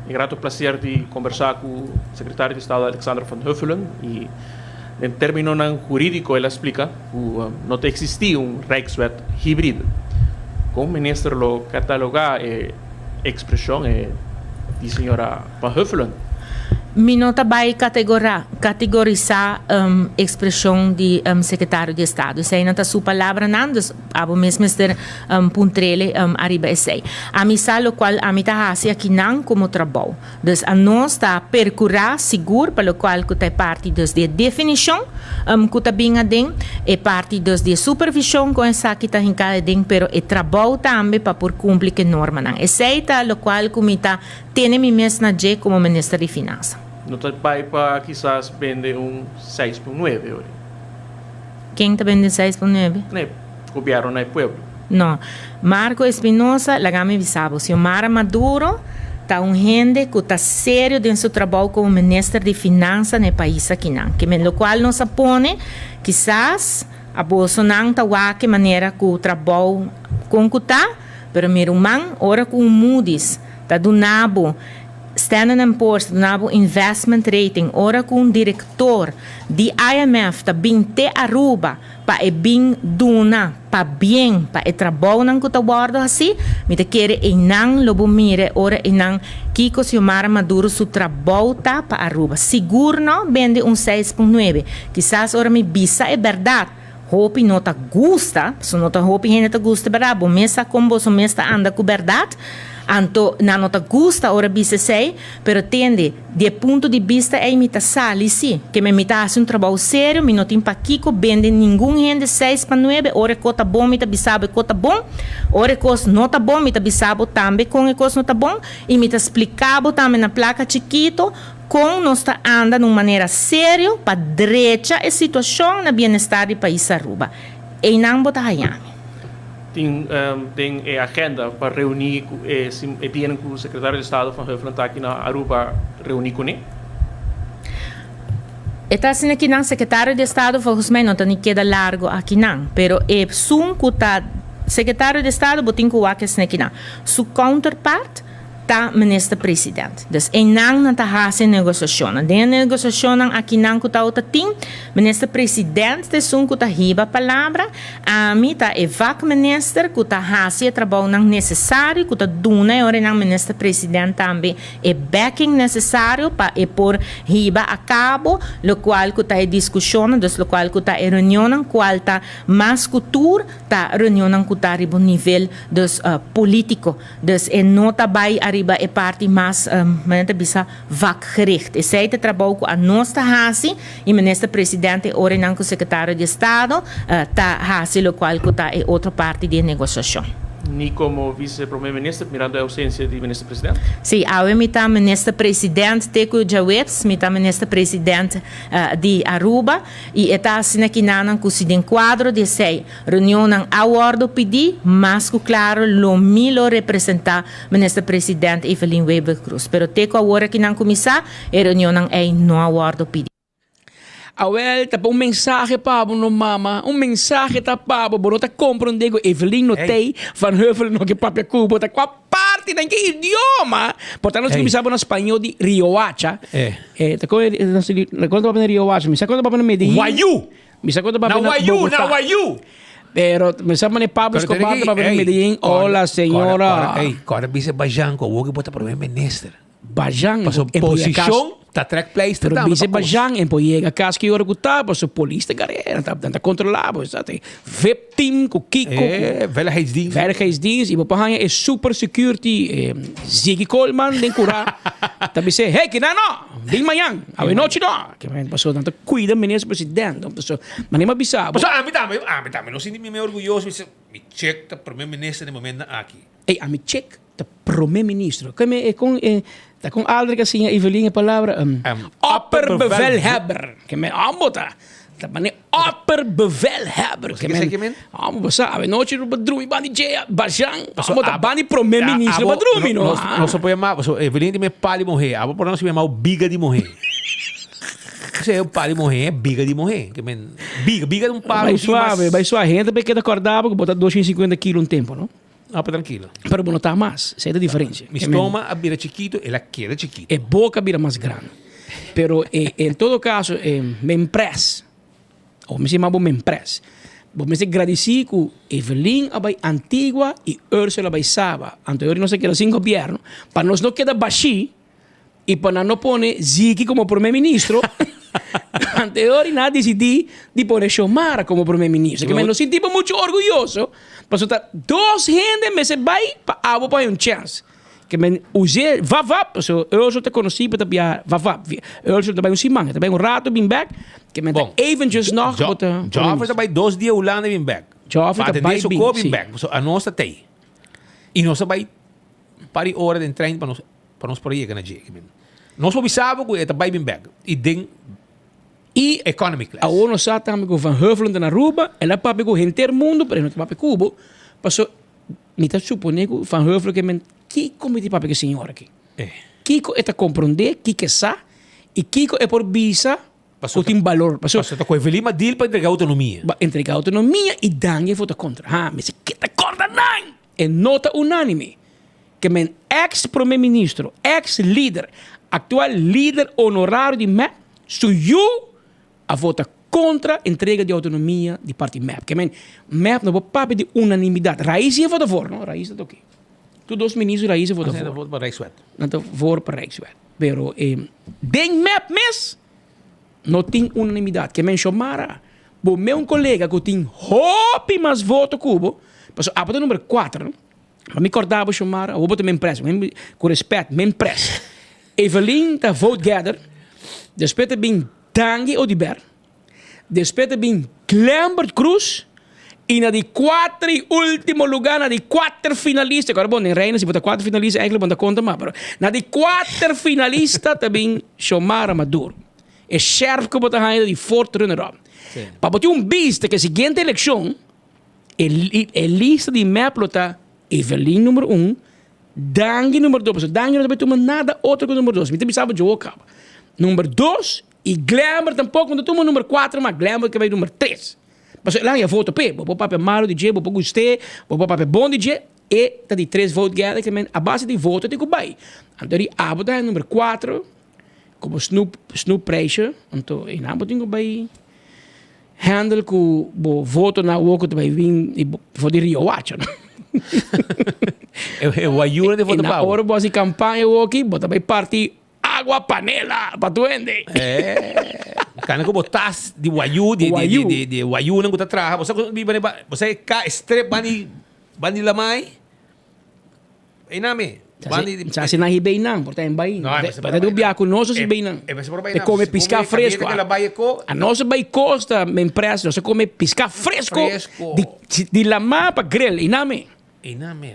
Speaker 6: Mi grato placer di conversa cu Secretario di Estado Alexander van Huffelen y den terminonan huridico el a splica cu no ta existi un Rijkswet hibride. Con Minister lo cataloga e expresion e di señora Van Huffelen?
Speaker 9: Mi no ta bai kategorá, kategorisá ekspreshon di sekretario di estado. Eseinan ta su palabranan, dus abo mes mester puntr'ele ariba esei. Ami sa lokual ami ta hasi akinan komo trabou. Dus anos ta perkurá sigur pa lokual ku ta e parti dus di e definishon ku ta bin aden, e parti dus di e supervishon kon esaki ta hinká aden, pero e trabou tambe pa por kumpli ku e normanan. Esei ta lokual ku mi ta Tene mi mes na dje komo minister di finansa.
Speaker 6: No ta bai pa kisas bende un seis pun nuebe ori.
Speaker 9: Ken ta bende seis pun nuebe?
Speaker 6: Na e gobierno na e pueblo.
Speaker 9: No. Marco Espinosa, laga mi bisa bo, Xiomara Maduro ta un hende ku ta serio den su trabou komo minister di finansa na e pais akinan. Ke men lokual nos a pone, kisas a bosonan ta wak e manera ku trabou kon ku ta, pero mi ruman, ora ku un Moody's, Ta duna bo Standard and Poor's ta duna bo investment rating ora ku un direktor di IMF ta bin te Aruba pa e bin duna pabien pa e trabounan ku ta wòrdu hasi, mi ta kere einan lo bo mira e ora einan kiko Xiomara Maduro su trabou ta pa Aruba. Sigur no bende un seis punt nuebe. Kisas ora mi bisa e bèrdat hopi no ta gusta, pasobra no ta hopi hende ta gusta bèrdat, bo mes sa kon boso mes ta anda ku bèrdat, anto nan no ta gusta ora bisa esei, pero tende, di e punto di bista ei mi ta sali si, ke men mi ta hasi un trabou serio, mi no tin pakiko bende ningun hende seis pa nuebe, ora e kos ta bon mi ta bisa bo e kos ta bon, ora e kos no ta bon mi ta bisa bo tambe kon e kos no ta bon, i mi ta splika bo tambe na plaka chikito Kon nos ta anda na un manera serio pa drecha e situacion na bienestar di pais Aruba? Eynan bo ta haña mi.
Speaker 6: Tin den e agenda pa reuní ku e e dianan ku Sekretario di Estado Van Huffelen ta aki na Aruba reuní kuné?
Speaker 9: E ta asina ki nan Sekretario di Estado volgens mij no ta ni keda largo aki nan, pero esun ku ta Sekretario di Estado bo tin ku wak esne ki nan. Su counterpart ta Minister President. Dus einan nan ta hasi e negosiashonnan. Den e negosiashonnan akinan ku ta tin, Minister President ta esun ku ta hiba palabra, ami ta e vakminister ku ta hasi e trabounan nesesario, ku ta duna e ora einan Minister President tambe e backing nesesario pa e por hiba a kabo lokual ku ta e diskushonnan, dus lokual ku ta e reunionnan kual ta mas ku tur ta reunionnan ku ta riba un nivel dus politico. Dus e no ta bai ariba e parti mas, manera ta bisa, vakgericht. Esei ta e trabou ku anos ta hasi i Minister Presidente e orenan ku Sekretario di Estado ta hasi lokual ku ta e otro parti di e negosiashon.
Speaker 6: Ni komo Vise Prome Minister mirando e ousensia di Minister President?
Speaker 9: Si, awe mi ta Minister President te ku djaweps mi ta Minister President di Aruba i e ta asina kinanan ku si den kuadro di esei Reunionnan a wordo pidi, mas cu claro lo mi lo representa Minister President Evelyn Wever-Croes. Pero te cu awor aki nan cuminsa, e reunionnan ey no a wordo pidi.
Speaker 5: Awel ta pa un mensahe pa bo no mama, un mensahe ta pa bo, bo no ta comprende cu Evelyn no tey, Van Huffelen no ke papia cu bo, ta cua parti den ki idioma, por ta nos cuminsa bo na spañol di Riohacha, eh, ta con, con ta papia na Riohacha, mi sa con ta papia na Medellin.
Speaker 21: Wayuu!
Speaker 5: Mi sa cuando
Speaker 21: Na
Speaker 5: papia na
Speaker 21: Wayuu, na
Speaker 5: Bogotá.
Speaker 21: Wayuu.
Speaker 5: Pero mi sa mane Pablo
Speaker 21: Pero
Speaker 5: Escobar
Speaker 21: tiene
Speaker 5: ta
Speaker 21: que,
Speaker 5: papia na
Speaker 21: ey,
Speaker 5: Medellín.
Speaker 21: corre,
Speaker 5: Hola,
Speaker 21: corre,
Speaker 5: señora.
Speaker 21: corre, ey, corre bisa Bajan cu awor cu bo ta prome minister.
Speaker 5: Bajan,
Speaker 21: Paso
Speaker 5: en por yega
Speaker 21: posicion ta trekpleister
Speaker 5: Pero
Speaker 21: tambe
Speaker 5: bisa
Speaker 21: pa cos.
Speaker 5: Bajan en por yega cas ki ora cu ta, paso polis ta gar'e, nan ta, nan ta controla bo, sa te VIP team cu kico, cu
Speaker 21: Eh, veiligheidsdienst.
Speaker 5: Veiligheidsdienst y bo por haña e super security, eh, Ziggy Koolman den cura ta bisa, hey, kina no! Bin mañan, awe nochi no. Ke men paso nan ta cuida minister president. Paso mane m'a bisa bo.
Speaker 21: Paso ami tambe, ami tambe no sinti mi me orguyoso, mi si mi check ta prome minister den momentonan aki.
Speaker 5: Ey, ami check ta prome ministro. Ke me e con e ta con Aldrich a siña Evelyn e palabra? Opperbevelhebber. Ke men ambo ta. Ta mane opperbevelhebber.
Speaker 21: Ke men
Speaker 5: ambo bo sa awe nochi bo drumi bandi dje Bajan. Ambo ta bandi prome ministro bo drumi no.
Speaker 21: Nos a por yama pasobra Evelyn tin me pali muhe abo por nos yama biga di muhe. Esei e pali muhe e biga di muhe. Ke men biga biga ta un palo
Speaker 5: Bai suave bai suave hende ta keda korda bo ku bo ta 250 kilo un tempo no.
Speaker 21: No pero trankilo.
Speaker 5: Pero bo no ta mas esei ta diferensia.
Speaker 21: Mi stoma a bira chikito el a keda chikito.
Speaker 5: E boka a bira mas grandi. Pero en todo caso men pres o mi sima bo men pres bo mester gradisi ku Evelyn a bai Antigua y Ursula a bai Saba anto yori nos a keda sin gobierno pa nos no keda bashi y pa nan no pone Ziki como prome ministro anto yori nan a disidi di pone Xiomara como prome ministro kimen nos sinti bo mucho orguyoso pasobra ta dos hende mester bai pa abo por hay un chance. Ke men us'é vap vap, so Ursel ta konosí pa ta biaha vap vap. Ursel ta bai un siman, e ta bai un rato bin bèk, ke men ta eventjes nòg bo ta.
Speaker 21: Joffrey ta bai dos dia Hulanda bin bèk.
Speaker 5: Joffrey ta bai bin,
Speaker 21: si. Bèk, so anos ta tei. I nos ta bai par di ora den trein pa nos pa nos por a yega na dje. Nos por bisa bo ku e ta bai bin bèk i den
Speaker 5: I
Speaker 21: economy class.
Speaker 5: Awor nos sa tambe ku Van Huffelen ta na Aruba, el a papia ku henter mundu, pero e no ta papia ku bo, paso Mi ta suponé ku Van Heuvel ke men kiko mi tin papia ku e señor aki? Kiko e ta komprondé, kiko e sa i kiko e por bisa ku tin balor.
Speaker 21: Pasobra ta ku Evelyn a deal pa entrega outonomia.
Speaker 5: Pa entrega outonomia i Dangui a vota kontra. Ha, mi si kita kòrda nan! E no ta unánime ke men eks prome ministro, eks lider, aktual lider honorario di mep, su yu a vota kontra entrega di outonomia di parti mep. Ke men, mep no por papia di unanimidat. Raiz si a vota voor, no? Raiz ta toki. Tur dos ministro di Raiz a vota voor.
Speaker 21: Nan ta vota pa Rijkswet.
Speaker 5: Nan ta voor pa Rijkswet. Pero den mep mes no tin unanimidat. Ke men Xiomara, bo me un kolega ku tin hopi mas voto ku bo, pasobra abo ta number kuater, no? Ma mi korda bo Xiomara, awor bo ta men pres, ku respet, men pres. Evelyn ta vote gather, despues ta bin Dangui Oduber, despues ta bin Glembert Cruz y na di cuater y ultimo lugar, na di cuater finalista, cu ora bon den Reina si bo ta cuater finalista eigenlijk bo no ta conta mas, pero na di cuater finalista ta bin Xiomara Maduro. E sherf cu bo ta haya ta di fourth runner up. Pa bo tin un bista cu e siguiente eleccion. E e lista di mep lo ta Evelyn number un, Dangui number dos, pasobra Dangui no ta bay tuma nada otro ku number dos. Mi ta bisa bo djogo kaba. Number dos y Glenber tampoco no ta tuma number cuatro mas Glenber ke bay number tres. Pasobra el a haña voto p'e. Bo por papia malo di dje, bo por gust'é, bo por papia bon di dje, e ta di tres vote getter ke men a base di voto tin ku bay. Anto di abo ta haña number cuatro komo snoep snoepprijsje, anto einan bo tin ku bay Handle ku bo voto na awor ku ta bai bin for di Rio Hacha no.
Speaker 21: E wayuna di voto
Speaker 5: pa bo. Ora bo hasi kampaña awoki bo ta bai parti agua panela pa tur hende.
Speaker 21: Kana ku bo tas di wayu di di di wayunan ku ta traha bo sa ku biba bo sa e ka e strip bandi bandi lamai. Einan mi.
Speaker 5: Sa si nan hiba einan, por ta en bai. Pa ta bia ku nos si bai einan. Te come piská fresco. A nos bai costa, men pres, nos a come piská fresco di lamá pa grill, einan mi.
Speaker 21: Einan mi.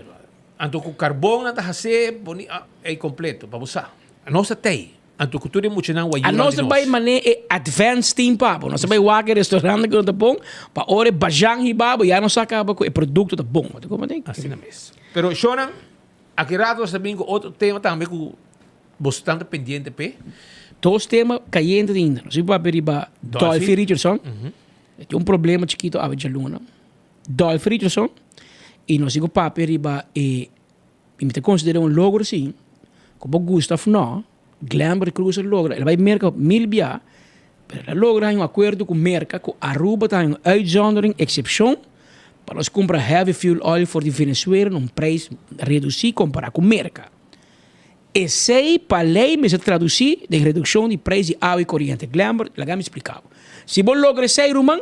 Speaker 21: Anto ku karbon nan ta hase boni ei kompleto pa bo sa. Nos ta tei. Anto ku tur e muchanan wayunan
Speaker 5: di nos. A nos ta bai mane e advance team pa bo. Nos ta bai wak e restaurant ku no ta bon, pa ora e bajan hiba bo ya nos sa kaba ku e produkto ta bon. Bo ta komprende?
Speaker 21: Asina mes. Pero shownan, aki rato nos ta bin ku otro tema tambe ku boso tan ta pendiente p'e.
Speaker 5: Dos tema kayente ainda. Nos a papia riba Dolphy Richardson. E tin un problema chikito awe djaluna. Dolphy Richardson i nos tin ku papia riba e I mi ta konsider'é un logro si, ku bo gusta òf nò, Glenbert Croes a logra, el a bai Merka mil bia, pero el a logra haña un akuerdo ku Merka ku Aruba ta haña un uitzondering, eksepshon, pa nos kumpra heavy fuel oil for di Venezuela na un preis redusí kompará ku Merka. Esei pa lei mester tradusí den redukshon di preis di awa i koriente. Glenbert, laga mi splika bo. Si bo logra esei, ruman,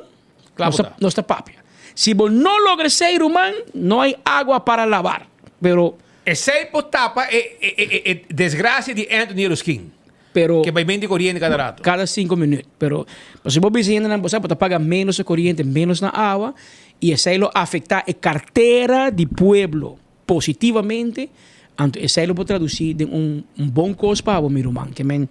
Speaker 5: Nos ta papia. Si bo no logra esei, ruman, no hay agua para lavar. Pero.
Speaker 21: Esei por tapa e desgracia di Anthony Eroskin.
Speaker 5: Pero.
Speaker 21: Ke bai bende coriente cada rato.
Speaker 5: Cada cinco minuut. Pero, si bo bisa hendenan, bo sa, bo ta paga menos na coriente, menos na awa, y esei lo afecta e cartera di pueblo positivamente, anto esei lo por traduci den un bon cos pa bo, mi ruman. Ke men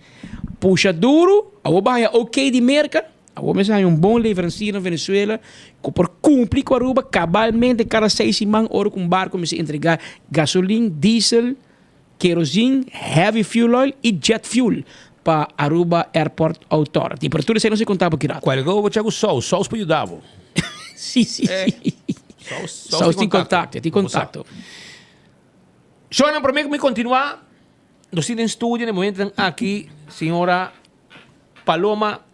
Speaker 5: pusha duro, awor bo haya ok di Merca. Awor mester haña un bon leverancier na Venezuela ku por kumpli ku Aruba kabalmente kada seis siman ora ku un barko mester entregá gasolin, diesel, kerozin, heavy fuel oil i jet fuel pa Aruba Airport Authority. Pero tur esei nos a konta bo ki rato.
Speaker 21: Kualke bo cha ku Sous, Sous por yuda bo.
Speaker 5: Si, si, si. Sous tin kontakto, tin kontakto.
Speaker 21: Shownan, promé ku mi kontinuá, nos tin den studio na e momentonan aki señora Paloma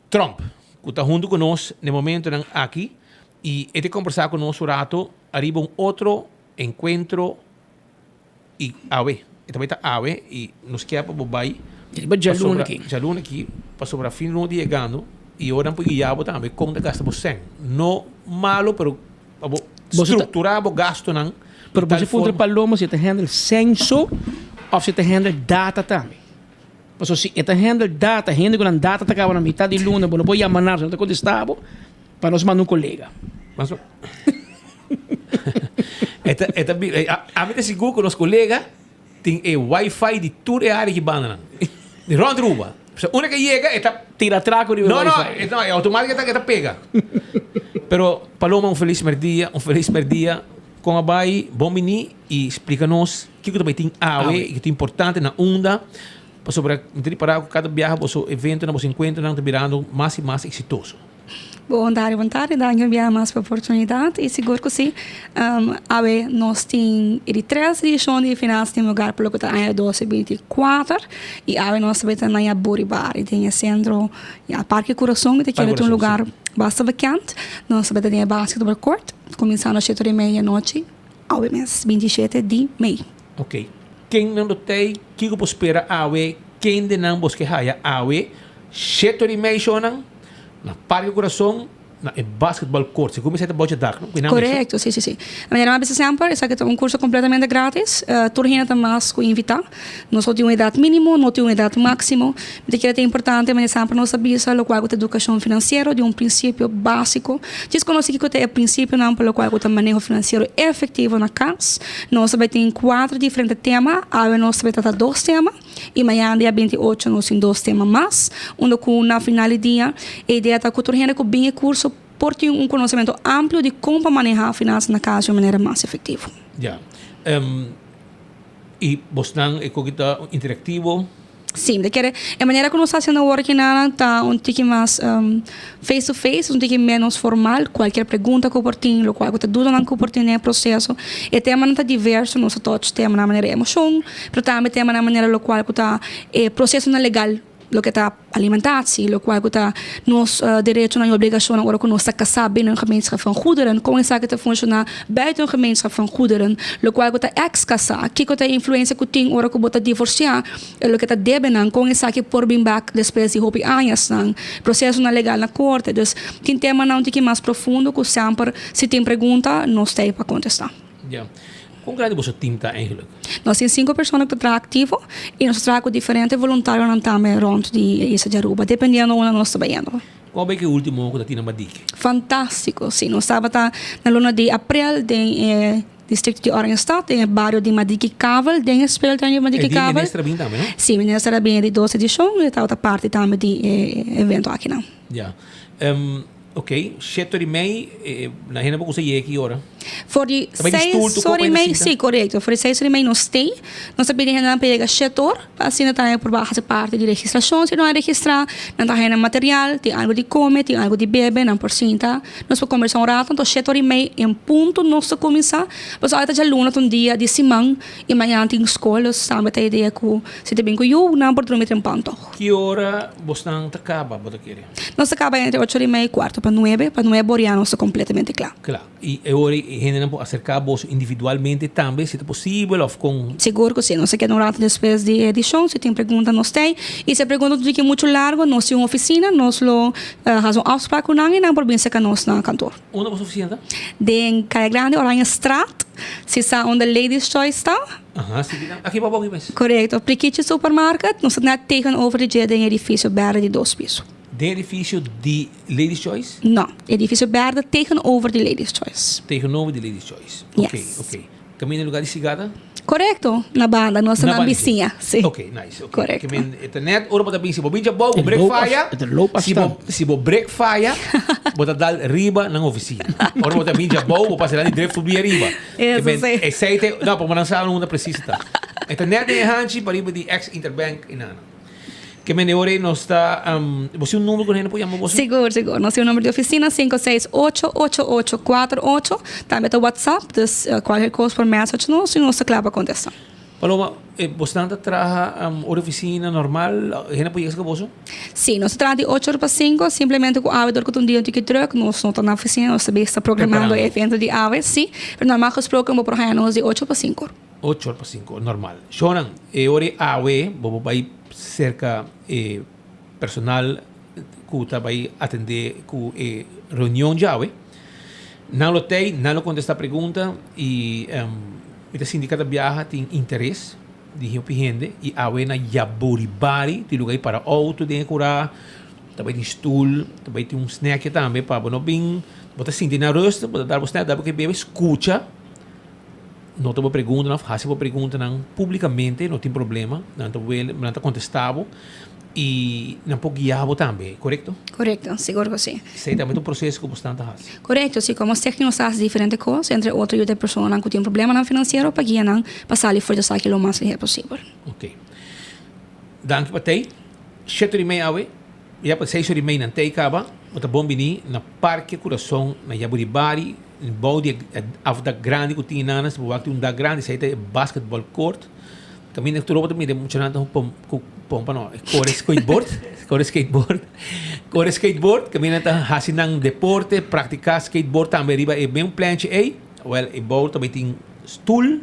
Speaker 21: Trump, cu ta hunto cu nos n'e momentonan aki y e ta combersa cu nos un rato ariba un otro encuentro y awe, e ta bay ta awe y nos kier pa bo bay
Speaker 5: Riba djaluna aki.
Speaker 21: Djaluna aki, pasobra fin luna ta yegando y ora nan por guia bo tambe con ta gasta bo cen. No malo, pero pa bo structura bo gastonan
Speaker 5: di
Speaker 21: tal
Speaker 5: Pero bo si puntra Paloma si e ta handle censo of si e ta handle data tambe. Pasobra si e ta handle data, hende ku nan data ta kaba na mitad di luna, bo no por yama nan, no ta kontestá bo, pa nos manda un kolega.
Speaker 21: E ta, e ta, ami ta sigur ku nos kolega tin e wifi di tur e área ki bandanan. Di rònt Aruba. Pasobra unda ke yega e ta.
Speaker 5: Tira traku riba e
Speaker 21: No, no,
Speaker 5: wifi.
Speaker 21: no, e outomátik e ta, e ta pega. Pero Paloma un felis mèrdia, un felis mèrdia. Kon a bai bon bini i splika nos kiko ta bai tin awe i kiko ta importante na unda pasobra mi ta ripará ku kada biaha boso eventonan, boso enkuentronan ta birando mas i mas eksitoso.
Speaker 10: Bon tardi, bon tardi. Danki un biaha mas pa e oportunidat i sigur ku si. Awe nos tin e di tres edishon di Finansa den Hogar pa loke ta aña dos i 24 i awe nos ta bai ta na Yaburi Bar den e sentro ya Parke Kurason mi ta kere ta un lugar basta bekend. Nos ta bai ta den e basketball court. Kuminsando shete ora i media anochi, awe mes, 27 di mei.
Speaker 21: Ok. Ken nan lo tei? Kiko por spera awe? Kende nan bos ke haya awe? Shete ora i mei shownan na Parke Kurason na e basketball court. Segun mi sa e ta bocha dak, no? Kuinan mester.
Speaker 10: Korekto, si, si, si. Manera mi a bisa semper, esaki ta un kurso kompletamente gratis. Tur hende ta mas ku invitá. Nos no tin un edat mínimo, no tin un edat máksimo. Mi ta kere ta importante manera semper nos ta bisa lokual ku ta edukashon finansiero di un prinsipio básiko. Djis konosé kiko ta e prinsipionan pa lokual ku ta maneho finansiero efektivo na kas. Nos ta bai tin kuater diferente tema. Awe nos ta bai trata dos tema i mañana dia 28 nos tin dos tema mas. Unda ku na final di dia e idea ta ku tur hende ku bin e kurso. por tin un konosementu amplio di kon pa manehá finansa na kas di un manera mas efektivo.
Speaker 21: Ya. I bosnan e koki ta interaktivo?
Speaker 10: Sí, mi ta kere e manera ku nos ta hasiendo awor kinan ta un tiki mas face to face, un tiki menos formal. Kualkier pregunta ku por tin, lokual ku ta dudanan ku por tin den e proseso. E temanan ta diverso, nos ta touch temanan manera emoshon, pero tambe temanan manera lokual ku ta e prosesonan legal. Loke ta alimentatie, lokual ku ta nos derechonan i obligashonnan ora ku nos ta kasá binnen un gemeenschap van goederen, kon esaki ta funshoná buiten un gemeenschap van goederen, lokual ku ta eks kasá, kiko ta e influensia ku tin ora ku bo ta divorsiá, loke ta debenan, kon esaki por bin bak despues di hopi añasnan, prosesonan legal na korte. Dus tin temanan un tiki mas profundo ku semper si tin pregunta nos ta ei pa kontestá.
Speaker 21: Ya. Kon grandi boso team ta eigenlijk?
Speaker 10: Nos tin sinku persona ku ta traha aktivo i nos ta traha ku diferente voluntarionan tambe rònt di e isla di Aruba, dependiendo unda nos ta bayendo.
Speaker 21: Kon a bay ku e ultimo ku ta tin na Madiki?
Speaker 10: Fantástiko, si. Nos tabata na luna di aprel den e distrikto di Oranjestad, den e bario di Madiki Kavel, den e speeltuin di Madiki
Speaker 21: E di
Speaker 10: Kavel.
Speaker 21: minister a bin tambe, no?
Speaker 10: Si, minister a bin e di dos edishon, e tabata parti tambe di e evento akinan.
Speaker 21: Ya. Ok, shete ora i mei, na hende bo kusa yega ki ora?
Speaker 10: For di seis ora i mei, si, korekto. For di seis ora i mei nos tei. Nos ta pidi hendenan pa yega shete or, pa asina ta por hasi parti di registrashon. Si no a registrá, nan ta haña nan material, tin algu di kome, tin algu di bebe, nan por sinta. Nos por kombersá un rato, anto shete ora i mei en punto nos ta kuminsá. Pasobra ta djaluna ta un dia di siman i mañana tin skol, dus tambe ta idea ku si ta bin ku yu, nan por drumi trempan tòg.
Speaker 21: Ki ora bosnan ta kaba, bo ta kere?
Speaker 10: Nos ta kaba entre ocho ora i mei i kuarto pa nuebe, pa nuebe ora ya nos ta kompletamente kla.
Speaker 21: Kla. I e ora ei hendenan por aserká boso individualmente tambe, si ta posibel òf kon?
Speaker 10: Sigur ku si. Nos ta keda un ratu despues di e edishon. Si tin pregunta nos ta ei. I si e pregunta ta diki muchu largu, nos tin un ofisina, nos lo hasi un afsprak ku nan i nan por bin serka nos na kantor.
Speaker 21: Unda boso ofisina ta?
Speaker 10: Den Kaya Grandi, Oranjestraat, si sa unda Ladies Choice ta.
Speaker 21: Aha, si binan aki pa boki mes.
Speaker 10: Korekto. Prikichi Supermarket, nos ta net tegenover di dje den edifisio berde di dos piso.
Speaker 21: Den edifisio di Ladies Choice?
Speaker 10: No, edifisio berde tegenover di Ladies Choice.
Speaker 21: Tegenover di Ladies Choice.
Speaker 10: Yes.
Speaker 21: Oké, oké. Kaminda lugar di sigada?
Speaker 10: Korekto, na banda, nos ta nan bisiña, si.
Speaker 21: Oké, nice. Oké.
Speaker 10: Korekto.
Speaker 21: Ke men e ta net ora bo ta bin, si bo bin djabou, bo brek faya, si bo, si bo brek faya, bo ta dal riba nan ofisina. Ora bo ta bin djabou, bo pasa lan di drif subi ariba.
Speaker 10: Eso
Speaker 21: Ke men,
Speaker 10: si.
Speaker 21: esei te, no, pa bo nan sa unda presis ta. E ta net den e hanchi pariba di ex Interbank i nana. Ke men e ora ei nos ta, bo si un number ku hende por yama boso?
Speaker 10: Sigur, sigur. Nos tin un number di ofisina, 568 8848. Tambe ta WhatsApp, dus kualker kos por message nos i nos ta kla pa kontestá.
Speaker 21: Paloma, bosnan ta traha ora ofisina normal, hende por yega serka boso?
Speaker 10: Sí, nos ta traha di ocho ora pa sinku, simplemente ku awe dor ku ta un dia un tiki drùk, nos no ta na ofisina, nos ta bezig ta programando e evento di awe, sí. Pero normal gesproken bo por haña nos di ocho pa sinku.
Speaker 21: Ocho or pa sinku, normal. Shownan, e ora e awe bo por bai serka e personal ku ta bai atendé ku e reunion djawe. Nan lo tei, nan lo kontestá pregunta i mi ta sinti kada biaha tin interes di hopi hende i awe na Yaboribari tin luga di para outo den e kurá, ta bai tin stul, ta bai tin un snèkje tambe pa bo no bin, bo ta sinti nan rustig, bo ta dal bo snèk, dal bo ke bebe, skucha. No ta bo preguntanan of hasi bo preguntanan publicamente, no tin problema, nan ta wele, nan ta contesta bo y nan por guia bo tambe, corecto?
Speaker 10: Corecto, sigur cu si.
Speaker 21: Esey tambe ta un proceso cu bosnan ta hasi.
Speaker 10: Corecto, si, como stichting nos ta hasi diferente cos, entre otro yuda e personanan cu tin problemanan financiero pa guia nan pa sali for di esaki lo mas lihe posibel.
Speaker 21: Ok. Danki pa tey. Shete ora y mei awe, ya pa seis ora y mei nan tey caba, bo ta bon bini na Parke Curason na Yaburibari. Bou di e afdak grandi ku tin einan, si bo wak tin un dak grandi, esei ta e basketball court. Kaminda tur bo ta mira e muchanan ta pom ku pompa no, e kore skateboard, kore skateboard, kore skateboard, kaminda ta hasi nan deporte, praktiká skateboard tambe riba e meun plenchi ei. Wèl, e bou tambe tin stul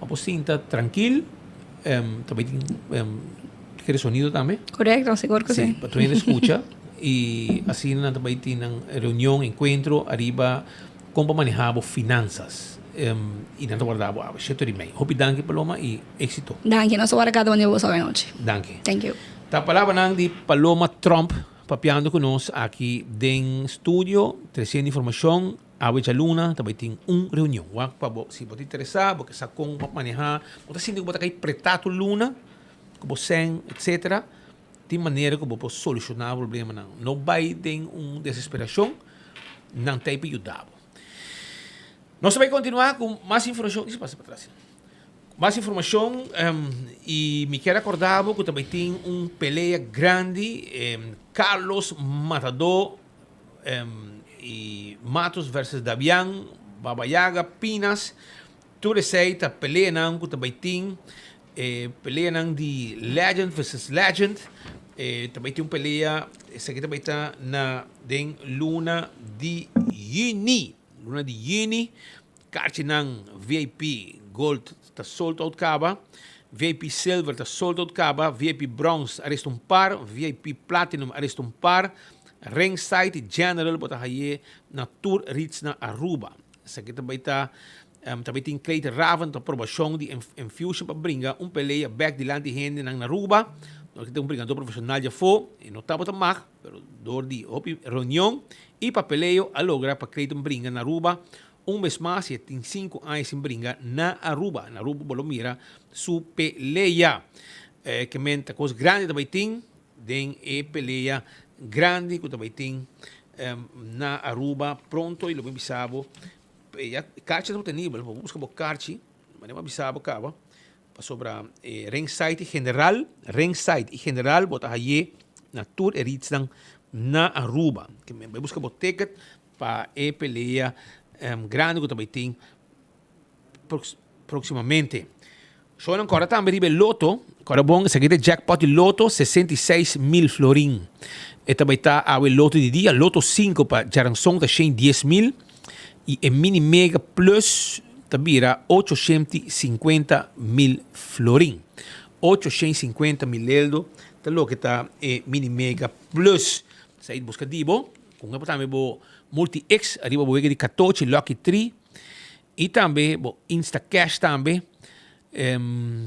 Speaker 21: pa bo sinta trankil, tambe tin kere sonido tambe.
Speaker 10: Korekto, sigur ku si.
Speaker 21: Si, pa tur hende skucha. I asina nan ta bai tin nan reunion, enkuentro ariba kon pa maneha bo finansas. I nan ta warda bo awe shete ora i mei. Hopi danki Paloma i éksito.
Speaker 10: Danki, nos ta warda kada un di boso awe nochi.
Speaker 21: Danki.
Speaker 10: Thank you.
Speaker 21: Ta palabranan di Paloma Tromp papiando ku nos aki den studio, tresiendo informashon. Awe djaluna ta bai tin un reunion. Wak pa bo, si bo ta interesá, bo ke sa kon pa maneha, bo ta sinti ku bo ta kai pretá tur luna ku bo sèn, etsetera. Tin manera ku bo por solushoná problemanan. No bai den un desesperashon. Nan ta ei pa yuda bo. Nos ta bai kontinuá ku mas informashon. Disa pasa patras. Mas informashon i mi kier akorda bo ku ta bai tin un pelea grandi Carlos Matador i Matos versus Dabian, Baba Yaga, Pinas. Tur esei ta peleanan ku ta bai tin, e peleanan di legend versus legend. E ta bai tin un pelea, esaki ta bai ta na den luna di yüni. Luna di yüni, karchinan VIP Gold ta sold out kaba, VIP Silver ta sold out kaba, VIP Bronze a resta un par, VIP Platinum a resta un par, Ringside General bo ta haye na tur Ritz na Aruba. Esaki ta bai ta ta bai tin Clayton Raven ta probashon di Enfusion pa bringa un pelea bek dilanti hendenan na Aruba. Dor ki ta un bringador profeshonal djafó e no tabata mag pero dor di hopi reunion y papeleo a logra pa Clayton bringa na Aruba un bes mas y e tin sinku aña sin bringa na Aruba. Na Aruba bo lo mira su pelea. Ke men ta kos grandi ta bai tin den e pelea grandi ku ta bai tin na Aruba pronto y lo mi bisa bo ya karchi ta obtenibel bo buska bo karchi manera mi a bisa bo kaba pasobra e ringside y general ringside y general bo ta haye na tur e ritsnan na Aruba ke men bai buska bo ticket pa e pelea grandi ku ta bai tin Proximamente. Shownan kòrda tambe riba e loto. Kòrda bon, esaki ta e jackpot di loto, 66 mil florin. E ta bai ta awe loto di dia. Loto 5 pa djaranson ta 110 mil. I e mini mega plus ta bira 850 mil florin. 850 mil eldo ta loke ta e mini mega plus. Esei buska di bo. Kon e por tambe bo multi X ariba bo wega di katochi lucky 3. I tambe bo Instacash tambe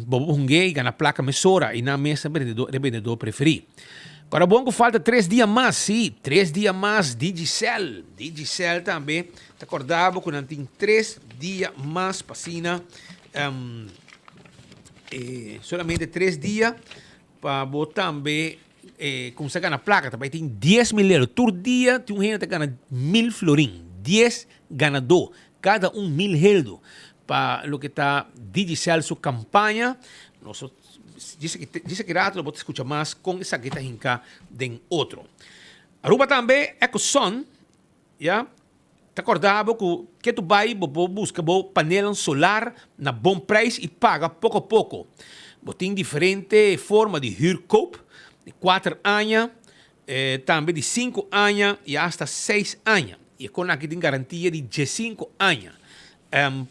Speaker 21: bo por hung'é i gana plaka mesora i nan mes ta rebendedor preferí. Kòrda bon ku falta tres dia mas, sí, tres dia mas Digicel. Digicel tambe ta kòrda bo ku nan tin tres dia mas pa asina solamente tres dia pa bo tambe kumsa gana plaka. Ta bai tin 10 mil euro. Tur dia tin un hende ta gana 1000 florin. 10 ganadó, kada un 1000 heldo pa loke ta Digicel su kampaña. Nos djis aki rato lo bo ta skucha mas kon esaki ta hinka den otro. Aruba tambe Ecosun ya ta kòrda bo ku ke tu bai bo por buska bo panelnan solar na bon preis i paga poko poko. Bo tin diferente forma di huurkoop, di kuater aña, tambe di sinku aña i asta seis aña. I e kon aki tin garantia di diesinku aña.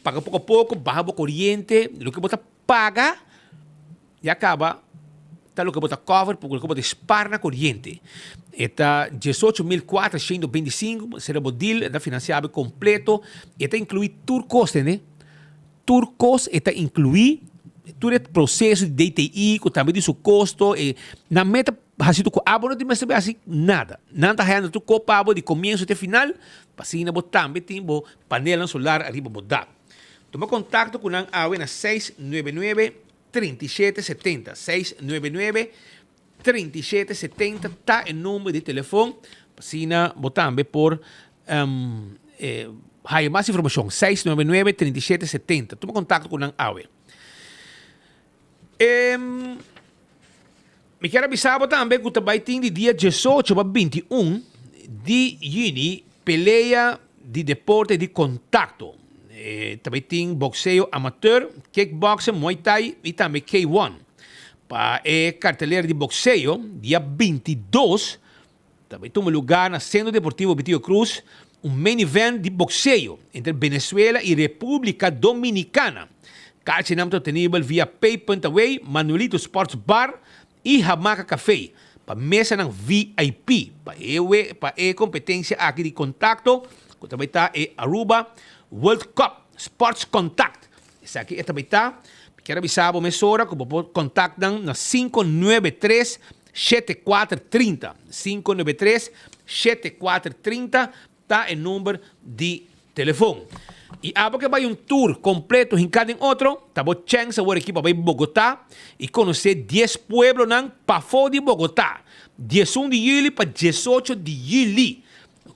Speaker 21: Paga poko poko, baha bo koriente, loke bo ta paga ya kaba ta loke bo ta cover porque loke bo ta spar na koriente. E ta 18425, sera bo deal, e ta finansiabel kompleto, e ta inkluí tur kos, tende? Tur kos e ta inkluí, tur e proseso di DTI ku tambe tin su kosto, e nan meta hasi tur ku abo no tin mester hasi nada. Nan ta haya tur kos pa bo di komienso te final, pa asina bo tambe tin bo panelnan solar ariba bo dak. Tuma kontakto ku nan awe na 699 37 70, 699 37 70 ta e number di telefon, pa asina bo tambe por haya mas informashon, 699 37 70. Tuma kontakto ku nan awe. Mi kier a bisa bo tambe ku ta bai tin di dia 18 pa 21 di yüni pelea di deporte di kontakto. Ta bai tin bokseo amateur, kickboxing, muay thai i tambe K-one. Pa e kartelera di bokseo dia 22 ta bai tuma lugá na Sentro Deportivo Betio Cruz un main event di bokseo entre Venezuela i Repúblika Dominikana. Karchinan ta obtenibel via Pay.away, Manuelito Sports Bar i Hamaca Café pa mesanan VIP pa e pa e kompetensia aki di kontakto ku ta bai ta e Aruba World Cup Sports Contact. Esaki e ta bai ta. Mi kier a bisa bo mesora ku bo por kontakt nan na 593 7430. 593 7430 ta e number di telefon. I abo ke bai un tour kompleto hinká den otro, ta bo chèns awor aki pa bai Bogotá i konosé dies pueblonan pafó di Bogotá, 11 di yüli pa 18 di yüli.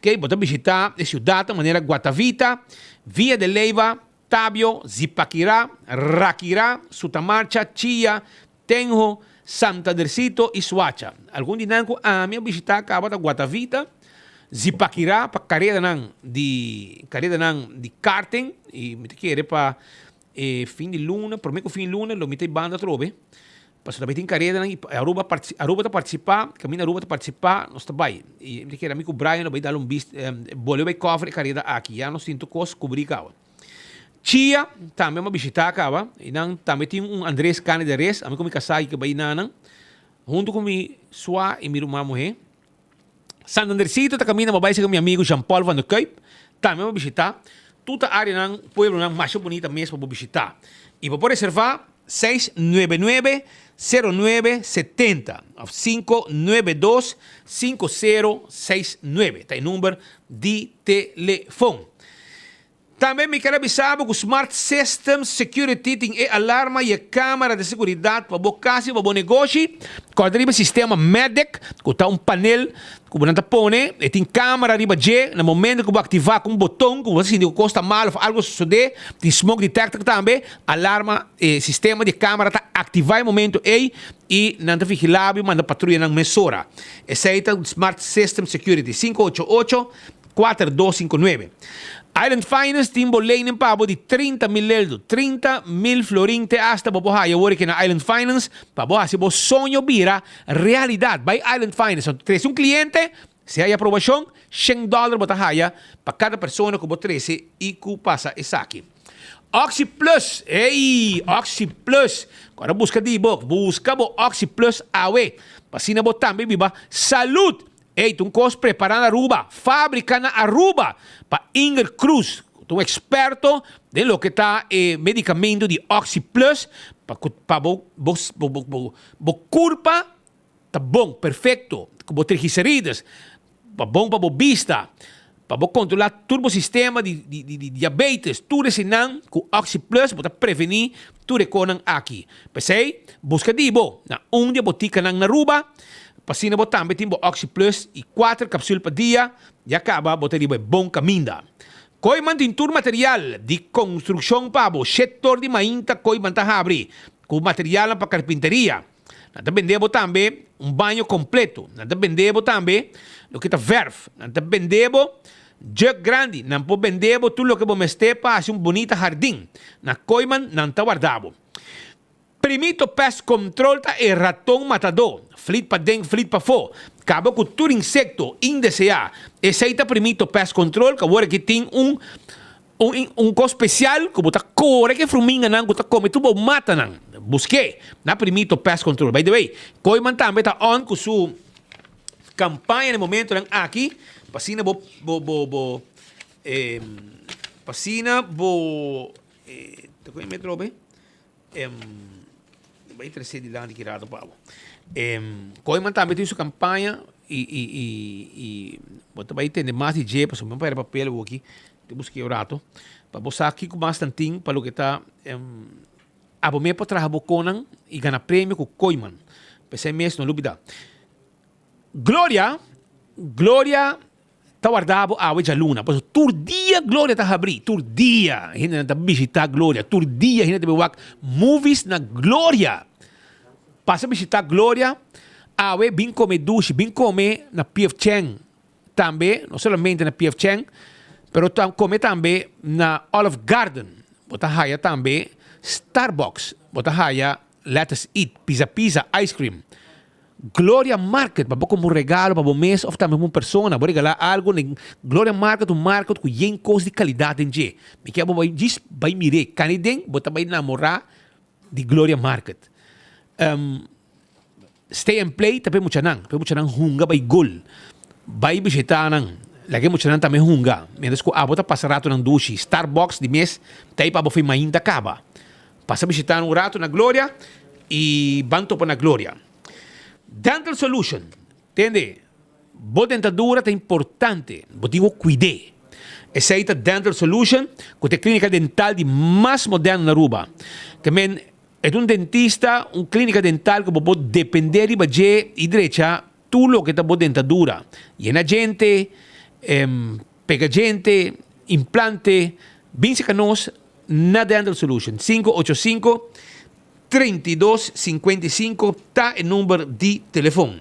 Speaker 21: Ok, bo ta bishita e siudatnan manera Guatavita, Villa de Leyva, Tabio, Zipaquirá, Raquirá, Sutamarcha, Chía, Tenjo, Santandercito y Suacha. Algun di nan cu ami a bishita caba ta Guatavita, Zipaquirá pa caredanan di caredanan di karting y mi ta kere pa e fin di luna, prome cu fin di luna lo mi ta e banda atrobe. Pasobra tambe tin caredanan y Aruba Aruba ta participa, caminda Aruba ta participa nos ta bay. Y mi ta kere ami cu Brian lo bay dal un bist bolbe bay cover e careda aki. Ya nos tin tur cos cubri caba. Chia tambe mi a bishita caba y nan tambe tin un Andres Carne de Res, ami cu mi casa y ke bay nanan hunto cu mi sua y mi ruman muhe. Santandercito ta caminda pa bay cerca mi amigo Jean Paul van der Kuyp, tambe mi a bishita. Tur ta areanan, pueblonan masha bunita mes pa bo bishita. Y bo por reserva 699 0970 of 592 5069 ta e number di telefon. Tambe mi ker a bisa bo ku Smart Systems Security tin e alarma i e kamera di seguridat pa bo kas i pa bo negoshi. Kòrda riba e sistema Medic, ku ta un panel ku bo nan ta pone, e tin kamera riba dje, na momento ku bo aktivá ku un boton ku bo ta sinti ku kos ta mal òf algu a sosodé, tin smoke detector tambe, alarma, e sistema di e kamera ta aktivá e momento ei i nan ta vigilá bo i manda patruyanan mesora. Esei ta Smart Systems Security, 588. 4259. Island Finance tin bo lening pa bo di 30 mil leldo, 30 mil florin te hasta bo por haya awor aki na Island Finance pa bo hasi bo soño bira realidad. Bai Island Finance, anto trese un cliente, si haya aprobacion, shen dollar bo ta haya pa cada persona cu bo trese y cu pasa esaki. Oxi Plus, ey, Oxi Plus, cu ora busca di bo, busca bo Oxi Plus awe, pa asina bo tambe biba salud. Ey, ta un kos prepará na Aruba, fábrika na Aruba, pa Inger Cruz, ku ta un eksperto den loke ta e medikamentu di Oxi Plus, pa ku pa bo bo bo bo bo kurpa ta bon, perfekto, ku bo triglicerides, pa bon pa bo bista, pa bo kontrolá tur bo sistema di di di diabetes, tur eseinan ku Oxi Plus bo ta prevení tur e konan aki. P'esei, buska di bo na un di e botikanan na Aruba. P'asina bo tambe tin bo Oxi Plus y cuater capsul pa dia, ya caba bo ta riba e bon caminda. Kooiman tin tur material di construccion pa bo, shetor di mainta Kooiman ta habri cu materialnan pa carpinteria. Nan ta bende bo tambe un baño completo, nan ta bende bo tambe loke ta verf, nan ta bende bo jug grandi, nan por bende bo tur loke bo mester pa haci un bunita hardin. Na Kooiman nan ta warda bo. Primito Pest Control ta e raton matadó, flit paden flit pafó, kaba ku tur insekto indeseá. Esei ta Primito Pest Control ku awor aki tin un un un kos spesial ku bo ta kore ku e fruminganan ku ta kome tur bo matanan. Busk'é na Primito Pest Control. By the way, Kooiman tambe ta on ku su kampaña na e momentonan aki pa asina bo bo bo bo pa asina bo ta ku e metro be? Em, bai trece dilanti ki rato pa bo. Em, Kooiman tambe tin su campaña y, y, y, y bo ta bai tende mas di dje, pasobra mi no perde papel awo aki, te busca un rato, pa bo sa kico mas nan tin pa loke ta, em, abo mes por traha bo conan y gana premio cu Kooiman. P'esei mes no lubida. Gloria, Gloria Ta warda bo awe djaluna, pasobra tur dia Gloria ta habrí, tur dia hendenan ta bishitá Gloria, tur dia hende ta bin wak movies na Gloria. Pasa bishitá Gloria awe, bin kome dushi, bin kome na PF Chang tambe, no solamente na PF Chang, pero kome tambe na Olive Garden. Bo ta haya tambe Starbucks, bo ta haya Let Us Eat, Pizza Pizza, Ice Cream. Gloria Market, pa bo komo un regalo pa bo mes of tambe pa un persona, bo regalá algu den Gloria Market, un market ku yen kos di kalidat den dje. Mi ke bo bai djis bai mir'é, kani den bo ta bai namorá di Gloria Market. Stay and Play ta pa e muchanan, pa e muchanan hunga bai gol, bai bishitá nan, laga e muchanan tambe hunga, mientras ku abo ta pasa ratonan dushi. Starbucks di mes ta ei pa abo fin mainta kaba. Pasa bishita un rato na Gloria y ban topa na Gloria. Dental Solution, tende, bo dentadura ta importante, bo tin cu cuid'e. Esey ta Dental Solution, cu ta e clinica dental di mas moderno na Aruba. Te men, e ta un dentista, un clinica dental cu bo por depende riba dje y drecha tur loke ta bo dentadura. Yena djente. Pega djente, implante, bin seka nos na Dental Solution. 585 32 55 ta e number di telefon.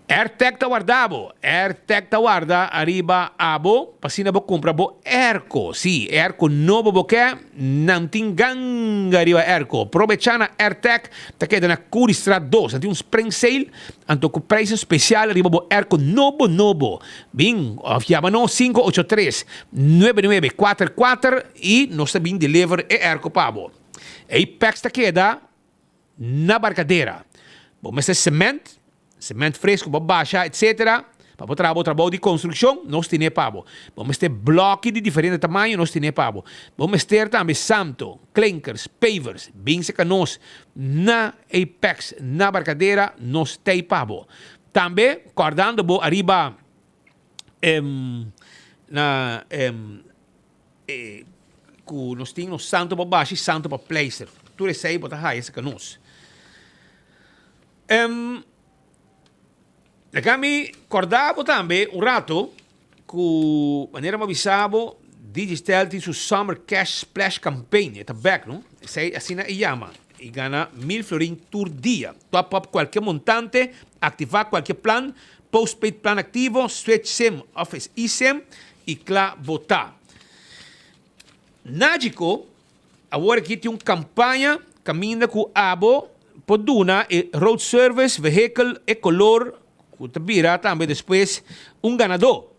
Speaker 21: Airtag ta warda bo. Airtag ta warda ariba abo pa asina bo kumpra bo airco. Sí, airco nobo bo ke, nan tin ganga riba airco. Probecha na Airtag ta keda na Curiestraat dos. Nan tin un spring sale anto ku prijsnan spesial riba bo airco nobo nobo. Bin of yama nos 583 9944 i nos ta bin deliver e airco pa bo. Apex ta keda na Barcadera. Bo mester cement, cement fresco pa basha etc. Pa bo traha bo trabou di construccion, nos tine pa bo. Bo mester bloki di diferente tamaño, nos tine pa bo. Bo mester tambe santo, klinkers, pavers, bin cerca nos na Apex na Barcadera, nos tey pa bo. Tambe cordando bo ariba na E ku nos tin nos santo pa bashi, santo pa pleister. Tur esei bo ta haya serka nos. Em, laga mi kòrda bo tambe un rato ku manera mi a bisa bo, Digistel tin su Summer Cash Splash Campaign. E ta bèk, no? Esei asina e yama. I gana mil florin tur dia. Top up kualke montante, aktivá kualke plan, postpaid plan aktivo, switch sim òf eSIM i kla bo ta. Nagico awor aki tin un kampaña kaminda ku abo por duna e road service vehicle e kolor ku ta bira tambe despues un ganadó.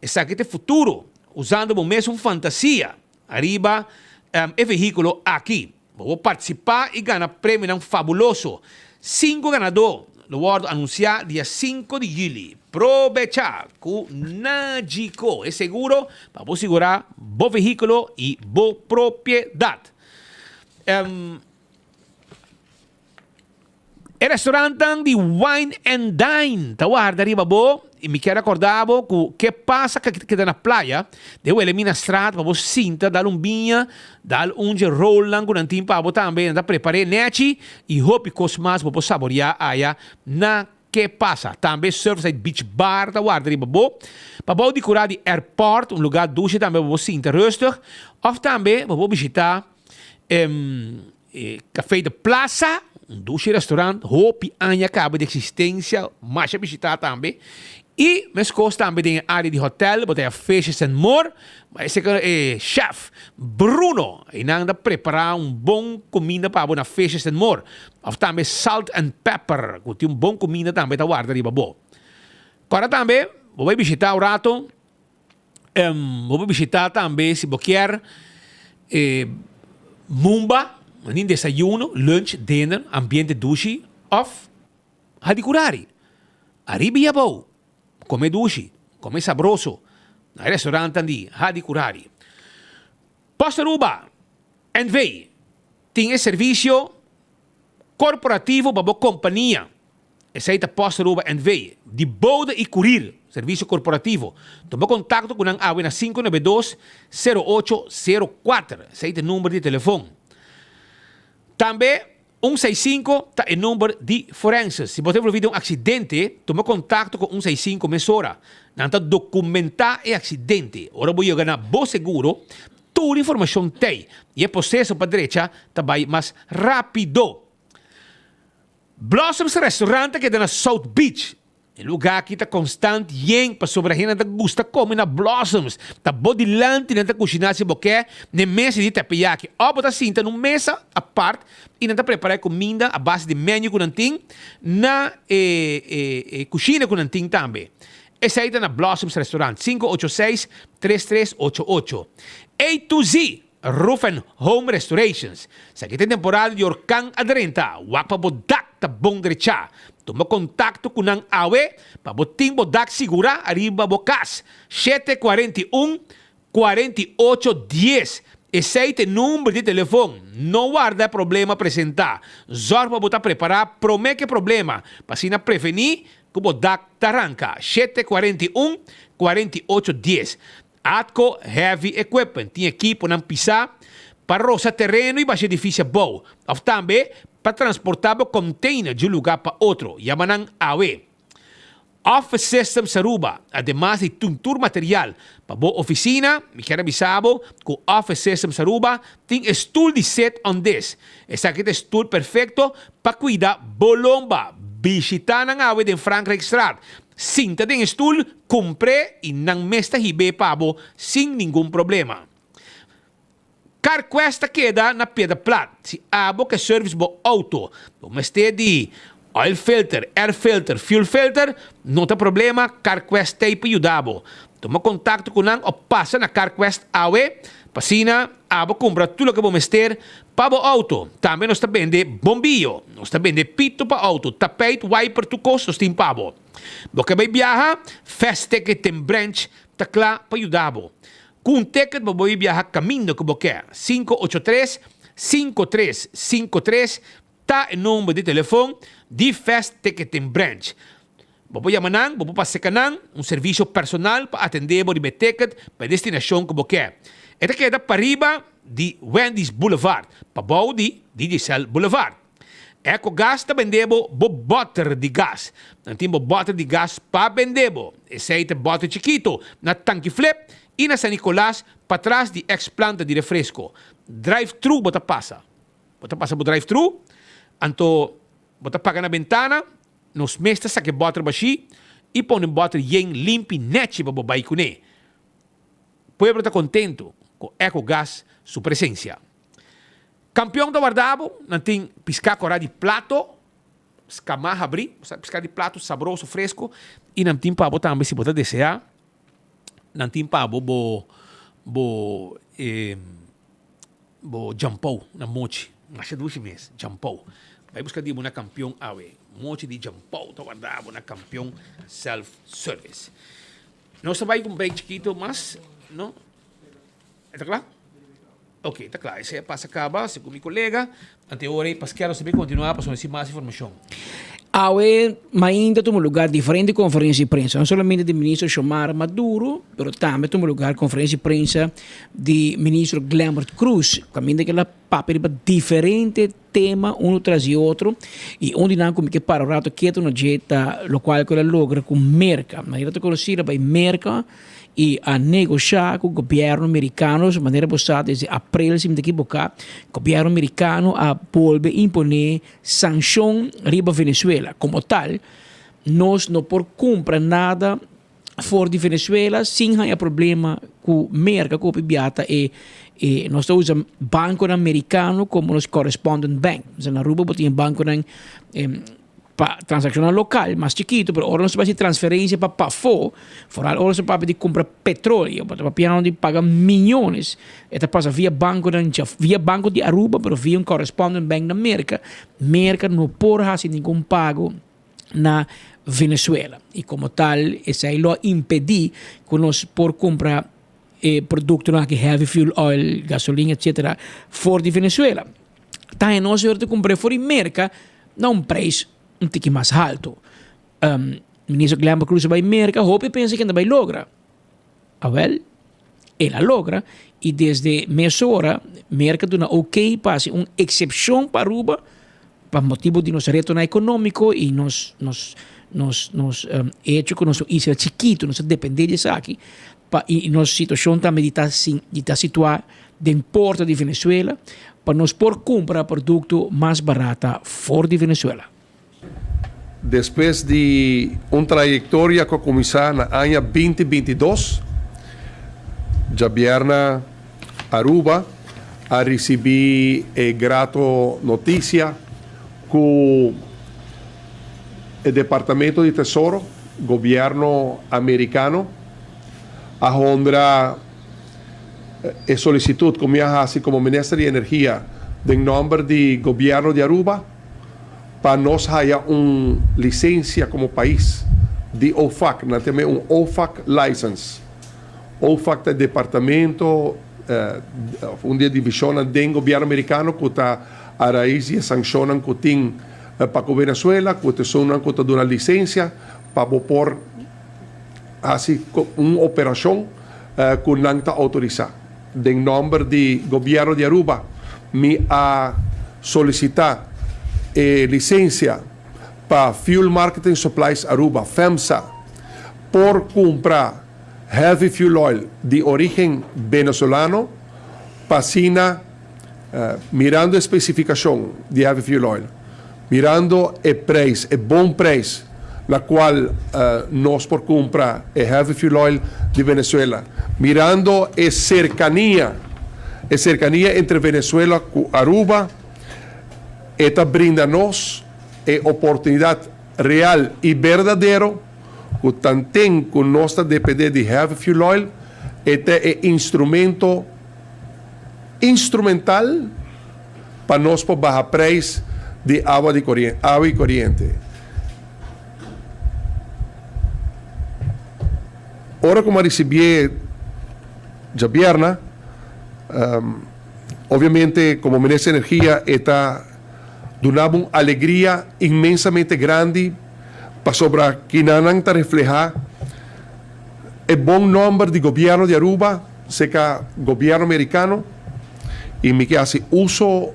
Speaker 21: Esaki ta e futuro usando bo mesun fantasia ariba e vehíkulo aki. Bo por partisipá i gana premionan fabuloso. Sinku ganadó lo wòrdu anunsiá dia sinku di yüli. Probechá ku Nagico, e seguro pa bo sigurá bo vehíkulo i bo propiedat. E restaurantnan di Wine and Dine ta warda riba bo y mi kier acorda bo cu ke pasa ke keda na playa den Wilhelmina Straat pa bo sinta dal un biña, dal un dje rollnan cu nan tin pa bo tambe, nan ta prepare nechi y hopi cos mas bo por saborea aya na Ke Pasa. Tambe Surfside Beach Bar ta warda riba bo. Pa bou di cura di airport, un lugar dushi tambe pa bo sinta rustig of tambe pa bo bishita E Café de Plaza, un dushi restaurant, hopi aña caba di existencia, masha bishita tambe. Y mescos tambe den e area di hotel, bo ta haya Fishes and More, ma ese cu e chef Bruno, eynan ta prepara un bon cuminda pa bo na Fishes and More. Of tambe Salt and Pepper, cu tin un bon cuminda tambe ta warda riba bo. Cora tambe, bo bay bishita un rato. Bo por bishita tambe si bo kier e Mumba, nin desayuno, lunch, dinner, ambiente dushi of Hadicurari. Ariba y abou, come dushi, come sabroso na e restaurantnan di Hadicurari. Post Aruba NV tin e servicio korporativo pa bo kompania. Esei ta Post Aruba NV. Di bode i kurir, servisio korporativo. Tuma kontakto ku nan awe na 592 08 04. Esei ta e number di telefon. Tambe un seis sinku ta e number di forenses. Si bo ta envolví den un aksidente, tuma kontakto ku un seis sinku mesora. Nan ta dokumentá e aksidente. Ora bo yega na bo seguro, Tur informashon t'ei i e proseso pa drecha ta bai mas rápido. Blossoms Restaurant ta keda na South Beach. E lugá aki ta konstant yen pasobra hendenan ta gusta kome na Blossoms. Ta bo dilanti nan ta kushiná si bo ke n'e mesa di teppeyaki òf bo ta sinta na un mesa apart i nan ta prepará e kuminda a base di menu ku nan tin na e kushina ku nan tin tambe. Esei ta na Blossoms Restaurant, 586 3388. A to Z, Roof and Home Restorations. Sa ki ta e temporada di orkan a drenta, wak pa bo dak ta bon drechá. Tuma kontakto ku nan awe pa bo tin bo dak sigurá ariba bo kas. 741 48 dies. Esei ta e number di telefon. No warda e problema presentá. Zòrg pa bo ta prepará promé ku e problema, pa asina prevení ku bo dak ta ranka. 7 41 48 dies. Atco Heavy Equipment tin ekiponan pisá pa rosa tereno i basha edifisio abou, òf tambe pa transportá bo kònteiner di un lugá pa otro. Yama nan awe. Office Systems Aruba, ademas di tin tur material pa bo oficina, mi kier a bisa bo cu Office Systems Aruba tin e stoel di sit on this. Esaki ta e stoel perfecto pa cuida bo lomba. Bishita nan awe den Frankrijkstraat. Sinta den e stoel, cumpr'e y nan mes ta hib'e pa bo sin ningun problema. CarQuest ta keda na Piedra Plat. Si abo ke service bo auto, bo mester di oil filter, air filter, fuel filter, no ta problema, CarQuest t'ei pa yuda bo. Tuma kontakto ku nan o pasa na CarQuest awe pa asina abo kumpra tur loke bo mester pa bo auto. Tambe nos ta bende bombiyo, nos ta bende pito pa auto, tapijt, wiper, tur kos nos tin pa bo. Bo ke bai biaha? Fast Ticket den branch ta kla pa yuda bo. Ku un ticket bo por biaha kaminda ku bo ke. 583 5353 ta e number di telefon di Fast Ticketing Branch. Bo por yama nan, bo por pasa serka nan, un servisio personal pa atendé bo riba e ticket pa e destinashon ku bo ke. E ta keda pariba di Wendy's Boulevard, pabou di Digicel Boulevard. Ecogas ta bende bo bo bòter di gas. Nan tin bo bòter di gas pa bende bo. Esei ta bòter chikito na Tanki Flip i na San Nicolas patras di ex planta di refresco. Drive thru bo ta pasa. Bo ta pasa bo drive thru, anto bo ta paga na bentana, nos mes ta saka e bòter bashí i pone bòter yen limpi nèchi pa bo bai kuné. Pueblo ta kontentu ku Ecogas su presensia. Kampion ta warda bo, nan tin piská kòrá di plato, skamá habrí, osea piská di plato sabroso, fresko, i nan tin pa bo tambe si bo ta deseá, nan tin pa bo bo bo e bo djampou na mochi, masha dushi mes, djampou. Bai buska di bo na Kampion awe, mochi di djampou ta warda bo na Kampion Self Service. Nos ta bai ku un break chikito mas, no? E ta kla? Ok, ta kla. Esei a pasa kaba, segun mi kolega. Ante ora ei Paskel nos ta bin kontinuá pasobra nos tin mas informashon.
Speaker 5: Awe mainta tuma lugar diferente conferencia di prensa, no solamente di ministro Xiomara Maduro, pero tambe tuma lugar conferencia di prensa di ministro Glenbert Croes, caminda cu el a papia riba diferente tema uno tras di otro y un di nan cu mi ke para un rato keto na dje ta locual cu el a logra cu Merca. Manera ta conoci el a bay Merca y a negosha cu gobierno mericano, manera bo sa desde april si mi ta ekiboca, gobierno mericano a bolbe impone sancion riba Venezuela. Como tal, nos no por cumpra nada for di Venezuela sin haya problema cu Merca cu hopi bia ta e e nos ta usa banconan mericano como nos correspondent bank. Na Aruba bo tin e banconan Pa transakshonnan lokal mas chikitu, pero ora nos ta hasi transferensia pa pafó, foral ora nos ta papia di kumpra petroleo, bo ta papiando di paga miyones, e ta pasa via bankonan dja, via Banko di Aruba, pero via un correspondent bank na Merka. Merka no por hasi ningun pago na Venezuela i komo tal esei lo a impedí ku nos por kumpra e produktonan aki, heavy fuel oil, gasolin, etcetera, for di Venezuela. Ta nos ora ta kumpr'é for di Merka na un prijs un tiki mas halto. Minister Glenbert Croes a bai Merka, hopi pensa ku e ta bai logra. Awel, el a logra i desde mesora Merka duna ok pa hasi un eksepshon pa Aruba pa motibu di nos retonan ekonómiko i nos nos nos nos hecho ku nos ta un isla chikitu, nos ta dependé di esaki pa i nos situashon tambe di ta sin di ta situá den porta di Venezuela pa nos por kumpra produkto mas barata for di Venezuela.
Speaker 3: Despues di un trayektoria ku a kuminsá na aña binti 22, djabièrna Aruba a risibí e grato notisia ku e Departamento di Tesoro, gobièrnu amerikano, a honra E solicitud cu mi a haci como Minister di Energia den nomber di Gobierno di Aruba pa nos haya un licencia como pais di OFAC, nan ta yama e un OFAC license. OFAC ta e departamento of un di e divisionnan den Gobierno Americano cu ta a raiz di e sanccionnan cu tin pa cu Venezuela, cu ta esunnan cu ta duna licencia pa bo por haci un operacion cu nan ta autorisa. Den nomber di Gobierno di Aruba mi a solicita e licencia. pa Fuel Marketing Supplies Aruba, FEMSA, por kumpra heavy fuel oil di origen Venezolano pa asina mirando e spesifikashon di heavy fuel oil, mirando e prijs, e bon prijs na kual nos por kumpra e heavy fuel oil di Venezuela, mirando e serkania, e serkania entre Venezuela ku Aruba, e ta brinda nos e oportunidat real i berdadero ku tanten ku nos ta dependé di heavy fuel oil, e ta e instrumento instrumental pa nos por baha prijs di awa di awa y coriente. Ora cu mi a ricibié djabierna, obviamente como Minister di Energia e ta duna bo un alegria inmensamente grandi pasobra kinanan ta refleha e bon nomber di Gobierno di Aruba cerca Gobierno Mericano y mi ke haci uso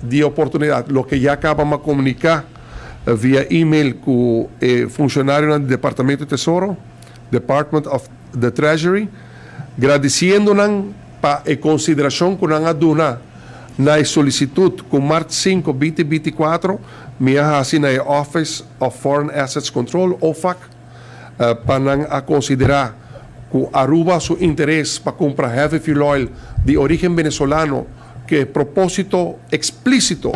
Speaker 3: di e oportunidad, loke ya caba mi a comunica via email cu e funcionarionan di Departamento di Tesoro, Department of the Treasury, gradiciendo nan pa e consideracion cu nan a duna na e solicitud cu mart sinku, binti binti kuater mi a haci na e Office of Foreign Assets Control, OFAC, pa nan a considera cu Aruba su interes pa cumpra heavy fuel oil di origen Venezolano cu e proposito explicito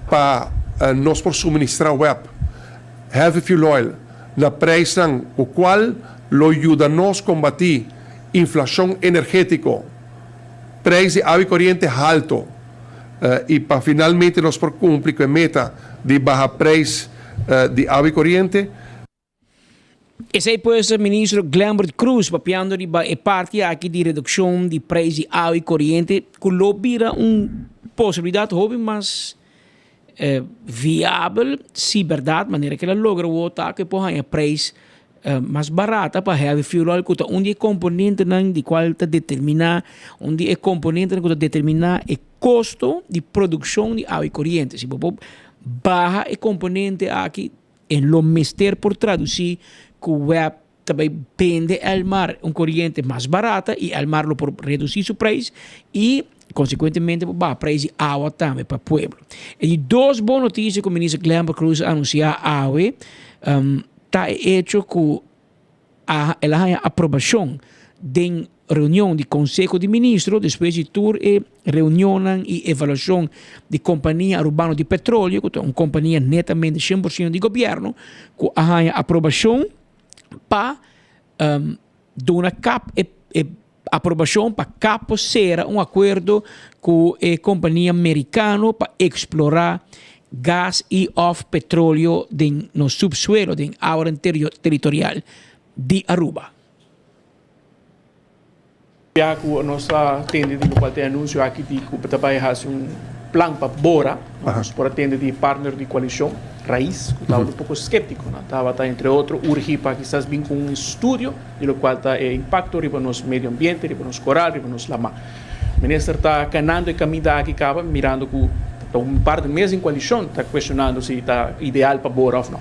Speaker 3: pa nos por suministra web heavy fuel oil na prijsnan cu cual lo yuda nos combati inflacion energetico, prijs di awa y coriente halto y pa finalmente nos por cumpli cu e meta di baha prijs di awa y coriente.
Speaker 5: Esey pues Ministro Glenbert Croes papiando riba e parti aki di reduccion di prijs di awa y coriente cu lo bira un posibilidad hopi mas viabel si berdad manera cu el a logra wou ta cu e por haya prijs mas barata pa heavy fuel oil cu ta un di e componentenan di cual ta determina un di e componentenan cu ta determina e costo di produccion di awa y coriente. Si bo por baha e componente aki e lo mester por traduci cu web ta bay bende Elmar un coriente mas barata y Elmar lo por reduci su prijs y consecuentemente por baha prijs di awa tambe pa pueblo. E di dos bon noticia cu Minister Glenbert Croes a anuncia awe ta e hecho cu a el a haña aprobacion den reunion di Conseho di Ministro despues di tur e reunionnan y evaluacion di Compania Arubano di Petroleo cu ta un compania netamente cien por ciento di gobierno cu a haña aprobacion pa duna cap e e aprobacion pa cap por cera un acuerdo cu e compania Mericano pa explora gas y of petroleo den nos subsuelo den awanan territorial di Aruba.
Speaker 6: Ya cu nos a tende di locual ta e anuncio aki di cu ta bay haci un plan pa bora, nos por a tende di partner di coalicion, Raiz, cu tabata un poco skeptico. Nan tabata entre otro urgi pa kisas bin cu un estudio di locual ta e impacto riba nos medio ambiente, riba nos coral, riba nos lama. Minister ta canando e caminda aki caba mirando cu ta un par di mes den coalicion ta cuestionando si ta ideal pa bora of no.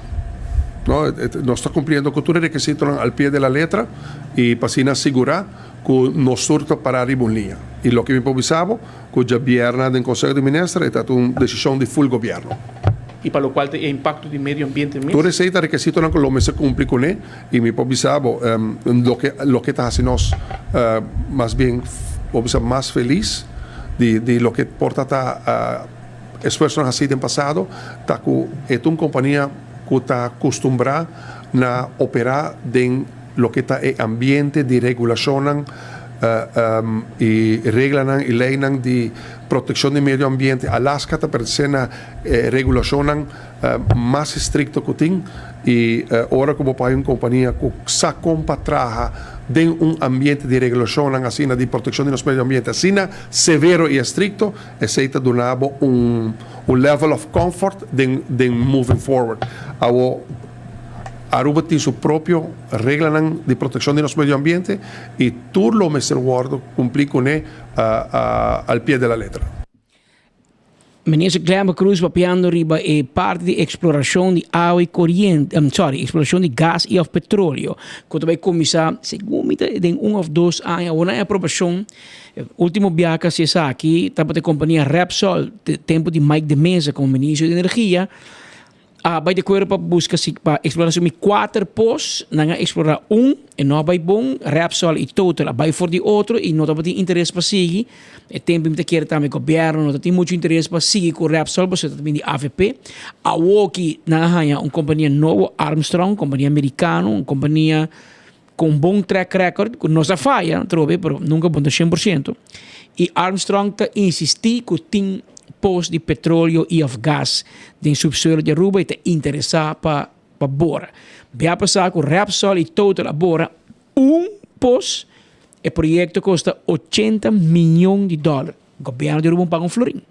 Speaker 3: No, nos ta cumpliendo cu tur e requisitonan al pie de la letra y pa asina sigura cu nos tur ta para riba un liña. Y loke mi por bisa bo, cu djabierna den Conseho di Minister e ta un decision di full gobierno.
Speaker 6: Y pa locual ta e impacto di medio ambiente mes.
Speaker 3: Tur esey ta requisitonan cu lo mester cumpli cune y mi por bisa bo loke loke ta haci nos mas bien por bisa mas feliz di di loke por ta ta esfuerzonan haci den pasado ta cu e ta un compania cu ta custumbra na opera den loke ta e ambiente di regulacionnan y reglanan y leynan di proteccion di medio ambiente. Alaska ta pertenece na e regulacionnan mas estricto cu tin y ora cu bo por hay un compania cu sa con pa traha den un ambiente di regulacionnan asina di proteccion di nos medio ambiente asina severo y estricto, esey ta duna bo un level of comfort den den moving forward. Awo Aruba tin su propio reglanan di proteccion di nos medio ambiente y tur lo mester wordo cumpli cune al pie de la letra.
Speaker 5: Minister Glenbert Croes papiando riba e parti di exploracion di awa y coriente, um, sorry, exploracion di gas y of petroleo, cu ta bay cuminsa, segun mi ta den un of dos aña, awor nan e aprobacion, ultimo biaha cu a haci esaki tabata e compania Repsol, tempo di Mike de Meza como Ministro di Energia, A bai di akuerdo pa buska si pa eksplorá sumi kuater pos, nan a eksplorá un, e no a bai bon, Repsol i Total a bai for di otro i no tabatin interes pa sigui. E tempu mi ta kere tambe gobièrnu no tatin muchu interes pa sigui ku Repsol pasobra ta bin di avp. Awoki nan a haña un kompania nobo, Armstrong, kompania merikano, un kompania ku un bon track record, ku no sa faya atrobe, pero nunka bon ta shen por shento. I Armstrong ta insistí ku tin pos di petroleo i òf gas den subsuelo di Aruba i ta interesá pa pa bora. Bia pasá ku Repsol i Total a bora un pos, e proyekto kosta ochenta mion di dòler. Gobièrnu di Aruba no paga un florin.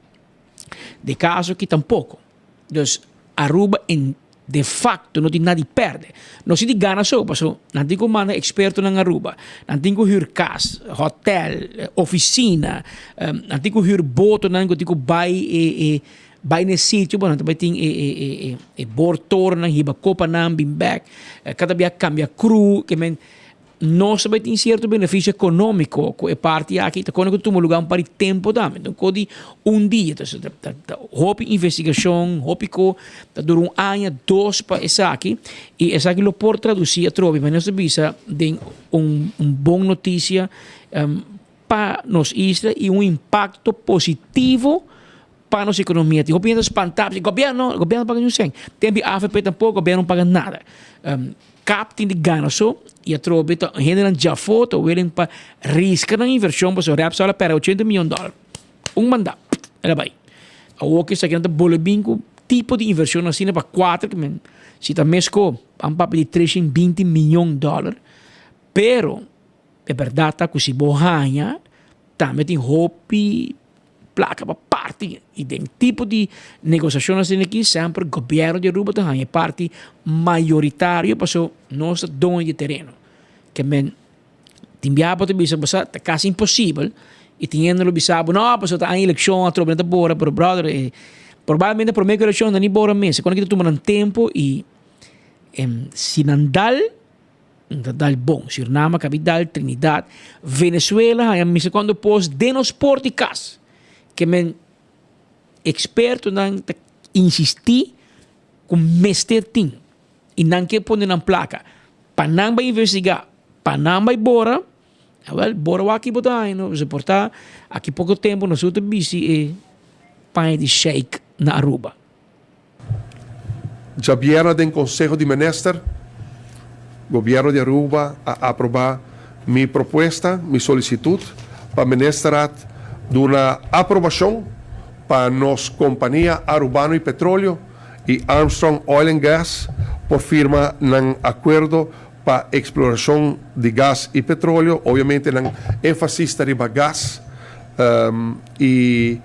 Speaker 5: De kaso aki tampoko. Dus Aruba en de facto no tin nada di perde. No si di gana so, paso nan tin cu manda expertonan Aruba, nan tin cu huur cas, hotel, oficina, nan tin cu huur botonan cu tin cu bay e e bay na e sitio, bo nan ta bay tin e e e e e boortorennan hiba copanan bin bek, cada bia cambia crew, ke men. Nos ta bai tin sierto benefisio ekonómiko ku e parti aki ta kone ku tuma lugá un par di tempu tambe. No ko di un dia. Entonces ta ta hopi investigashon, hopi ko ta dura un aña, dos pa esaki i esaki lo por tradusí atrobe manera nos ta bisa den un un bon notisia pa nos isla i un impakto positivo pa nos ekonomia. Tin hopi hende ta spantá, gobièrnu, gobièrnu no paga ni un sèn. Tempu di avp tampoko gobièrnu no paga nada. Kap tin di gana so y atrobe ta hendenan djafo ta willing pa riska nan inversion pasobra Repsol a perde ochenta miyon dollar. Un manda, el a bay. Awor cu esaki nan ta bole bin cu tipo di inversion asina pa cuater ki men si ta mesco ban papia di trescientos binti miyon dollar pero e berdad ta cu si bo haya tambe tin hopi Plaka pa parti y den tipo di negociacion asina aki semper gobierno di Aruba ta haña e parti mayoritario paso nos ta doño di e tereno. Ke men tin biaha bo ta bisa bo sa ta casi imposibel y tin hende lo bisa bo no paso ta aña eleccion atrobe nan ta bora pero brother e probablemente prome cu eleccion nan ni bora mes e con aki ta tuma nan tempo y si nan dal Nan ta dal bon. Suriname a capital, Trinidad, Venezuela haña mester cuando pos den nos por di cas. Ke men expertonan ta insisti cu mester tin y nan ke pone nan placa pa nan bay investiga, pa nan bay bora, awel bora wak aki bo ta haña no. Pasobra por ta aki poco tempo nos ta bisti e paña di sheik na Aruba.
Speaker 3: Djabièrnè den Konseho di Minister, Gobièrnu di Aruba a aprobá mi propuesta, mi solisitut, pa Ministerraad duna aprobashon pa nos kompania Arubano y Petroleo i Armstrong Oil and Gas por firma nan akuerdo pa eksplorashon di gas i petroleo. Obviamente nan énfasis ta riba gas i.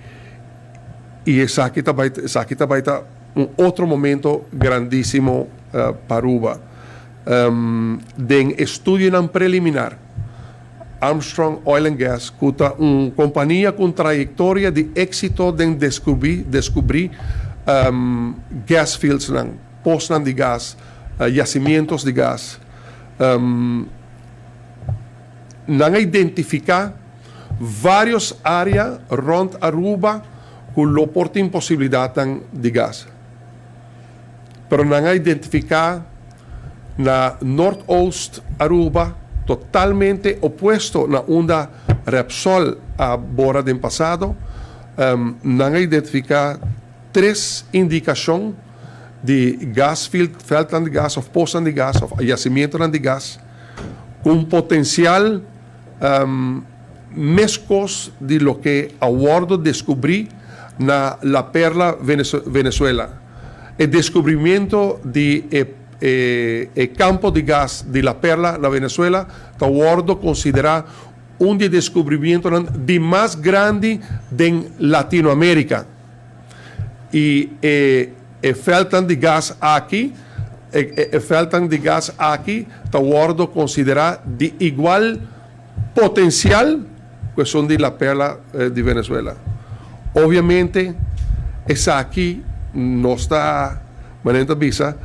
Speaker 3: Y esaki ta bay esaki ta bay ta un otro momento grandisimo pa Aruba. Den estudionan preliminar, Armstrong Oil and Gas, cu ta un compania cu un trayectoria di exito den descubri descubri gas fieldsnan, posnan di gas, yacimientos di gas, nan a identifica Varios área rònt Aruba ku lo por tin posibilidatnan di gas. Pero nan a identifiká na Noordoost Aruba, totalmente opuesto na unda Repsol a bora den pasado, nan a identifiká tres indikashon di gas field, veldnan di gas òf posnan di gas òf yasimientonan di gas ku un potensial Meskos di loke a wòrdu deskubrí na La Perla, Venezuela. E deskubrimiento di e e kampo di gas di La Perla na Venezuela ta wòrdu konsiderá un di e deskubrimientonan di mas grandi den Latinoamérika. I e e vèltnan di gas aki e e vèltnan di gas aki ta wòrdu konsiderá di igual potensial ku esun di La Perla di Venezuela. Obviamente Esaki nos ta, manera ta bisa,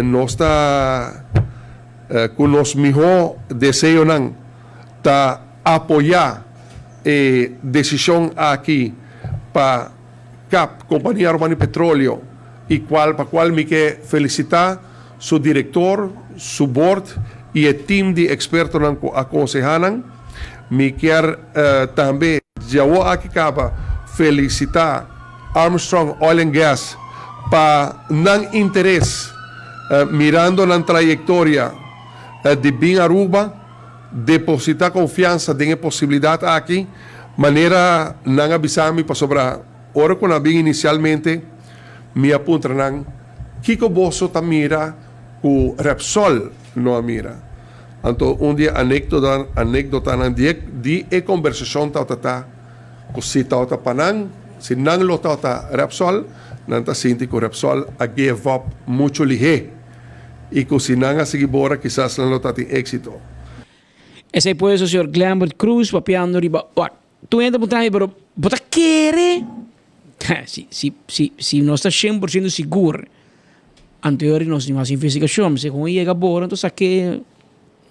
Speaker 3: nos ta ku nos mihó deseonan ta apoyá e desishon aki pa cap, Kompania Arubano di Petroleo, i kual pa kual mi ke felisitá su direktor, su bord i e tim di ekspertonan ku a konsehá nan. Mi kier tambe djawo aki kaba felisitá Armstrong Oil and Gas pa nan interes mirando nan trayektoria di bin Aruba, depositá konfiansa den e posibilidat aki manera nan a bisa mi pasobra ora ku nan a bin inisialmente mi a puntra nan kiko boso ta mira ku Repsol no a mira. Anto un di e anekdotanan di e kombersashon tabata ta ku si tabata pa nan, si nan lo tabata Repsol, nan ta sinti ku Repsol a give up muchu lihé i ku si nan a sigui bora kisas nan lo ta tin éksito.
Speaker 5: Esei pues señor Glenbert Croes papiando riba wak. Tur hende ta puntra mi pero bo ta kere? Si si si si nos ta shen por shento sigur anterior nos tin hasi investigashon segun e yega bora enton sake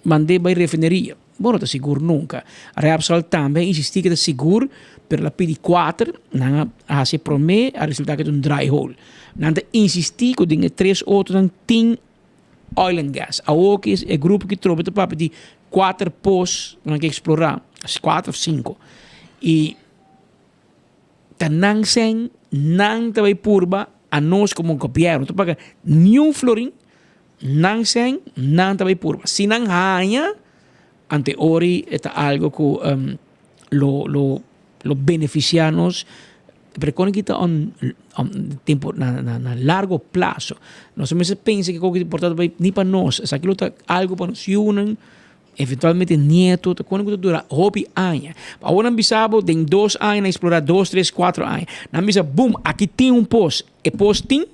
Speaker 5: mand'é bai refineria. Bo no ta sigur nunka. Repsol tambe a insistí ku ta sigur pero el a pidi kuater nan a hasi e promé a resultá ku ta un dry hole. Nan ta insistí ku den e tres otronan tin oil and gas. Awor ki e grupo ki trobe ta papia di kuater pos nan ke eksplorá, kuater òf sinku. I ta nan sèn, nan ta bai purba anos komo gobièrnu no ta paga niun florin, nan sèn, nan ta bai purba. Si nan haña, ante ori e ta algu ku lo lo lo benefisiá nos, pero kon aki ta un tempu na na largo plaso. Nos no mester pensa ku kiko por ta bai ni pa nos, esaki lo ta algu pa nos yunan, eventualmente nieto, ta kon ku ta dura hopi aña. Awor nan bisa bo den dos aña nan eksplorá dos, tres, kuatro aña. Nan bisa bum aki tin un pos, e pos tin.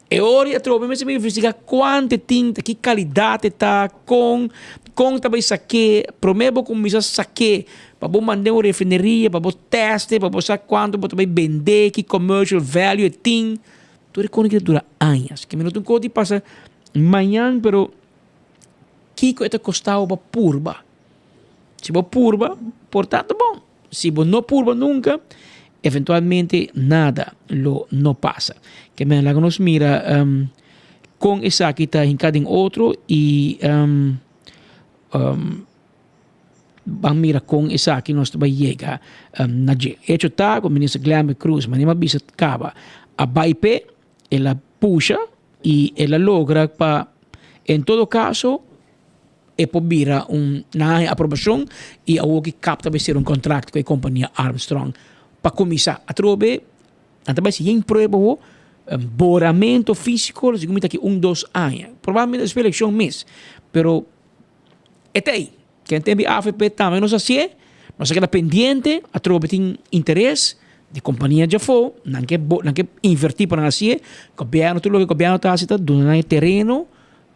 Speaker 5: E ora atrobe mester bin investiga kuantu e tin, ta ki kalidat e ta, kon, kon ta bai sak'é. Promé bo kuminsá sak'é pa bo mand'é un refineria, pa bo tèst'é, pa bo sa kuantu bo ta bai bend'é, ki commercial value e tin. Tur e kos ta dura añas. Ke mi no tin kos di pasa mañan, pero kiko e ta kosta bo pa purba? Si bo purba, por ta ta bon. Si bo no purba nunka, eventualmente nada lo no pasa. Ke men laga nos mira um, kon esaki ta hinká den otro i um, um, ban mira kon esaki nos ta bai yega um, na dje. Hecho ta ku Minister Glenbert Croes, manera mi a bisa kaba, a bai p'e, el a pusha i el a logra pa en todo kaso e por bira un nan haña aprobashon i awor ki kap ta bai sera un kontrakt ku e kompania Armstrong pa kuminsá. Atrobe nan ta bai hasi yen prueba ho, boramento físiko lo sigun mi ta aki un dos aña, probablemente despues elekshon mes, pero e ta ei. Ken tempu di avp tambe nos hasié, nos a keda pendiente, atrobe tin interes di kompania djafó, nan ke nan ke invertí pa nan hasié, gobièrnu tur loke gobièrnu ta hasi ta duna nan e tereno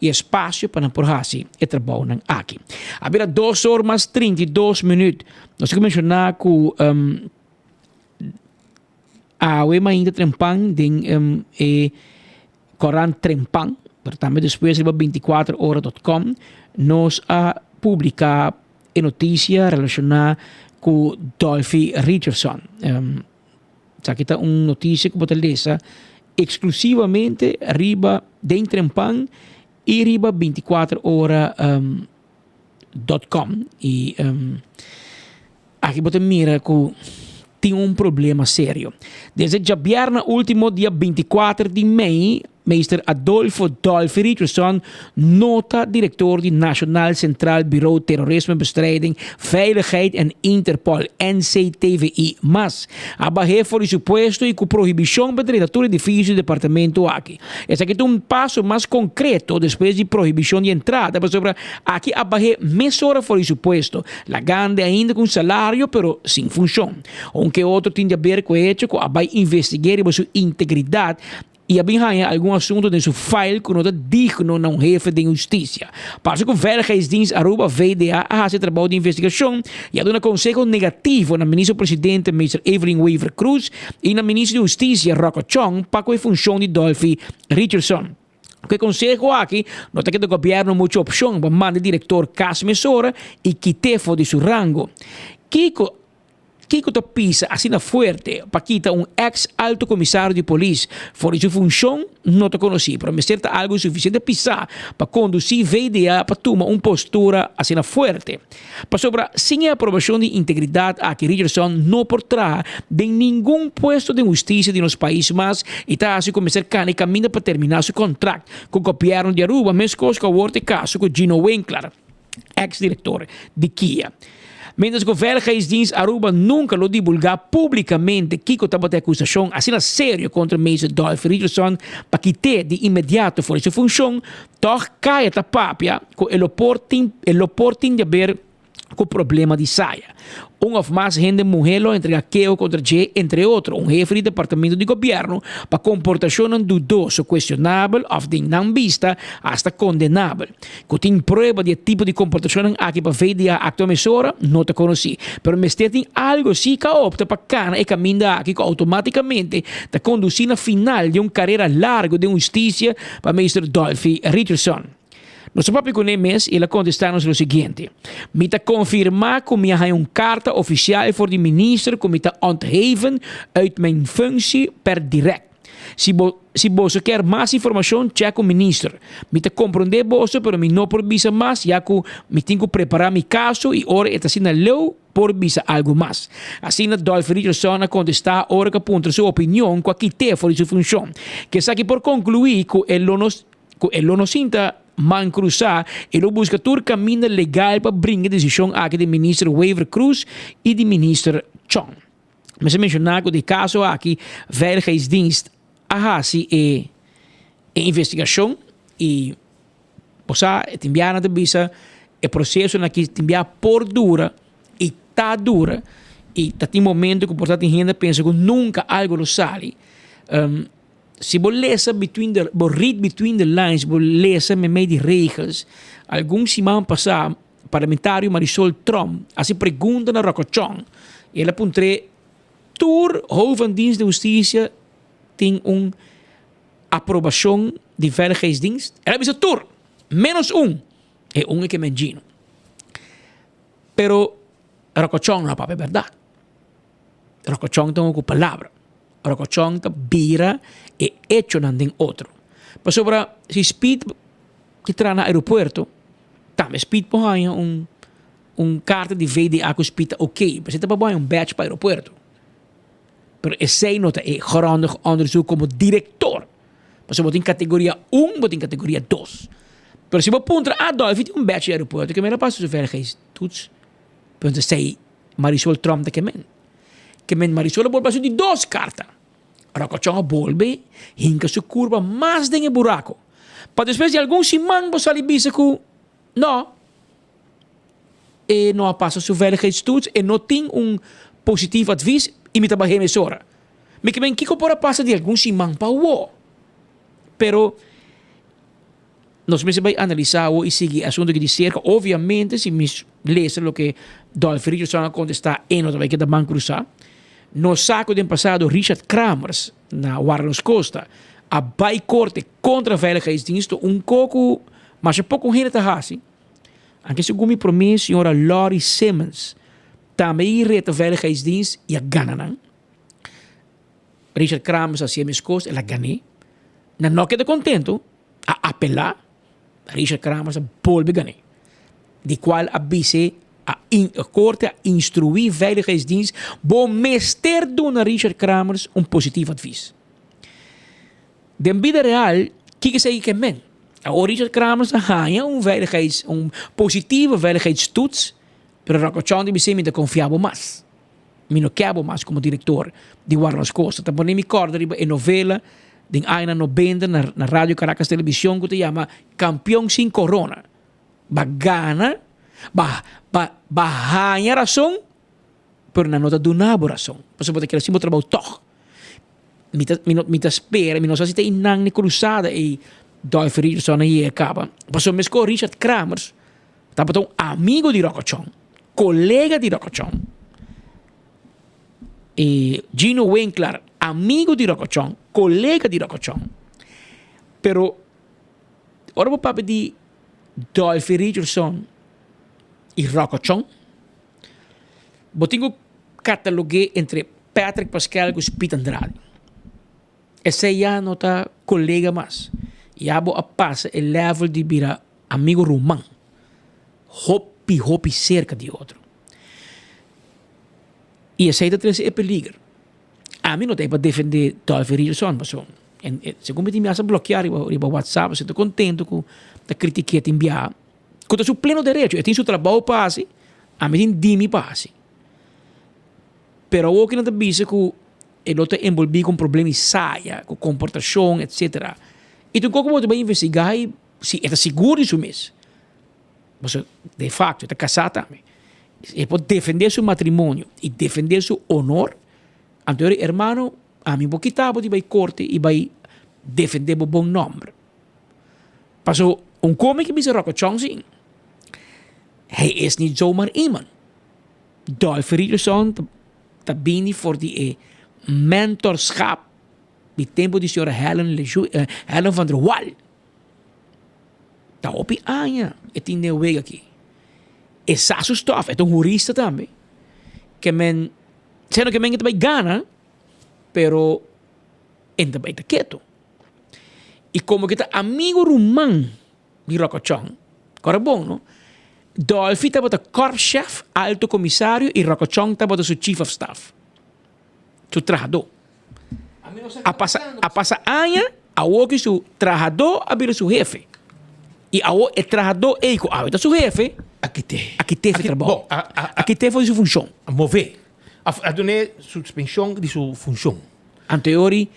Speaker 5: i espasio pa nan por hasi e trabounan aki. A bira dos or mas 32 minüt. Nos ke menshoná ku awe mainta trempan den e korant Trempan, pero tambe despues riba 24 ora dot com nos a publiká e notisia relashoná ku Dolfi Richardson. Esaki ta un notisia ku bo ta lesa eksklusivamente riba den Trempan i riba 24 ora dot com i aki bo ta mira ku tin un problema serio. Desde djabièrnè último dia 24 di mei Meester Adolfo Dolfi Richardson no ta direktor di Nationaal Centraal Bureau Terrorismebestrijding, Veiligheid en Interpol, NCTVI, mas. A bah'é for di su puesto i ku prohibishon pa drenta tur edifisio di departamento aki. Esaki ta un paso mas konkreto despues di prohibishon di entrada pasobra aki a bah'é mesora for di su puesto, lagand'e ainda ku un salario pero sin funshon. Un ke otro tin di aber ku e hecho ku a bai investig'é riba su integridat. Y a bin haña algun asunto den su file cu no ta digno na un hefe den husticia. Parce cu Veiligheidsdienst Aruba, VDA, a haci trabou di investigacion y a duna conseho negativo na Minister Presidente Meester Evelyn Wever Croes y na Minister di Husticia Rocco Chong pa cu e funcion di Dolfi Richardson. Cu e conseho aki no ta keda gobierno mucho opcion pa manda e director cas mesora y kit'e for di su rango. Kico Kiko ta pisa asina fuerte pa kita un ex alto comisario di polis for di su funcion no ta conoci, pero mester ta algo suficiente pisa pa conduci VDA pa tuma un postura asina fuerte. Pasobra sin e aprobacion di integridad aki Richardson no por traha den ningun puesto den husticia di nos pais mas y ta haci cu mester cana e caminda pa termina su contract cu gobierno di Aruba mescos cu awor ta e caso cu Gino Winkler. ex director di kia. Mientras cu Veiligheidsdienst Aruba nunca lo divulga publicamente kico tabata e acusacion asina serio contra Meester Dolphy Richardson pa kit'é di inmediato for di su funcion, toch caya ta papia cu e lo por tin e lo por tin di haber cu problema di saya. Un of mas hende muhé lo entrega keho kontra dje, entre otro un hefe di departamento di gobièrnu, pa komportashonnan dudoso, kuestionabel òf den nan bista asta kondenabel. Ku tin prueba di e tipo di komportashonnan aki pa VDA aktua mesora, no ta konosí. Pero mester tin algu si ku a opta pa kana e kaminda aki ku outomátikamente ta kondusí na final di un karera largu den hustisia pa Meester Dolfi Richardson. Nos a papia kuné mes i el a kontestá nos lo siguiente, Mi ta konfirmá ku mi a haña un karta ofisial for di minister ku mi ta ontheven uit mijn functie per direct. Si bo si boso kier mas informashon, chèk ku minister. Mi ta komprondé boso pero mi no por bisa mas ya ku mi tin ku prepará mi kaso i ora e ta asina leu por bisa algu mas. Asina Dolphy Richardson a kontestá ora ku a puntra su opinion ku a kit'é for di su funshon. Ku esaki por konkluí ku e lo no Ku e lo no sinta man krusá, e lo buska tur kaminda legal pa bringa e desishon aki di Minister Wever Croes i di Minister Chong. Mester menshoná ku di e kaso aki Veiligheidsdienst a hasi e e investigashon i bo sa e tin biaha nan ta bisa e prosesonan aki tin biaha por dura i ta dura i ta tin momento ku por ta tin hende a pensa ku nunka algu lo sali. Si bo lesa between the, bo read between the lines, bo lesa meimei di regels, algun siman pasá parlamentario Marisol Tromp hasi pregunta na Rocco Chong i el a puntr'é tur hoofd van dienst di hustisia tin un aprobashon di veiligheidsdienst? El a bisa tur, menos un, e un e ke men Gino. Pero Rocco Chong no a papia bèrdat. Rocco Chong ta un ku palabra. Rokochon ta bira e echonan den otro. Pasobra si Speed ke traha na aeropuerto, tambe Speed por haña un un karta di VDA ku Speed ta oké. Pasobra ta por haña un badge pa aeropuerto. Pero esei no ta e grondig onderzoek komo direktor. Pasobra bo tin kategoria un, bo tin kategoria dos. Pero si bo puntra, ah Dolfi tin un badge di aeropuerto, ke mera pasa su veiligheidstoets? Pero esei Marisol Tromp ta ke men. Ke men Marisol a bolbe haci di dos carta. Rocochon a bolbe hinca su curva mas den e buraco. Pa despues di algun siman bo sali bisa cu no, e no a pasa su veiligheidstoets, e no tin un positief advies y mi ta bah'é mesora. Mi ke men kico por a pasa di algun siman pa awo? Pero Nos mester bai analisá awor i sigui e asuntu aki di serka. Obviamente si mi lesa loke Dolphy Richardson a kontestá e no ta bai keda man krusá. Nos sa ku den pasado Richard Kramers na Warnos Costa a bai korte kontra Veiligheidsdienst un ko ku masha poko hende ta hasi. Anke segun mi promé señora Lori Simmons tambe a reta Veiligheidsdienst i a gana nan. Richard Kramers a hasi e mes kos el a gané. Nan no keda kontentu. a apelá, Richard Kramers a bolbe gané, di kual a bis'é a in e korte a instruí Veiligheidsdienst bo mester duna Richard Kramers un positief advies. Den bida real kiko esei ke men? Awor Richard Kramers a haña un veiligheids un positieve veiligheidstoets, pero Rocco Chong di bis'é mi ta konfia bo mas. Mi no ke bo mas komo direktor di Warnos Costa. Ta pone mi kòrda riba e novela den añanan nobenta na na Radio Caracas Television ku ta yama Kampion sin Korona. Ba gana, ba ba ba haña rason, pero nan no ta duna bo rason. Pasobra bo ta kere hasi bo trabou tòg. Mi ta, mi no, mi ta spera, mi no sa si ta einan n'e cruzada ei Dolphy Richardson a yega caba. Pasobra mesco Richard Kramers tabata un amigo di Rocco Chong, colega di Rocco Chong. E Gino Winklar, amigo di Rocco Chong, colega di Rocco Chong. Pero ora bo papia di Dolphy Richardson y Rocco Chong, bo tin cu catalogu'é entre Patrick Pascal cu Speed Andrade. Esey ya no ta colega mas. Ya bo a pasa e level di bira amigo ruman. Hopi hopi cerca di otro. Y esey ta trece e peliger. Ami no ta ey pa defende Dolphy Richardson pasobra segun mi tin mi hasta blokia riba riba WhatsApp pasobra ta contento cu ta critique tin biaha cu ta su pleno derecho e tin su trabao pa haci ami tin dimi pa haci. Pero awor ki nan ta bisa cu e lo ta envolvi cu un problema di saya, cu comportacion etcetera. Y tin cu bo ta bay investiga y si e ta sigur di su mes. Pasobra de facto e ta casa tambe. E por defende su matrimonio y defende su honor, anto e hermano ami bo kita bo di bay corte y bay defende bo bon nomber. Pasobra un come ki bisa Rocco Chong si, hij is niet zomaar iemand. Dolphy Richardson ta bini for di e mentorschap di tempo di señora Helen Leju, Helen van der Wal. Ta hopi aña e tin den wega aki. E sa su stof, e ta un hurista tambe. Ke men, seno ke men ke ta bai gana, pero e ta bai ta keto. I komo ke ta amigo ruman di Rokochon. Kòrda bon no. Dolfi tabata korpschef, alto komisario i Rokochon tabata su chief of staff. Su trahadó. A pasa, a pasa aña, awoki su trahadó a bira su hefe. I awo e trahadó ei ku awe ta su hefe,
Speaker 21: A kit'é.
Speaker 5: a kit'é for trabou.
Speaker 21: Bon, a, a,
Speaker 5: A kit'é for di su funshon.
Speaker 21: A mov'é. A, a dun'é suspenshon di su funshon.
Speaker 5: Anteori,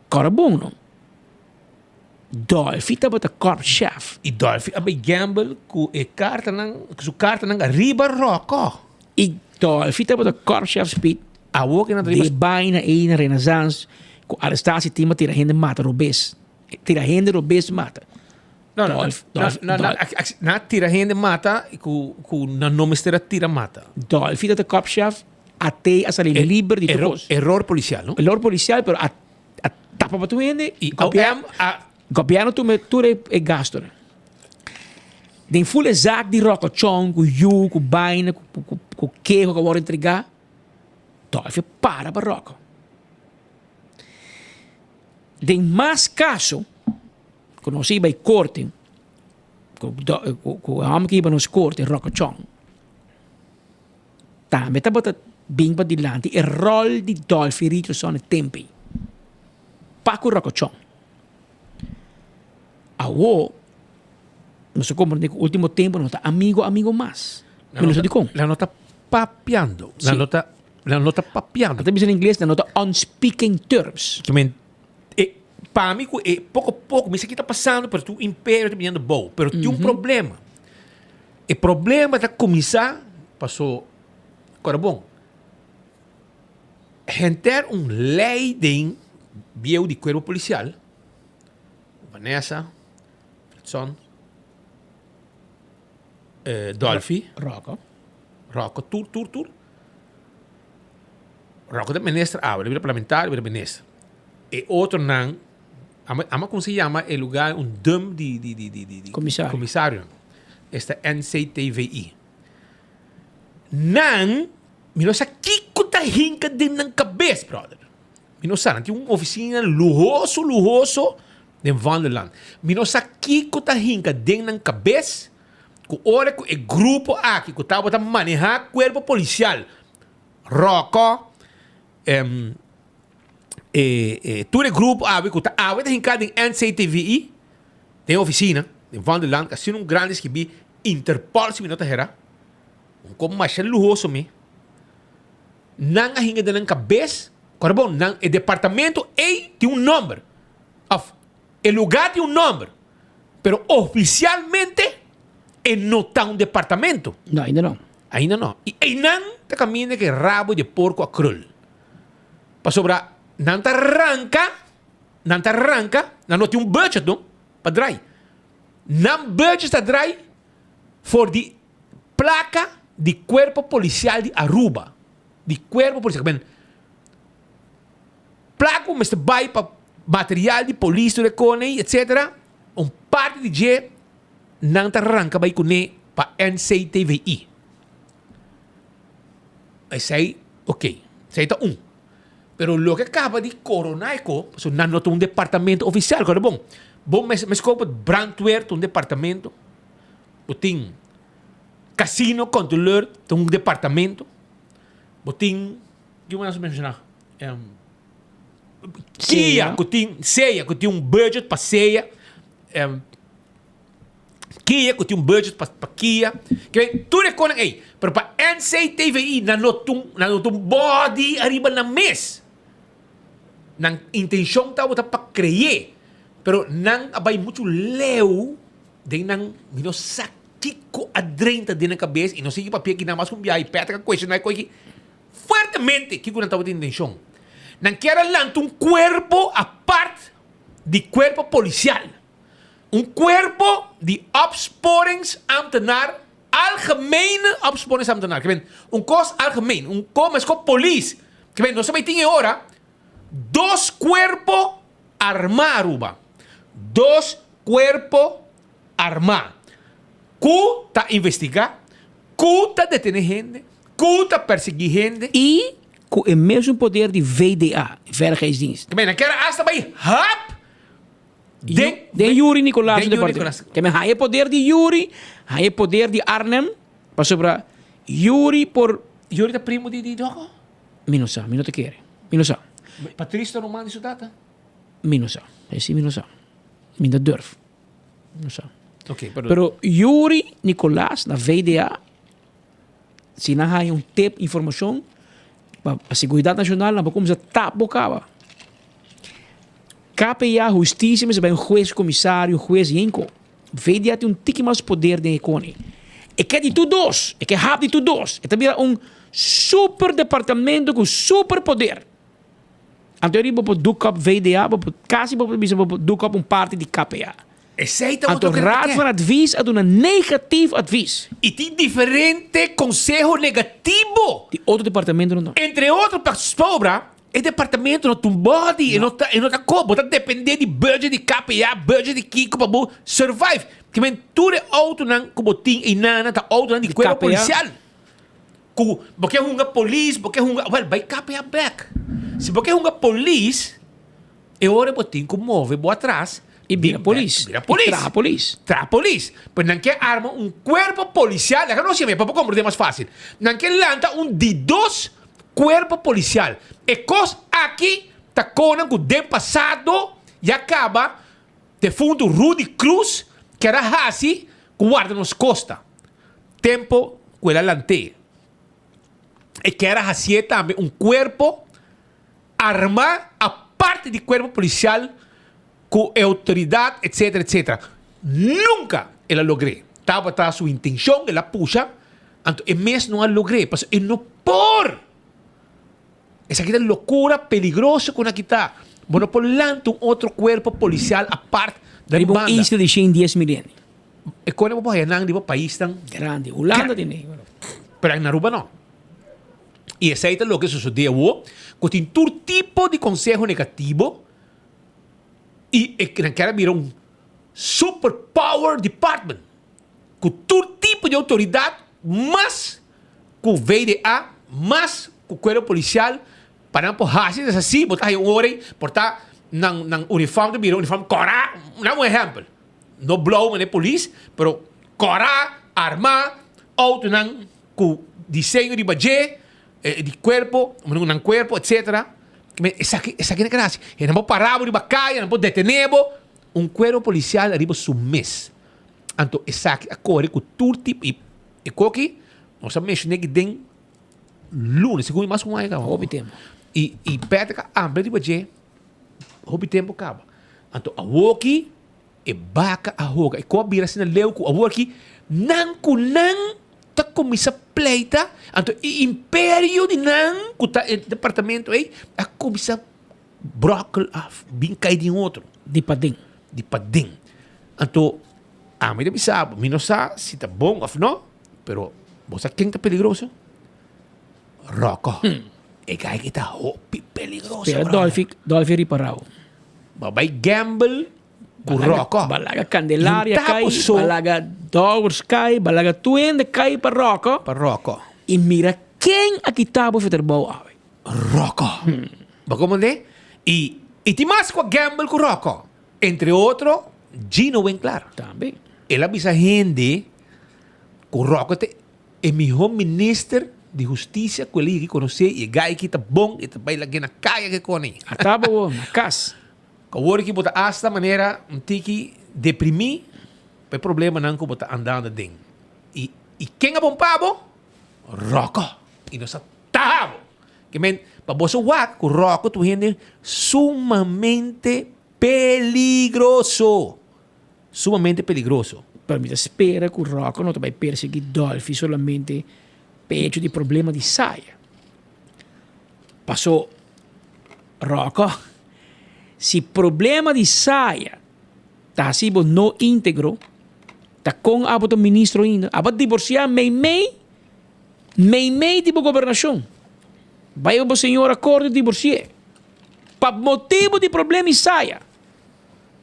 Speaker 5: kòrda bon no. Dolfi tabata korpschef.
Speaker 21: I Dolfi a bai gamble ku e kartanan, ku su kartanan ariba Ròkò.
Speaker 5: I Dolfi tabata korpschef Speed.
Speaker 21: Awor ke nan ta riba.
Speaker 5: De baina ei na Renaissance ku arestasi tin pa tira hende mata robes. Tira hende robes mata.
Speaker 21: No, no,
Speaker 5: Dolf,
Speaker 21: no,
Speaker 5: Dolf,
Speaker 21: no, no,
Speaker 5: Dolf.
Speaker 21: nan a tira hende mata ku ku nan no mester a tira mata.
Speaker 5: Dolfi tabata korpschef, a te a sali liber di tur kos.
Speaker 21: Error polisial, no?
Speaker 5: Error polisial, pero a A tapa pa tur hende
Speaker 21: y OM a.
Speaker 5: Gobierno tuma tur e gastonan. Den ful e zaak di rokochon ku yu ku baina ku keho ku a wòrdu entregá, Dolfio para pa ròko. Den mas kaso ku nos a iba e korte, ku e hòmber ku a iba nos korte, rokochon, Tambe tabata bin padilanti e ròl di Dolphy Richardson e tempu ei. Paco Rocochon. Awor, nos a komprendé ku último tempu no ta amigo amigo mas. Mi no sa dikon.
Speaker 21: Nan no ta papiando. Nan no ta, nan no ta papiando.
Speaker 5: Nan ta bisa na ingles, nan no ta on speaking terms.
Speaker 21: Ke men, e, pa mi ku e poko poko, mi sa ki ta pasando, pero tur imperio ta biniendo bou. Pero tin un problema. E problema ta kuminsá paso kòrda bon, henter un lei den bieu di kuerpo polisial, Vanessa, Fredson, Dolfi,
Speaker 5: Rocco,
Speaker 21: Rocco, tur, tur, tur. Rocco ta minister awe, el a bira parlamentario, el a bira minister. E otronan Ama ama kon se yama e lugar un dum di di di di di di
Speaker 5: Komisario.
Speaker 21: komisario. Esta NCTVI. Nan mi no sa kiko ta hinka den nan kabes brother. Mi no sa nan tin un ofisina luhoso luhoso den Vondelland. Mi no sa kiko ta hinka den nan kabes ku ora ku e grupo aki ku tabata maneha kuerpo polisial Ròkò em E e tur e grupo awe ku ta awe ta hinká den NCTVI, den ofisina, den Vondelland, asina un grandi skibí Interpol si mi no ta hera, un kop masha luhoso mi, nan a hinka den nan kabes, kòrda bon, nan e departamento ei tin un nòmber, òf e lugá tin un nòmber, pero ofisialmente e no ta un departamento.
Speaker 5: No, ainda no.
Speaker 21: Ainda no. I einan ta kaminda ku e rabo di e porko a krul. Pasobra. Nan ta ranka, nan ta ranka, nan no tin un budget no, pa drai. Nan budget ta drai for di plaka di Cuerpo Policial di Aruba. Di Cuerpo Policial. Men, plaka ku mester bai pa material di polis tur e kone, etcetera, un parti di dje nan ta ranka bai kuné pa NCTVI. Esei, ok, esei ta un. Pero loke kaba di koroná e ko, pasobra nan no ta un departamento ofisial, kòrda bon. Bo mes meskos bo brandweer ta un departamento, bo tin casino controleur ta un departamento, bo tin, kiko mi a menshoná? Kia ku tin, sea ku tin un budget pa sea. Kia ku tin un budget pa pa Kia. Ke tur e konan ei. Pero pa NCTVI nan no tin nan no tin un body ariba nan mes. Nan intenshon tabata pa kreye. Pero nan a bai muchu leu den nan mi no sa kiko a drenta den nan kabes i no sigui papia ki nan mas ku un biaha i Patrick a kuestioná e kos aki fuertemente kiko nan tabata intenshon. Nan kier a lanta un kuerpo apart di kuerpo polisial. Un kuerpo di opsporingsambtenaar, algemene opsporingsambtenaar, ke men un kos algemeen, un ko meskos polis, ke men nos ta bay tin e ora dos kuerpo armá Aruba, dos kuerpo armá ku ta investigá, ku ta detené hende, ku ta persiguí hende.
Speaker 5: I ku e mesun poder di VDA, Veiligheidsdienst.
Speaker 21: Ke men nan kier asta bay hap
Speaker 5: Den, den Yuri Nicolaas den Yuri Nicolaas. Ke men haña e poder di Yuri, haña e poder di Arnhem, pasobra Yuri por.
Speaker 21: Yuri ta primo di di Djoko?
Speaker 5: Mi no sa, mi no ta kere. Mi no sa.
Speaker 21: Patrice ta ruman di su tata?
Speaker 5: Mi no sa, esi mi no sa. Mi no ta durf. Mi no sa.
Speaker 21: Ok, pero.
Speaker 5: Pero Yuri Nicolaas na VDA, si nan haña un tip, informashon, pa seguridat nashonal nan por kuminsá tap bo kaba. KPA, Hustisia mester bai un hues, komisario, hues i enko. VDA tin un tiki mas poder den e koni. E ke di tur dos, e ke hap di tur dos. E ta bira un super departamento ku super poder. Anto eri bo por doek op VDA, bo por kasi bo por bisa bo por doek op un parti di KPA.
Speaker 21: Esei ta
Speaker 5: Anto
Speaker 21: otro
Speaker 5: Raad van Advies a duna negatief advies.
Speaker 21: I tin diferente konseho negativo.
Speaker 5: Di otro departamentonan tambe.
Speaker 21: Entre otro pasobra E departamento no ta un body, e no ta, e no ta ko, bo ta depende di budget di KPA, budget di kiko pa bo survive. Ke men tur e autonan ku bo tin einan ta autonan di
Speaker 5: Di
Speaker 21: kuerpo
Speaker 5: KPA.
Speaker 21: polisial. Ku bo ke hunga polis, bo ke hunga, wel bai KPA bek. Si bo ke hunga polis, e ora bo tin ku move bo atras
Speaker 5: I bira
Speaker 21: bin bek,
Speaker 5: polis.
Speaker 21: bira
Speaker 5: I
Speaker 21: polis.
Speaker 5: traha polis.
Speaker 21: Traha polis. Pero nan ke arma un kuerpo polisial, laga nos yama pa bo komprende mas fásil. Nan ke lanta un di dos Cuerpo policial. E cos aki ta conan cu den pasado ya caba defunto Rudy Cruz kier a haci cu warda nos costa. Tempo cu el a lant'e. E kier a haci'e tambe un cuerpo arma aparte di cuerpo policial cu e autoridad etcetera etcetera. Nunca el a logr'e. Tabata su intencion, el a pusha, anto e mes no a logr'e pasobra e no por. Esaki ta locura peligroso cu nan kita. Bo no por lanta un otro cuerpo policial apart den
Speaker 5: Riba un
Speaker 21: banda.
Speaker 5: isla di shen dies mil hende.
Speaker 21: E kone bo por haya nan riba paisnan
Speaker 5: Grandi. Hulanda tene.
Speaker 21: Pero na Aruba no. Y esey ta loke sosode awo, cu tin tur tipo di conseho negativo y e nan kier a bira un super power department cu tur tipo di autoridad mas cu VDA, mas cu cuerpo policial pa nan por haci esas asi, bo ta haya un ora ey por ta nan nan uniform ta bira uniform cora, nan un ehempel, no blauw manera polis, pero cora, arma, autonan cu diseño riba dje, di cuerpo, nan cuerpo, etcetera. Esaki, esaki nan kere haci. E nan por para bo riba caya, nan por detene bo. Un cuerpo policial ariba su mes. Anto esaki a core cu tur tipo, y e koki, nos a menciona aki den lunes, segun mas cu un aña caba.
Speaker 5: Hopi tempo.
Speaker 21: Y, y Patrick a amplia riba dje, hopi tempo caba. Anto awoki, E baka a hoga. E ko a bira asina leu ku awor aki nan ku nan ta kuminsá pleita. Anto e imperio di nan ku ta e departamento ei a kuminsá. Brokkel af, bin kai den otro.
Speaker 5: Di paden.
Speaker 21: Di paden. Anto, ami ta bisa bo, mi no sa si ta bon of no, pero bo sa ken ta peligroso? Rocco. E guy ki ta hopi peligroso,
Speaker 5: Spera
Speaker 21: brother.
Speaker 5: Dolfi, Dolfi riparao.
Speaker 21: Bo bai gamble ku Rocco.
Speaker 5: Balaga Candelaria
Speaker 21: Junta
Speaker 5: kai,
Speaker 21: bo so.
Speaker 5: balaga Dowers kai, balaga tur hende kai pa Rocco.
Speaker 21: Pa Rocco.
Speaker 5: I mira ken a kita bo feterbou awe.
Speaker 21: Rocco. Bo comprende? I i tin mas ku a gamble ku Rocco. Entre otro, Gino Winklaar.
Speaker 5: Tambe.
Speaker 21: El a bisa hende ku Rocco ta e mihó minister di hustisia ku el a yega konosé i e guy aki ta bon, e ta bai lag'é na kaya ke koni.
Speaker 5: A taba bo na kas.
Speaker 21: Ku awor aki bo ta asta manera un tiki deprimí pa e problemanan ku bo ta andando aden. I i ken a bon pa bo? Rocco. I nos a taha bo. Ke men, pa boso wak ku Rocco ta un hende sumamente peligroso. Sumamente peligroso.
Speaker 5: Pero mi ta spera ku Rocco no ta bai persegui Dolfi solamente pa e hecho di problema di saya. Paso, Rocco, si problema di saya ta hasi bo no integro, ta kon abo ta ministro ainda? Abo a divorsia meimei Meimei di bo gobernashon, bai pa bo señora korte diborsi'é. Pa motibu di problema i saya,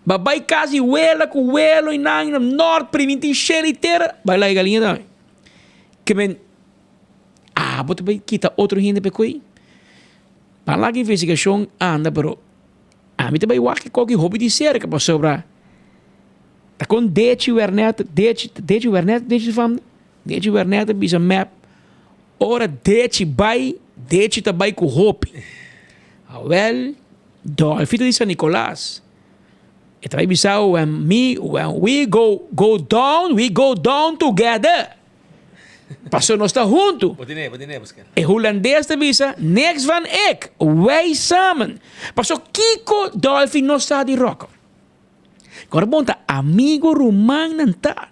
Speaker 5: bo a bai kas di wela ku welo i nan na nort primintí shelu i tera, bai laga e galiña tambe. Ke men, abo ta bai kita otro hende pa e koe? Ban laga investigashon anda, pero ami ta bai wak e koki hopi di serka pasobra ta kon Dechi Wernet, Dechi, Dechi Wernet, Dechi su famia? Dechi Wernet a bisa mep, ora Dechi bai, Dechi ta bai ku hopi. Awel, Dolfi ta di San Nicolas. E ta bai bisa when me, when we go, go down, we go down together. Paso nos ta huntu. E Hulandes ta bisa, niks van ik, wij samen. Paso kiko Dolfi no sa di Rocco? Ora bon ta amigo rumannan ta.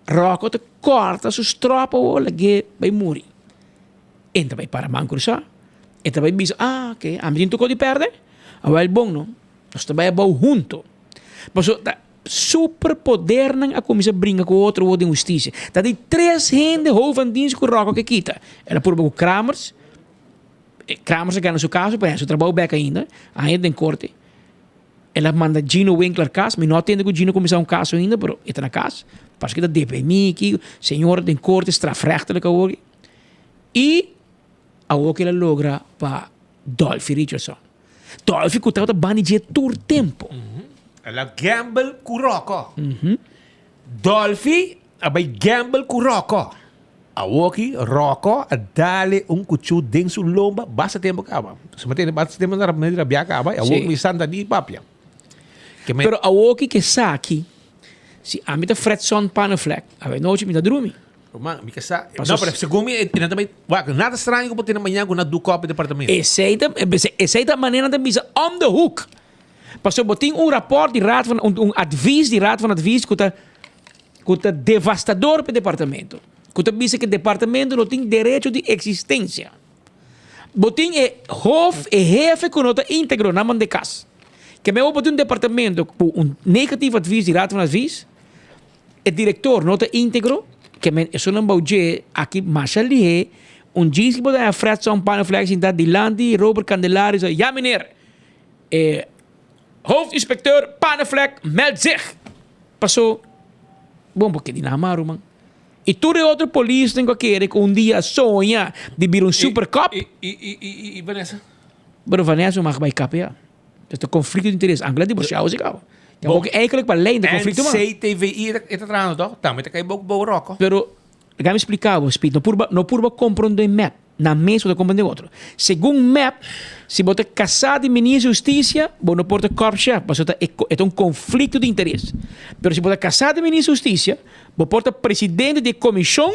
Speaker 5: Rocco ta corta su strop awor lag'é bai muri. E ta bai para man cruzá. E ta bai bisa, ah, oké, ami tin tur cos di perde? Awel bon no, nos ta bai abou hunto. Pasobra ta superpodernan a cuminsa bringa cu otro awor den husticia. Ta di tres hende hoofd van dienst cu Rocco ke kita. El a purba cu Kramers, Kramers a gana su caso, pero e haci su trabou bek ainda, ainda den corte. El a manda Gino Winkler kas. Mi no a tende ku Gino kuminsá un kaso ainda, pero e ta na kas. Parse ku e ta deprimí aki. Señora den korte strafrechtelijk awor. I awor ku el a logra pa Dolphy Richardson. Dolphy ku tabata banda di dje tur tempu.
Speaker 21: El a gamble ku Rocco. Dolphy a bai gamble ku Rocco. Awoki Rocco a dale un cuchu den su lomba basta tempo caba. Su mantene basta tempo na medio rabia caba y awoki mi santa di papia. Ke men.
Speaker 5: Pero awoki ke saki si ami ta Fredson Panneflek awe nochi mi ta drumi.
Speaker 21: Ruman mi ke sa. No pero segun mi e nan ta bai wak nada straño ku bo tene mañana ku nan du kòp e departamento.
Speaker 5: Esei ta esei ta manera nan ta bisa om de hoek. Pasobra bo tin un rapòrt di Raad van un advies di Raad van Advies ku ta ku ta devastador pa e departamento, ku ta bisa ku e departamento no tin derecho di eksistensia. Bo tin e hof, e hefe ku no ta íntegro na manda e kas. Ke mei bo tin un departamento ku un negatief advies di Raad van Advies, e direktor no ta íntegro, ke men esunnan bou dje aki masha lihé, un djis ki bo ta haña Fredson Panneflek sinta dilanti Robert Candelario sa, ya meneer, e hoofdinspecteur Panneflek meldt zich. Paso, bon bo kedi na ama ruman. I tur e otro polisnan ku a kere ku un dia a soña di bira un super cop.
Speaker 21: I, i, i, i, i Vanessa?
Speaker 5: Pero Vanessa mag bai kap ya. Dus ta conflicto di interes. Angela divorciado si kaba. Ta hopi eigenlijk pa ley ta conflicto man.
Speaker 21: NCTVI e ta trahando toch? Tambe ta kai bou bou roko.
Speaker 5: Pero laga mi splica bo Speed, no purba no purba comprende mep. Nan mes bo ta comprende otro. Segun mep, si bo ta casá di minister di husticia, bo no por ta korpschef, pasobra ta e ta un conflicto di interes. Pero si bo ta casá di minister di husticia, bo por ta presidente di e comision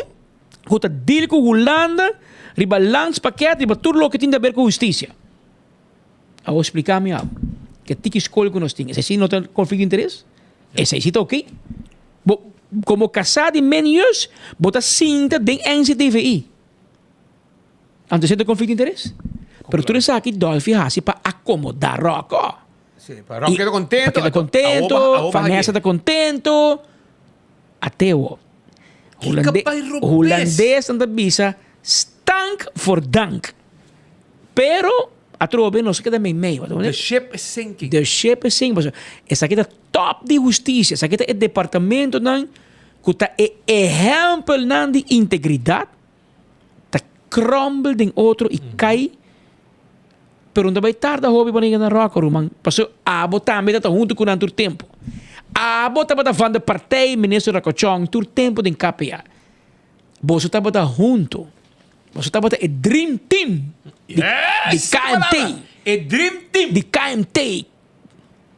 Speaker 5: cu ta deal cu Hulanda riba landspakket, riba tur loke tin di haber cu husticia. Awor splica mi abo, ke tiki scol cu nos tin, esei si no ta conflicto di interes? Esei si ta ok? Bo, como casá di Menius, bo ta sinta den NCTVI. Anto esei ta conflicto di interes? Pero tur esaki Dolfi hasi pa akomodá Rocco.
Speaker 21: Sí, pa Rocco keda kontento.
Speaker 5: Pa keda kontento, Vanessa ta kontento. Ateo.
Speaker 21: Kiko bai robes?
Speaker 5: Hulandesnan ta bisa stank voor dank. Pero atrobe nos a keda meimei.
Speaker 21: The ship is sinking.
Speaker 5: The ship is sinking. Pasobra esaki ta top di hustisia. Esaki ta e departamentonan ku ta e ehèmpelnan di integridat ta crumble den otro i kai. Pero no ta bai tarda hopi pa nan na Rocco ruman. Pasobra abo tambe ta ta huntu ku nan tur tempu. Abo tabata van de partij minister Rocco Chong tur tempu den KPA. Boso tabata huntu. Boso tabata e dream team di, di KMT.
Speaker 21: E dream team.
Speaker 5: Di KMT.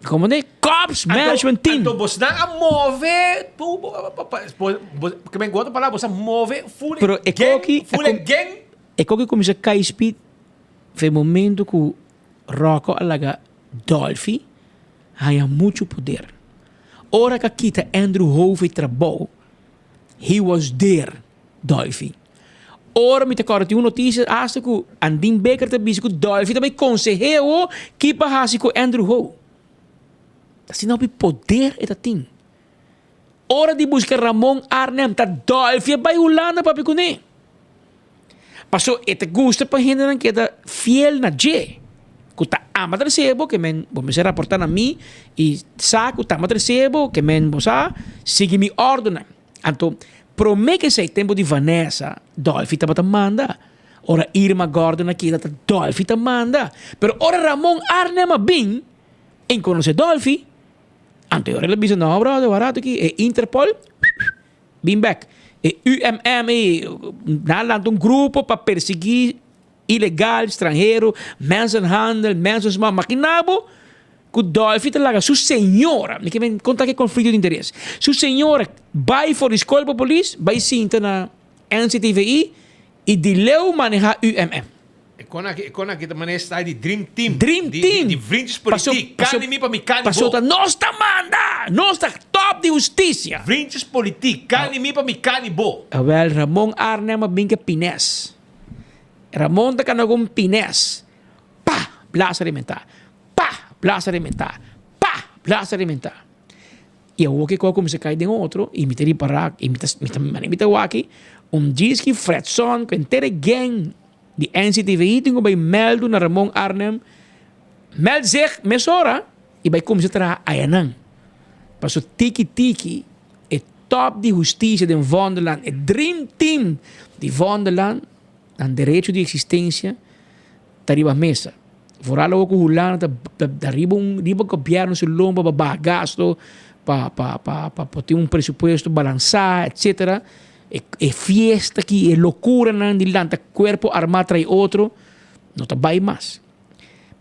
Speaker 5: Como ne? Korps Management Team.
Speaker 21: Anto bosnan a move, ke men ku otro palabra, bos a move full
Speaker 5: Pero e
Speaker 21: gang,
Speaker 5: koki,
Speaker 21: full e gang.
Speaker 5: E koki kuminsá kai speed for e momento ku Rocco a laga Dolfi haña muchu poder. Ora ku a kita Andrew Hove e trabou, He was there, Dolfi. Ora mi ta kòrda tin un notisia asta ku Andin Baker ta bisa ku Dolfi ta bai konseh'é ki pa hasi ku Andrew Ho. Asina hopi poder e ta tin. Ora di buska Ramon Arnhem ta Dolfi a bai Hulanda papia kuné. Paso e ta gusta pa hendenan keda fiel na dje, ku ta ama trese bo, ke men bo mester raportá na mi i sa ku ta ama trese bo, ke men bo sa sigui mi òrdunan. Anto, promé ke esei tempu di Vanessa, Dolfi tabata manda. Ora Irma Gordon a keda ta Dolfi ta manda. Pero ora Ramon Arnhem a bin en konosé Dolfi, anto e ora el a bisa, no brother, wak rato aki, e Interpol, Bin bek. E UMM ei nan lanta un grupo pa persiguí ilegal, stranhero, mensenhandel, mensensmokkel. Makina bo ku Dolfi ta laga su señora, mi ke men konta ke konflikto di interes, su señora bai for di skol pa polis, bai sinta na NCTVI i di leu maneha UMM.
Speaker 21: E kon aki, e kon aki ta manera style di dream team.
Speaker 5: Dream
Speaker 21: di,
Speaker 5: team.
Speaker 21: Di, di vriendjespolitiek.
Speaker 5: Paso,
Speaker 21: Kani mi pa mi kani bo.
Speaker 5: Paso ta nos ta manda! Nos ta top di husticia.
Speaker 21: Vriendjespolitiek. Kani mi pa mi kani bo.
Speaker 5: Awel, Ramon Arnhem a bin ke pines. Ramon ta kana ku un pines. Pa! Blaas a rementá. Pa! Blaas a rementá. Pa! Blaas a rementá. I awor ke kos a kuminsá kai den otro i mi ta ripará i mi ta mi ta manera mi ta wak un djis ki Fredson ku henter e gang di NCTVI tin ku bai mèldu na Ramon Arnhem mèld zich mesora i bai kuminsá traha ayanan. Paso tiki tiki e top di hustisia den Vondelland e dream team di Vondelland nan derecho di eksistensia ta riba mesa. Vooral awor ku Hulanda ta ta riba un riba gobièrnu su lomba pa baha gasto, pa pa pa pa por tin un presupuesto balansá etcetera. E e fiesta aki, e lokuranan di lanta kuerpo armá trai otro no ta bai mas.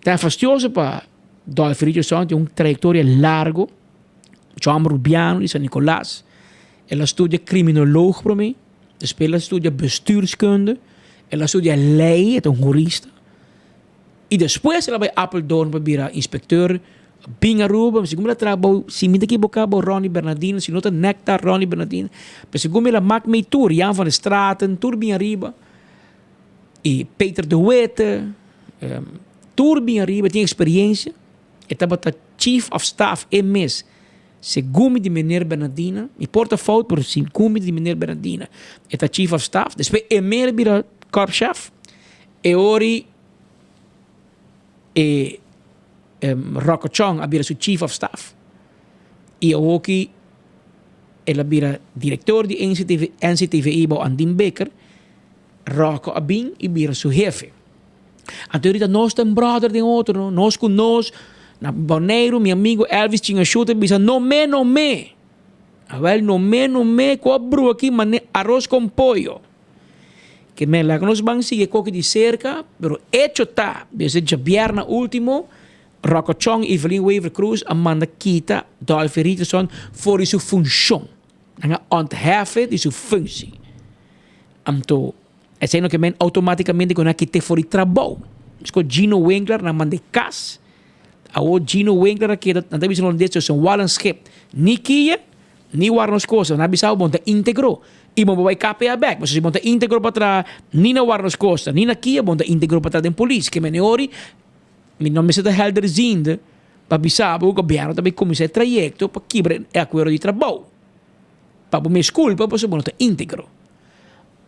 Speaker 5: Ta fastioso pa Dolfi Richardson tin un trayektoria largo, John Rubiano di San Nicolas, el a studia kriminoloog promé, despues el a studia bestuurskunde, el a studia lei, e ta un hurista. Y despues el a bay Apeldoorn pa bira inspecteur bin Aruba, segun mi la traha bou, si mi ta ekiboca bou Ronnie Bernardino, si no ta Nectar Ronnie Bernardino, pero segun mi la mak mey tur, Jan van der Straten, tur bin ariba, y Peter de Witte, tur bin ariba, tin experiencia, e tabata chief of staff e mes, segun mi di meneer Bernardina, mi por ta fout, pero segun mi di meneer Bernardina, e ta chief of staff, despues e mes a bira korpschef. E ori e Rocco Chong a bira su chief of staff y awoki el a bira director di NCTVI bou Andin Bikker, Rocco a bin y bira su hefe. Anto ahorita nos ta en brother den otro no, nos cu nos, na Boneiru mi amigo Elvis Chingashu ta bisa no me no me, awel no me no me cu a brua aki mane aros con pollo. Ke men laga nos ban sigui e koki di serka, pero echo ta, desde djabièrnè último, Rocco Chong i Evelyn Wever-Croes a manda kita Dolphy Richardson for di su funshon. Nan a onthef e di su functie. Anto, esei no ke men outomátikamente ku nan a kit'é for di trabou. Meskos Gino Winkler nan mand'é kas. Awor Gino Winkler a keda, nan ta bisa na holandés, tussen wal en schip. Ni kia, Ni war nos cosa, nan a bisa bo bon ta integro. I bo por bai KPA bek. Pasobra si bo no ta íntegro pa traha ni na Warnos Costa ni na Kia, bo no ta íntegro pa traha den polis. Ke mene ori mi no mester ta helderziende pa bisa bo ku gobièrnu ta bai kuminsá e trayekto pa kibra e akuerdo di trabou. Pa bo mes kulpa pasobra bo no ta íntegro.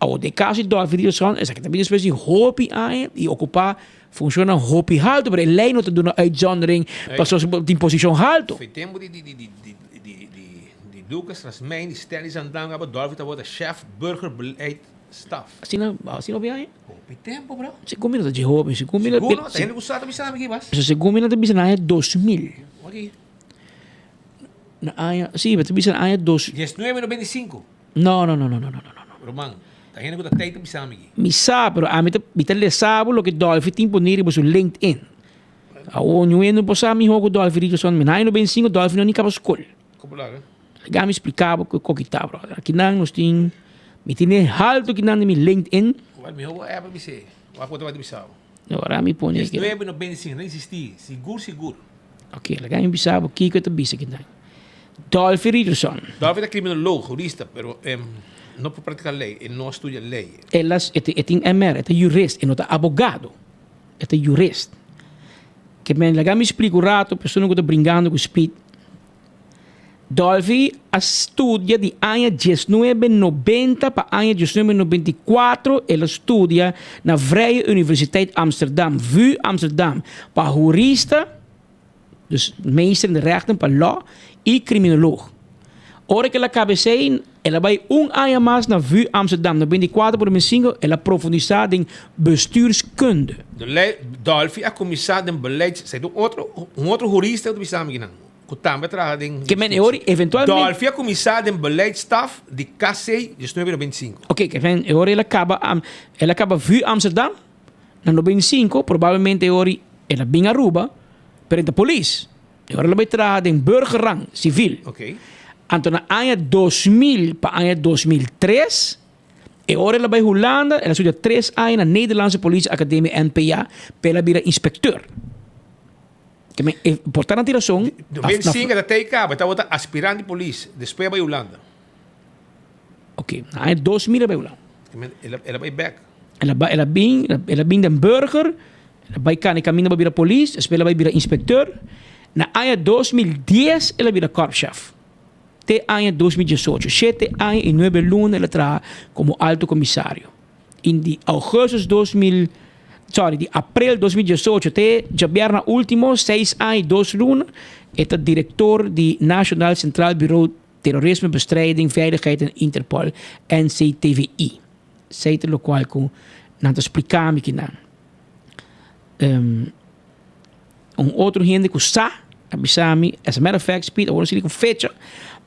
Speaker 5: Awor den kaso di Dolphy Richardson esaki ta bin despues di hopi aña i okupá funshonnan hopi haltu pero e lei no ta duna uitzondering pasobra bo tin posishon haltu.
Speaker 21: Foi tempu di di di di di di di di Lucas Rasmijn di Stanley Zandam aba Dolphy tabata chef burgerbeleid staf.
Speaker 5: Asina asina hopi aña?
Speaker 21: Hopi tempu bro.
Speaker 5: Segun mi no ta dje hopi segun mi
Speaker 21: Sigur no ta hende ku sa ta bisa mi ki bas.
Speaker 5: Segun mi nan ta bisa na aña 2000.
Speaker 21: Oki.
Speaker 5: Na aña si mi ta bisa na aña dos.
Speaker 21: Diesnuebe noventa i sinku.
Speaker 5: No, no, no, no, no, no, no, no.
Speaker 21: Ruman, ta hende ku ta tei ta bisa mi aki.
Speaker 5: Mi sa, pero ami ta, mi ta lesa bo loke Dolphy tin pone riba su LinkedIn. Awor niun hende no por sa mihó ku Dolphy Richardson. Mi na aña noventa i sinku Dolphy no ni kaba skol.
Speaker 21: Komo laga?
Speaker 5: Laga mi splika bo ku ki ta, brother. Akinan nos tin, mi tene haltu kinan den mi LinkedIn.
Speaker 21: Wèl, mihó bo app a bis'é. Wak bo ta bai ta bisa bo.
Speaker 5: Ora mi pone aki.
Speaker 21: Diesnuebe noventa i sinku, no existí. Sigur, sigur.
Speaker 5: Ok, laga mi bisa bo kiko e ta bisa kinan. Dolphy Richardson.
Speaker 21: Dolphy ta kriminoloog, hurista, pero e no por praktiká lei, e no a studia lei.
Speaker 5: El a, e tin MR, e ta jurist, e no ta abogado, e ta jurist. Ke men, laga mi splika un rato, persona ku ta bringando ku speed. Dolphy a studia di aña diesnuebe nobenta pa aña diesnuebe nobenta i kuatro, el a studia na Vrije Universiteit Amsterdam, VU Amsterdam, pa hurista. Dus meester in de rechten pa law y criminoloog. Ora cu el a caba esey, el a bay un aña mas na VU Amsterdam, na 24 pa 2005 el a profundisa den bestuurskunde.
Speaker 21: Dolphy a cuminsa den beleids, esey ta un otro, un otro hurista cu ta bisa mi kinan, cu tambe a traha den
Speaker 5: Ke men e ora eventualmente.
Speaker 21: Dolphy a cuminsa den beleidsstaf di KC 1995.
Speaker 5: Ok, ke men e ora el a caba, el a caba VU Amsterdam na 95, probablemente e ora el a bin Aruba, Pero e ta polis. E ora lo bai traha den burgerrang, civil.
Speaker 21: Okay.
Speaker 5: Anto na aña 2000 pa aña 2003, e ora el a bai Hulanda, el a studia tres aña na Nederlandse Politie Academie, NPA, pa el a bira inspecteur. Ke men, e por ta nan tin rason.
Speaker 21: 2005 el a tei caba, e tabata aspirant di polis, despues a bai Hulanda.
Speaker 5: Ok, na aña 2000 el a bai Hulanda.
Speaker 21: Ke men, el a bai bek.
Speaker 5: El a bai, el a bin, el a bin den burger. El a bai kana e kaminda pa bira polis, despues el a bai bira inspekteur. Na aña 2010 el a bira korpschef. Te aña 2018, shete aña i nuebe luna el a traha komo alto komisario. I di augustus 2000, sorry, di aprel 2018 te djabièrnè último, seis aña i dos luna, e ta direktor di Nationaal Centraal Bureau Terrorisme Bestrijding, Veiligheid en Interpol, NCTVI. Esei ta lokual ku nan ta splika mi kinan. Un otro hende ku sa a bisa mi, as a matter of fact, Speed, awor no sigui ku fecha,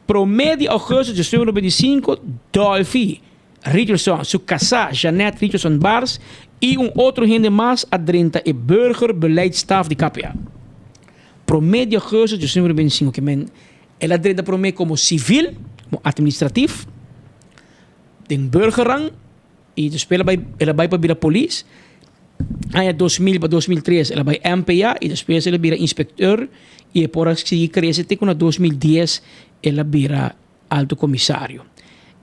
Speaker 5: promé di augustus di 2025, Dolphy Richardson, su kasá Jeanette Richardson Bars i un otro hende mas a drenta e burgerbeleidsstaf di KPA. Promé di augustus di 2025, ke men el a drenta promé komo sivil, komo administratief, den burgerrang y despues el a bay el a bay pa bira polis aña 2000 pa 2003 el a bay MPA y despues el a bira inspecteur y e por a sigui crece te cu na 2010 el a bira alto comisario.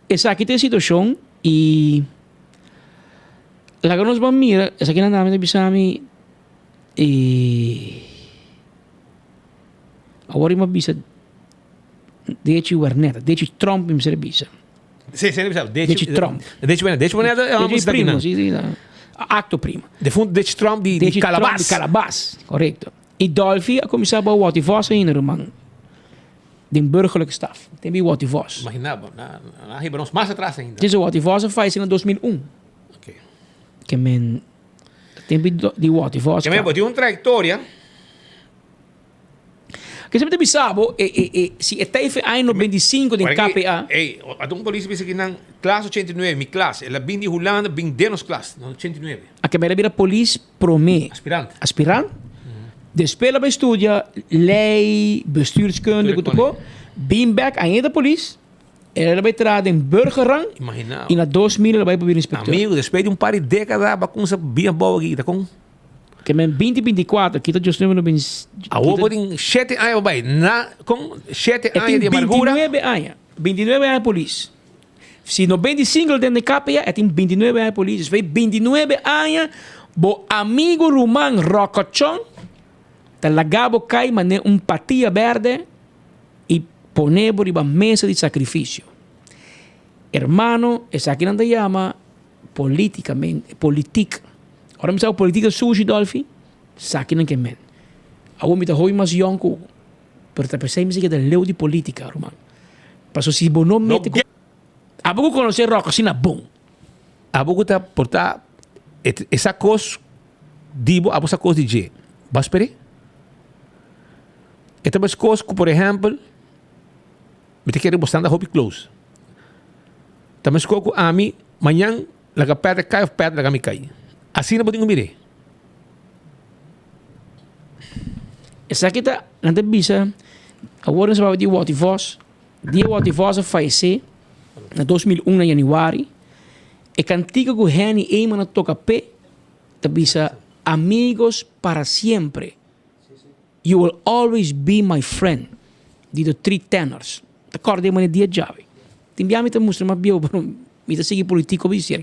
Speaker 5: Esaki ta e situacion y laga nos ban mira esaki nan dame ta bisa mi y awor mi a bisa Dechi Wernet, Dechi Tromp mi mester a bisa.
Speaker 21: Sí, sí, bisa.
Speaker 5: Dechi Tromp.
Speaker 21: Dechi Wernet, Dechi Wernet
Speaker 5: eh, Dechi primo, sí, sí, acto primo.
Speaker 21: Defunto Dechi Tromp di,
Speaker 5: di
Speaker 21: Calabas.
Speaker 5: Tromp di Calabas, correcto. Y Dolphy a comienza bou Watty Vos ainda, ruman. Den burgerlijke staf. Tem bi Watty Vos.
Speaker 21: Imagina, na, na, na, nos mas atrás ainda.
Speaker 5: Sí, Watty Vos a fallece na 2001.
Speaker 21: Ok.
Speaker 5: Ke men, tem bi di Watty Vos.
Speaker 21: Ke men, bo tin un trayectoria.
Speaker 5: Ke semper ta bisa bo, e, e, e, si e ta efe aña 95 den KPA.
Speaker 21: Ey, ata un polis bisa ki nan klas 89, mi klas, el a bin di Hulanda, bin den nos klas, na 89.
Speaker 5: A kebera bira polis prome.
Speaker 21: Aspirant.
Speaker 5: Aspirant. Despues el a bai studia ley, bestuurskunde, ku toko. Bin bek, ainda ta polis. El a bai traha den burgerrang.
Speaker 21: Imagina.
Speaker 5: I na 2000 el a bai pa bira inspecteur.
Speaker 21: Amigo, despues di un par di dekada, ba kumsa bin abou aki, ta kon?
Speaker 5: Ke men binti binti kuater, kita Dios nuebe no bin.
Speaker 21: Awor bo tin shete aña bo bai na kon shete aña di amargura.
Speaker 5: E tin binti nuebe aña, binti nuebe aña polis. Si 95 el den den KPA, e tin 29 aña polis. Despues 29 aña, bo amigo ruman Rocochon ta laga bo kai manera un patia berde i pone bo riba mesa di sacrificio. Hermano, esaki nan ta yama politicamente, politic. Ora mi sa ku politic ta sushi, Dolfi, esaki nan ke men. Awor mi ta hopi mas yong ku bo, pero ta pesey mi sa keda leu di politica, ruman. Paso si bo no mete ku. Abo ku konosé Rock asina bon.
Speaker 21: Abo ku ta por ta e sa kos di bo, abo sa kos di dje. Bo a sper'é? E ta meskos ku por ehèmpel, mi ta kere bo standa hopi close. Ta meskos ku ami mañan laga Patrick kai òf Patrick laga mi kai. Asina bo tin ku mir'é.
Speaker 5: Esaki ta, nan ta bisa, awor nos a papia di Watty Vos, dia Watty Vos a fayesé na 2001 na yanüari, e kantika ku Henny Eman a toka p'e ta bisa Amigos para siempre, you will always be my friend di The Three Tenors. Ta kòrda e manera dia djawe. Tin bia mi ta mustra mas bieu pero mi ta sigui politico bisti.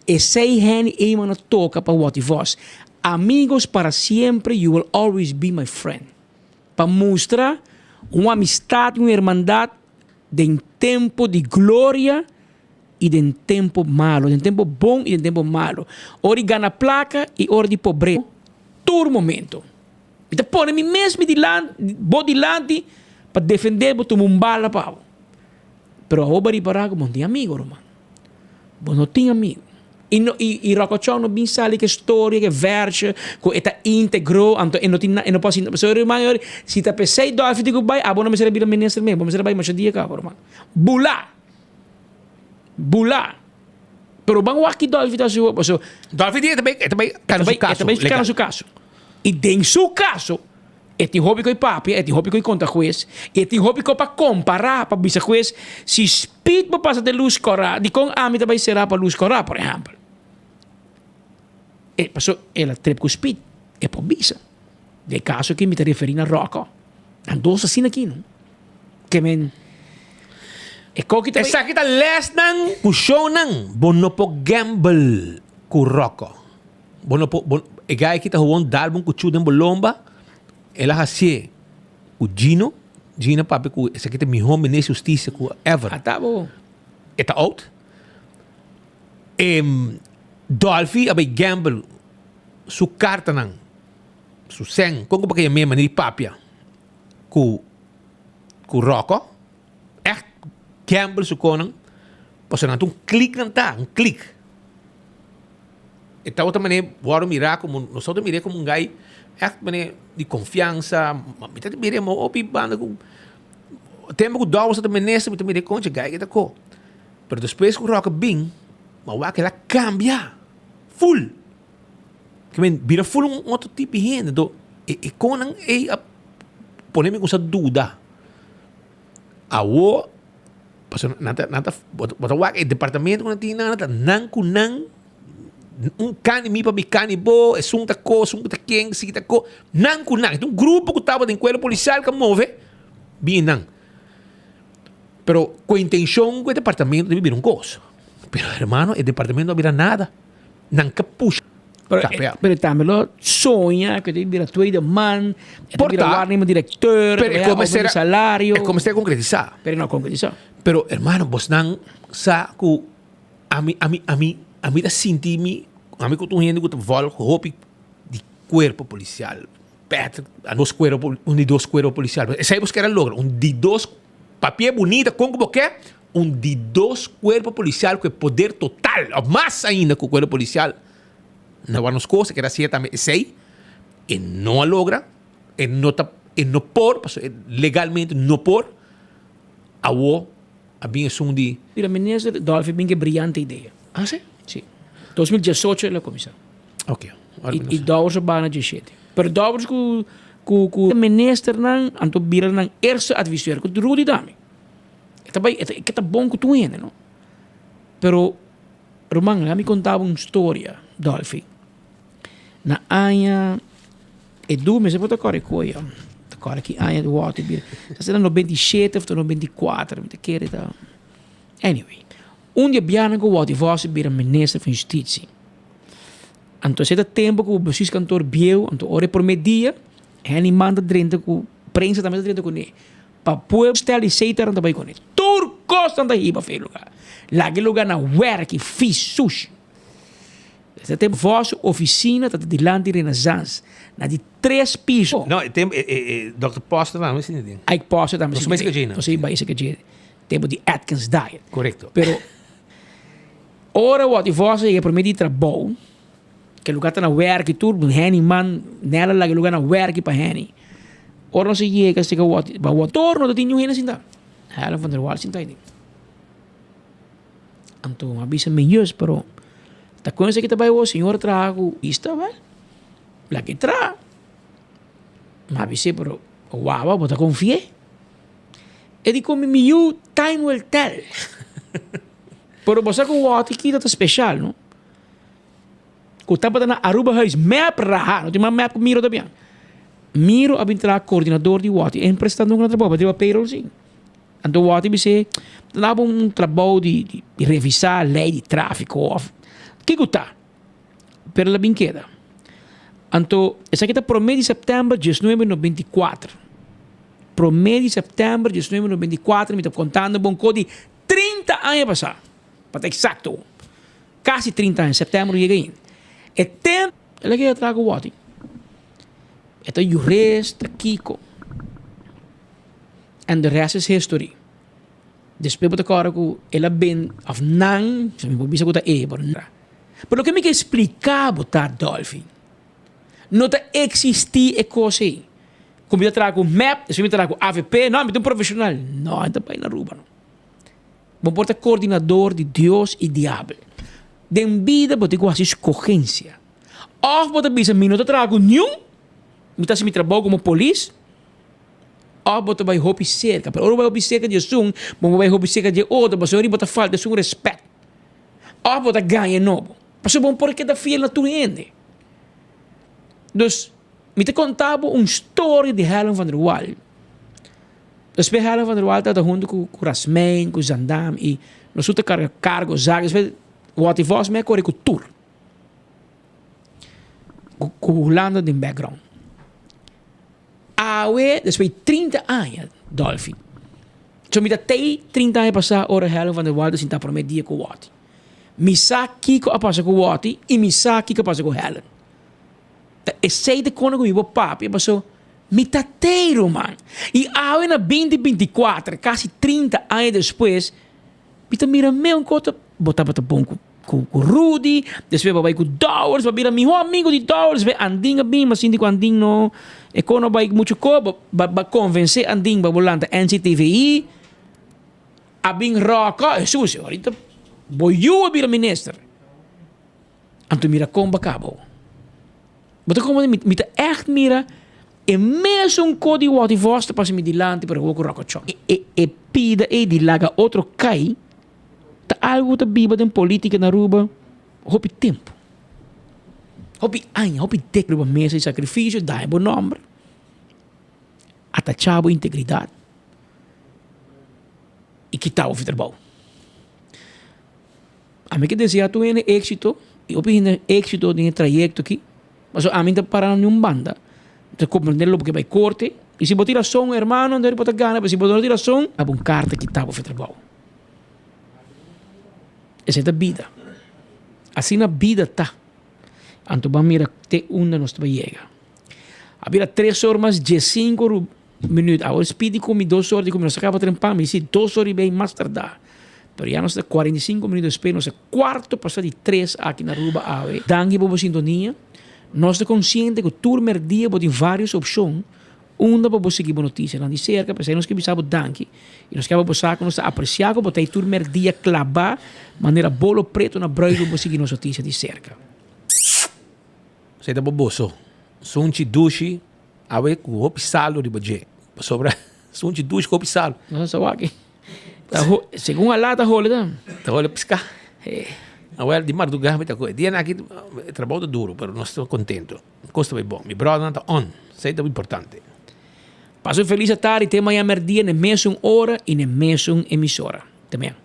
Speaker 5: Esey Henny Eman a toca pa Watty Vos. Amigos para siempre you will always be my friend. Pa mustra un amistad y un hermandad den tempo di gloria y den tempo malo. Den tempo bon y den tempo malo. Ora di gana placa y ora di pobreza. Tur momento. Mi ta pone mi mes mi dilanti, bo dilanti pa defende bo tuma un bala pa bo. Pero awor bo a ripará ku bo no tin amigo, ruman. Bo no tin amigo. I no i i Rocochon no bin sali ku e storia, ku e vèrsje ku e ta íntegro, anto e no tin e no por hasi. Pasobra ruman e ora si ta p'esei Dolfi tin ku bai, abo no mester a bira minister mes, bo mester a bai masha dia kaba, ruman. Bulá! Bulá! Pero ban wak ki Dolfi ta hasi awor, pasobra.
Speaker 21: Dolfi di e ta bai e ta bai kana su kaso
Speaker 5: E ta bai kana su kaso. I den su kaso. E tin hopi ku papia, e tin hopi ku konta hues, e tin hopi ku pa kompará pa bisa hues si speed bo pasa den lus kòrá, dikon ami ta bai será pa lus kòrá, por ehèmpel. E paso el a trep ku speed, e por bisa. Den e kaso aki mi ta referí na Rocco. Nan dos asina aki no. Ke men e koki ta bai.
Speaker 21: Esaki ta lèsnan ku shownan bo no por gamble ku Rocco. Bo no por, bo, e guy aki ta gewoon dal bo un cuchu den bo lomba, el a hacié cu Gino, Gino papia cu esaki ta e miho minister di husticia cu ever.
Speaker 5: Ata bo.
Speaker 21: E ta out. E Dolfi a bay gamble su cartanan, su cen, con cu bo a yam'é manera di papia cu cu Rocco, echt gamble su conan, pasobra nan ta un click nan ta, un click. E tabata manera wòrdu mirá komo, nos tabata mir'é komo un gai ègt manera di konfiansa. Mi ta mir'é mo hopi banda ku tempu ku Dowers tabata minister mi ta mir'é koncha gai ke ta ko. Pero despues ku Roque bin mi a wak el a kambia ful. Ke men bira ful un otro tipo di hende. Anto e konan ei a pone mi kuminsá duda. Awo pasobra nan ta nan ta bo ta wak e departamento ku nan tin nan ta nan ku nan un kani mi pa mi kani bo esun ta ko esun ku ta ken esiki ta ko nan ku nan un grupo ku tabata den kuerpo polisial ku a move bin nan pero ku intenshon ku e departamento debe bira un kos pero hermano e departamento no a bira nada nan ka pusha
Speaker 5: Pero, eh, pero tambe lo soña que te bira tweede man, te bira waarnemer directeur,
Speaker 21: pero
Speaker 5: te bira
Speaker 21: ser,
Speaker 5: salario.
Speaker 21: E como ser concretizá.
Speaker 5: Pero no concretizá.
Speaker 21: Pero hermano, bosnan sa ku ami ami ami ami ta sinti mi ami ku tur hende ku ta volg hopi di cuerpo policial. Patrick, a nos cuerpo un di dos cuerpo policial. Esei bos kier a logra, un di dos papia bunita kon ku bo ke Un di dos cuerpo policial cu e poder total, of mas ainda cu cuerpo policial, na wak nos cosa, keda hacié tambe esey, e no a logra, e no ta, e no por, pasobra e legalmente no por, awo a bin esun di.
Speaker 5: Mira, minister Dolfi bin cu e brillante idea.
Speaker 21: Ah, si?
Speaker 5: Si. 2018 el a cuminsa.
Speaker 21: Ok.
Speaker 5: Y, y Dowers a baha na 17. Pero Dowers cu, cu, cu ministernan, anto bira nan eerste adviseur, cu Rudy tambe. E ta bai, e ta, e ta bon ku tur hende, no? Pero, ruman, laga mi konta bo un storia, Dolfi. Na aña, e du mester por ta kòrda e koe, ta kòrda ki aña di wòrdu bira. Ta ser na 97 òf ta 94, mi ta kere ta. Anyway. Un di e bianan ku Wouter Vos a bira minister van Justitie. Anto esei ta tempu ku bestuurskantoor bieu, anto ora e promé dia, Henny Man ta drenta ku prensa tambe ta drenta kuné. Pa pueblo stel di seitaran ta bai kuné. Tur kos nan ta hiba for e lugá. Laga e lugá na wèrki, fis, sushi. Esei ta tempu Vos su ofisina ta dilanti Renaissance, na di tres piso.
Speaker 21: No, e tempu e e dòkter Poster tambe sinti den.
Speaker 5: Ike Poster tambe
Speaker 21: sinti den.
Speaker 5: Nos a bai esei dje. Tempu di Atkins diet.
Speaker 21: Korekto.
Speaker 5: Pero ora Wouter Vos a yega promé di trabou, ke lugar ta na wèrk i tur, Henny man Nella laga e lugar na wèrk pa Henny. Ora nos a yega seka Wouter, ba Wouter tur no ta tin niun hende sintá. Helen van der Wal sintá ahi. Anto mi a bisa mi yus, pero ta kon esaki ta bai wou señor traha ku ista wèl? Laga e traha. Mi a bis'é, pero wawa bo ta konfi'é? E di komi mi yu, time will tell. Pero bo sa ku wòt i kita ta speshal, no? Ku tabata na Aruba Huis, mep raha, no tin mas mep ku Miro ta bian. Miro a bin traha koordinador di wòt i e presta nunka na trabou, pa riba payroll si. Anto wòt i bis'é, ta daba un trabou di di revisá lei di tráfiko òf kiko ta. Pero el a bin keda. Anto esaki ta promé di sèptèmber diesnuebe 94. Promé di sèptèmber 1994 mi ta kontando bo un kos di 30 aña pasá, pa ta eksakto, kasi 30 aña, sèptèmber no yega ainda. E tempu el a keda traha ku Watty. E ta yurista, kiko. And the rest is history. Despues bo ta kòrda ku el a bin, òf nan, mi por bisa ku ta e, pero Pero loke mi ke splika bo ta, Dolfi, no ta eksistí e kos ei. Ku mi ta traha ku mep, despues mi ta traha ku avp, no, mi ta un profeshonal. No, e ta bai na Aruba no. Bo por ta koordinador di Dios i diabel. Den bida bo tin ku hasi skogensia. Òf bo ta bisa mi no ta traha ku niun, mi ta hasi mi trabou komo polis, òf bo ta bai hopi serka. Pero ora bo bai hopi serka di esun, bo bai hopi serka di e otro, pasobra bo ta falta esun rèspèt. Òf bo ta gaña nobo. Pasobra bo no por keda fiel na tur hende. Dus. Mi ta konta bo un storia di Helen van der Wal. Despues Helen van der Wal tabata huntu ku ku Rasmijn, ku Zandam i nos tur ta karga kargo zak. Despues Watty Vos mi a kore ku tur. Ku ku Hulanda den background. Awe despues di 30 aña Dolfi. So mi ta tei 30 aña pasá ora Helen van der Wal ta sinta promé dia ku Watty. Mi sa kiko a pasa ku Watty i mi sa kiko a pasa ku Helen. Ta esey ta kona ku mi bo papia paso mi ta tey ruman. I awe na binti 24 kasi 30 aña despues mi ta mira me un kota bo tabata bon ku ku Rudy despues bo a bai ku Dowers bo a bira miho amigo di Dowers despues Andin a bin bo a sinti ku Andin no e ko no bai muchu ko bo a konvense Andin pa bo lanta NCTVI a bin Rocco Hesus ahorita bo yu a bira minister. Anto mira kon bo kaba bo. Bo ta komprende? Mi, mi ta ègt mira e mesun kos di Watty Vos ta pasa mi dilanti pero awor ku Ròkòchò. E, e, e pida ei di laga otro kai ta algu ku ta biba den politika na Aruba hopi tempu. Hopi aña, hopi dékada. Riba mesa di sakrifisio, daña bo nòmber, atachá bo integridat i kita bo for trabou. Ami ke desea tur hende éxito y hopi hende éxito den e trayecto aki, pasobra ami ta para na niun banda. Mi ta comprende lo ke bai corte y si bo tin rason hermano entonces bo ta gana, pero si bo no tin rason, abo un carta kita bo for trabou. Esei ta bida. Asina bida ta. Anto bo a mira te unda nos ta bai yega. A bira tres or mas diesinco minuut. Awor Speedy cu mi dos or di cu mi nos a caba trempa, mi si dos or y mei mas tarda. Pero ya nos ta 45 minuut despues, nos ta cuarto pasa di tres aki na Aruba awe. Danki pa bo sintonia. Nos ta consciente cu tur merdia bo tin varios opcion unda pa bo sigui bo noticianan di cerca. P'esei nos ke bisa bo danki y nos ke aba bo sa cu nos ta aprecia cu bo ta tur merdia claba manera bolo preto na bruid pa bo sigui nos noticia di cerca.
Speaker 21: Esei ta bo boso. Sunchi dushi awe ku hopi salu riba dje. Pasobra sunchi dushi ku hopi salu.
Speaker 5: Nos a wak. Ta ho, segun Alá ta hole ta.
Speaker 21: Ta hole piská. Awel di mardugá mi ta kohe. Dianan aki e trabou ta duru pero nos ta kontento. Kos ta bai bon. Mi bròdernan ta on. Esei ta importante.
Speaker 5: Pasa un felis atardi te maña mèrdia n'e mesun ora i n'e mesun emisora. Te mañan.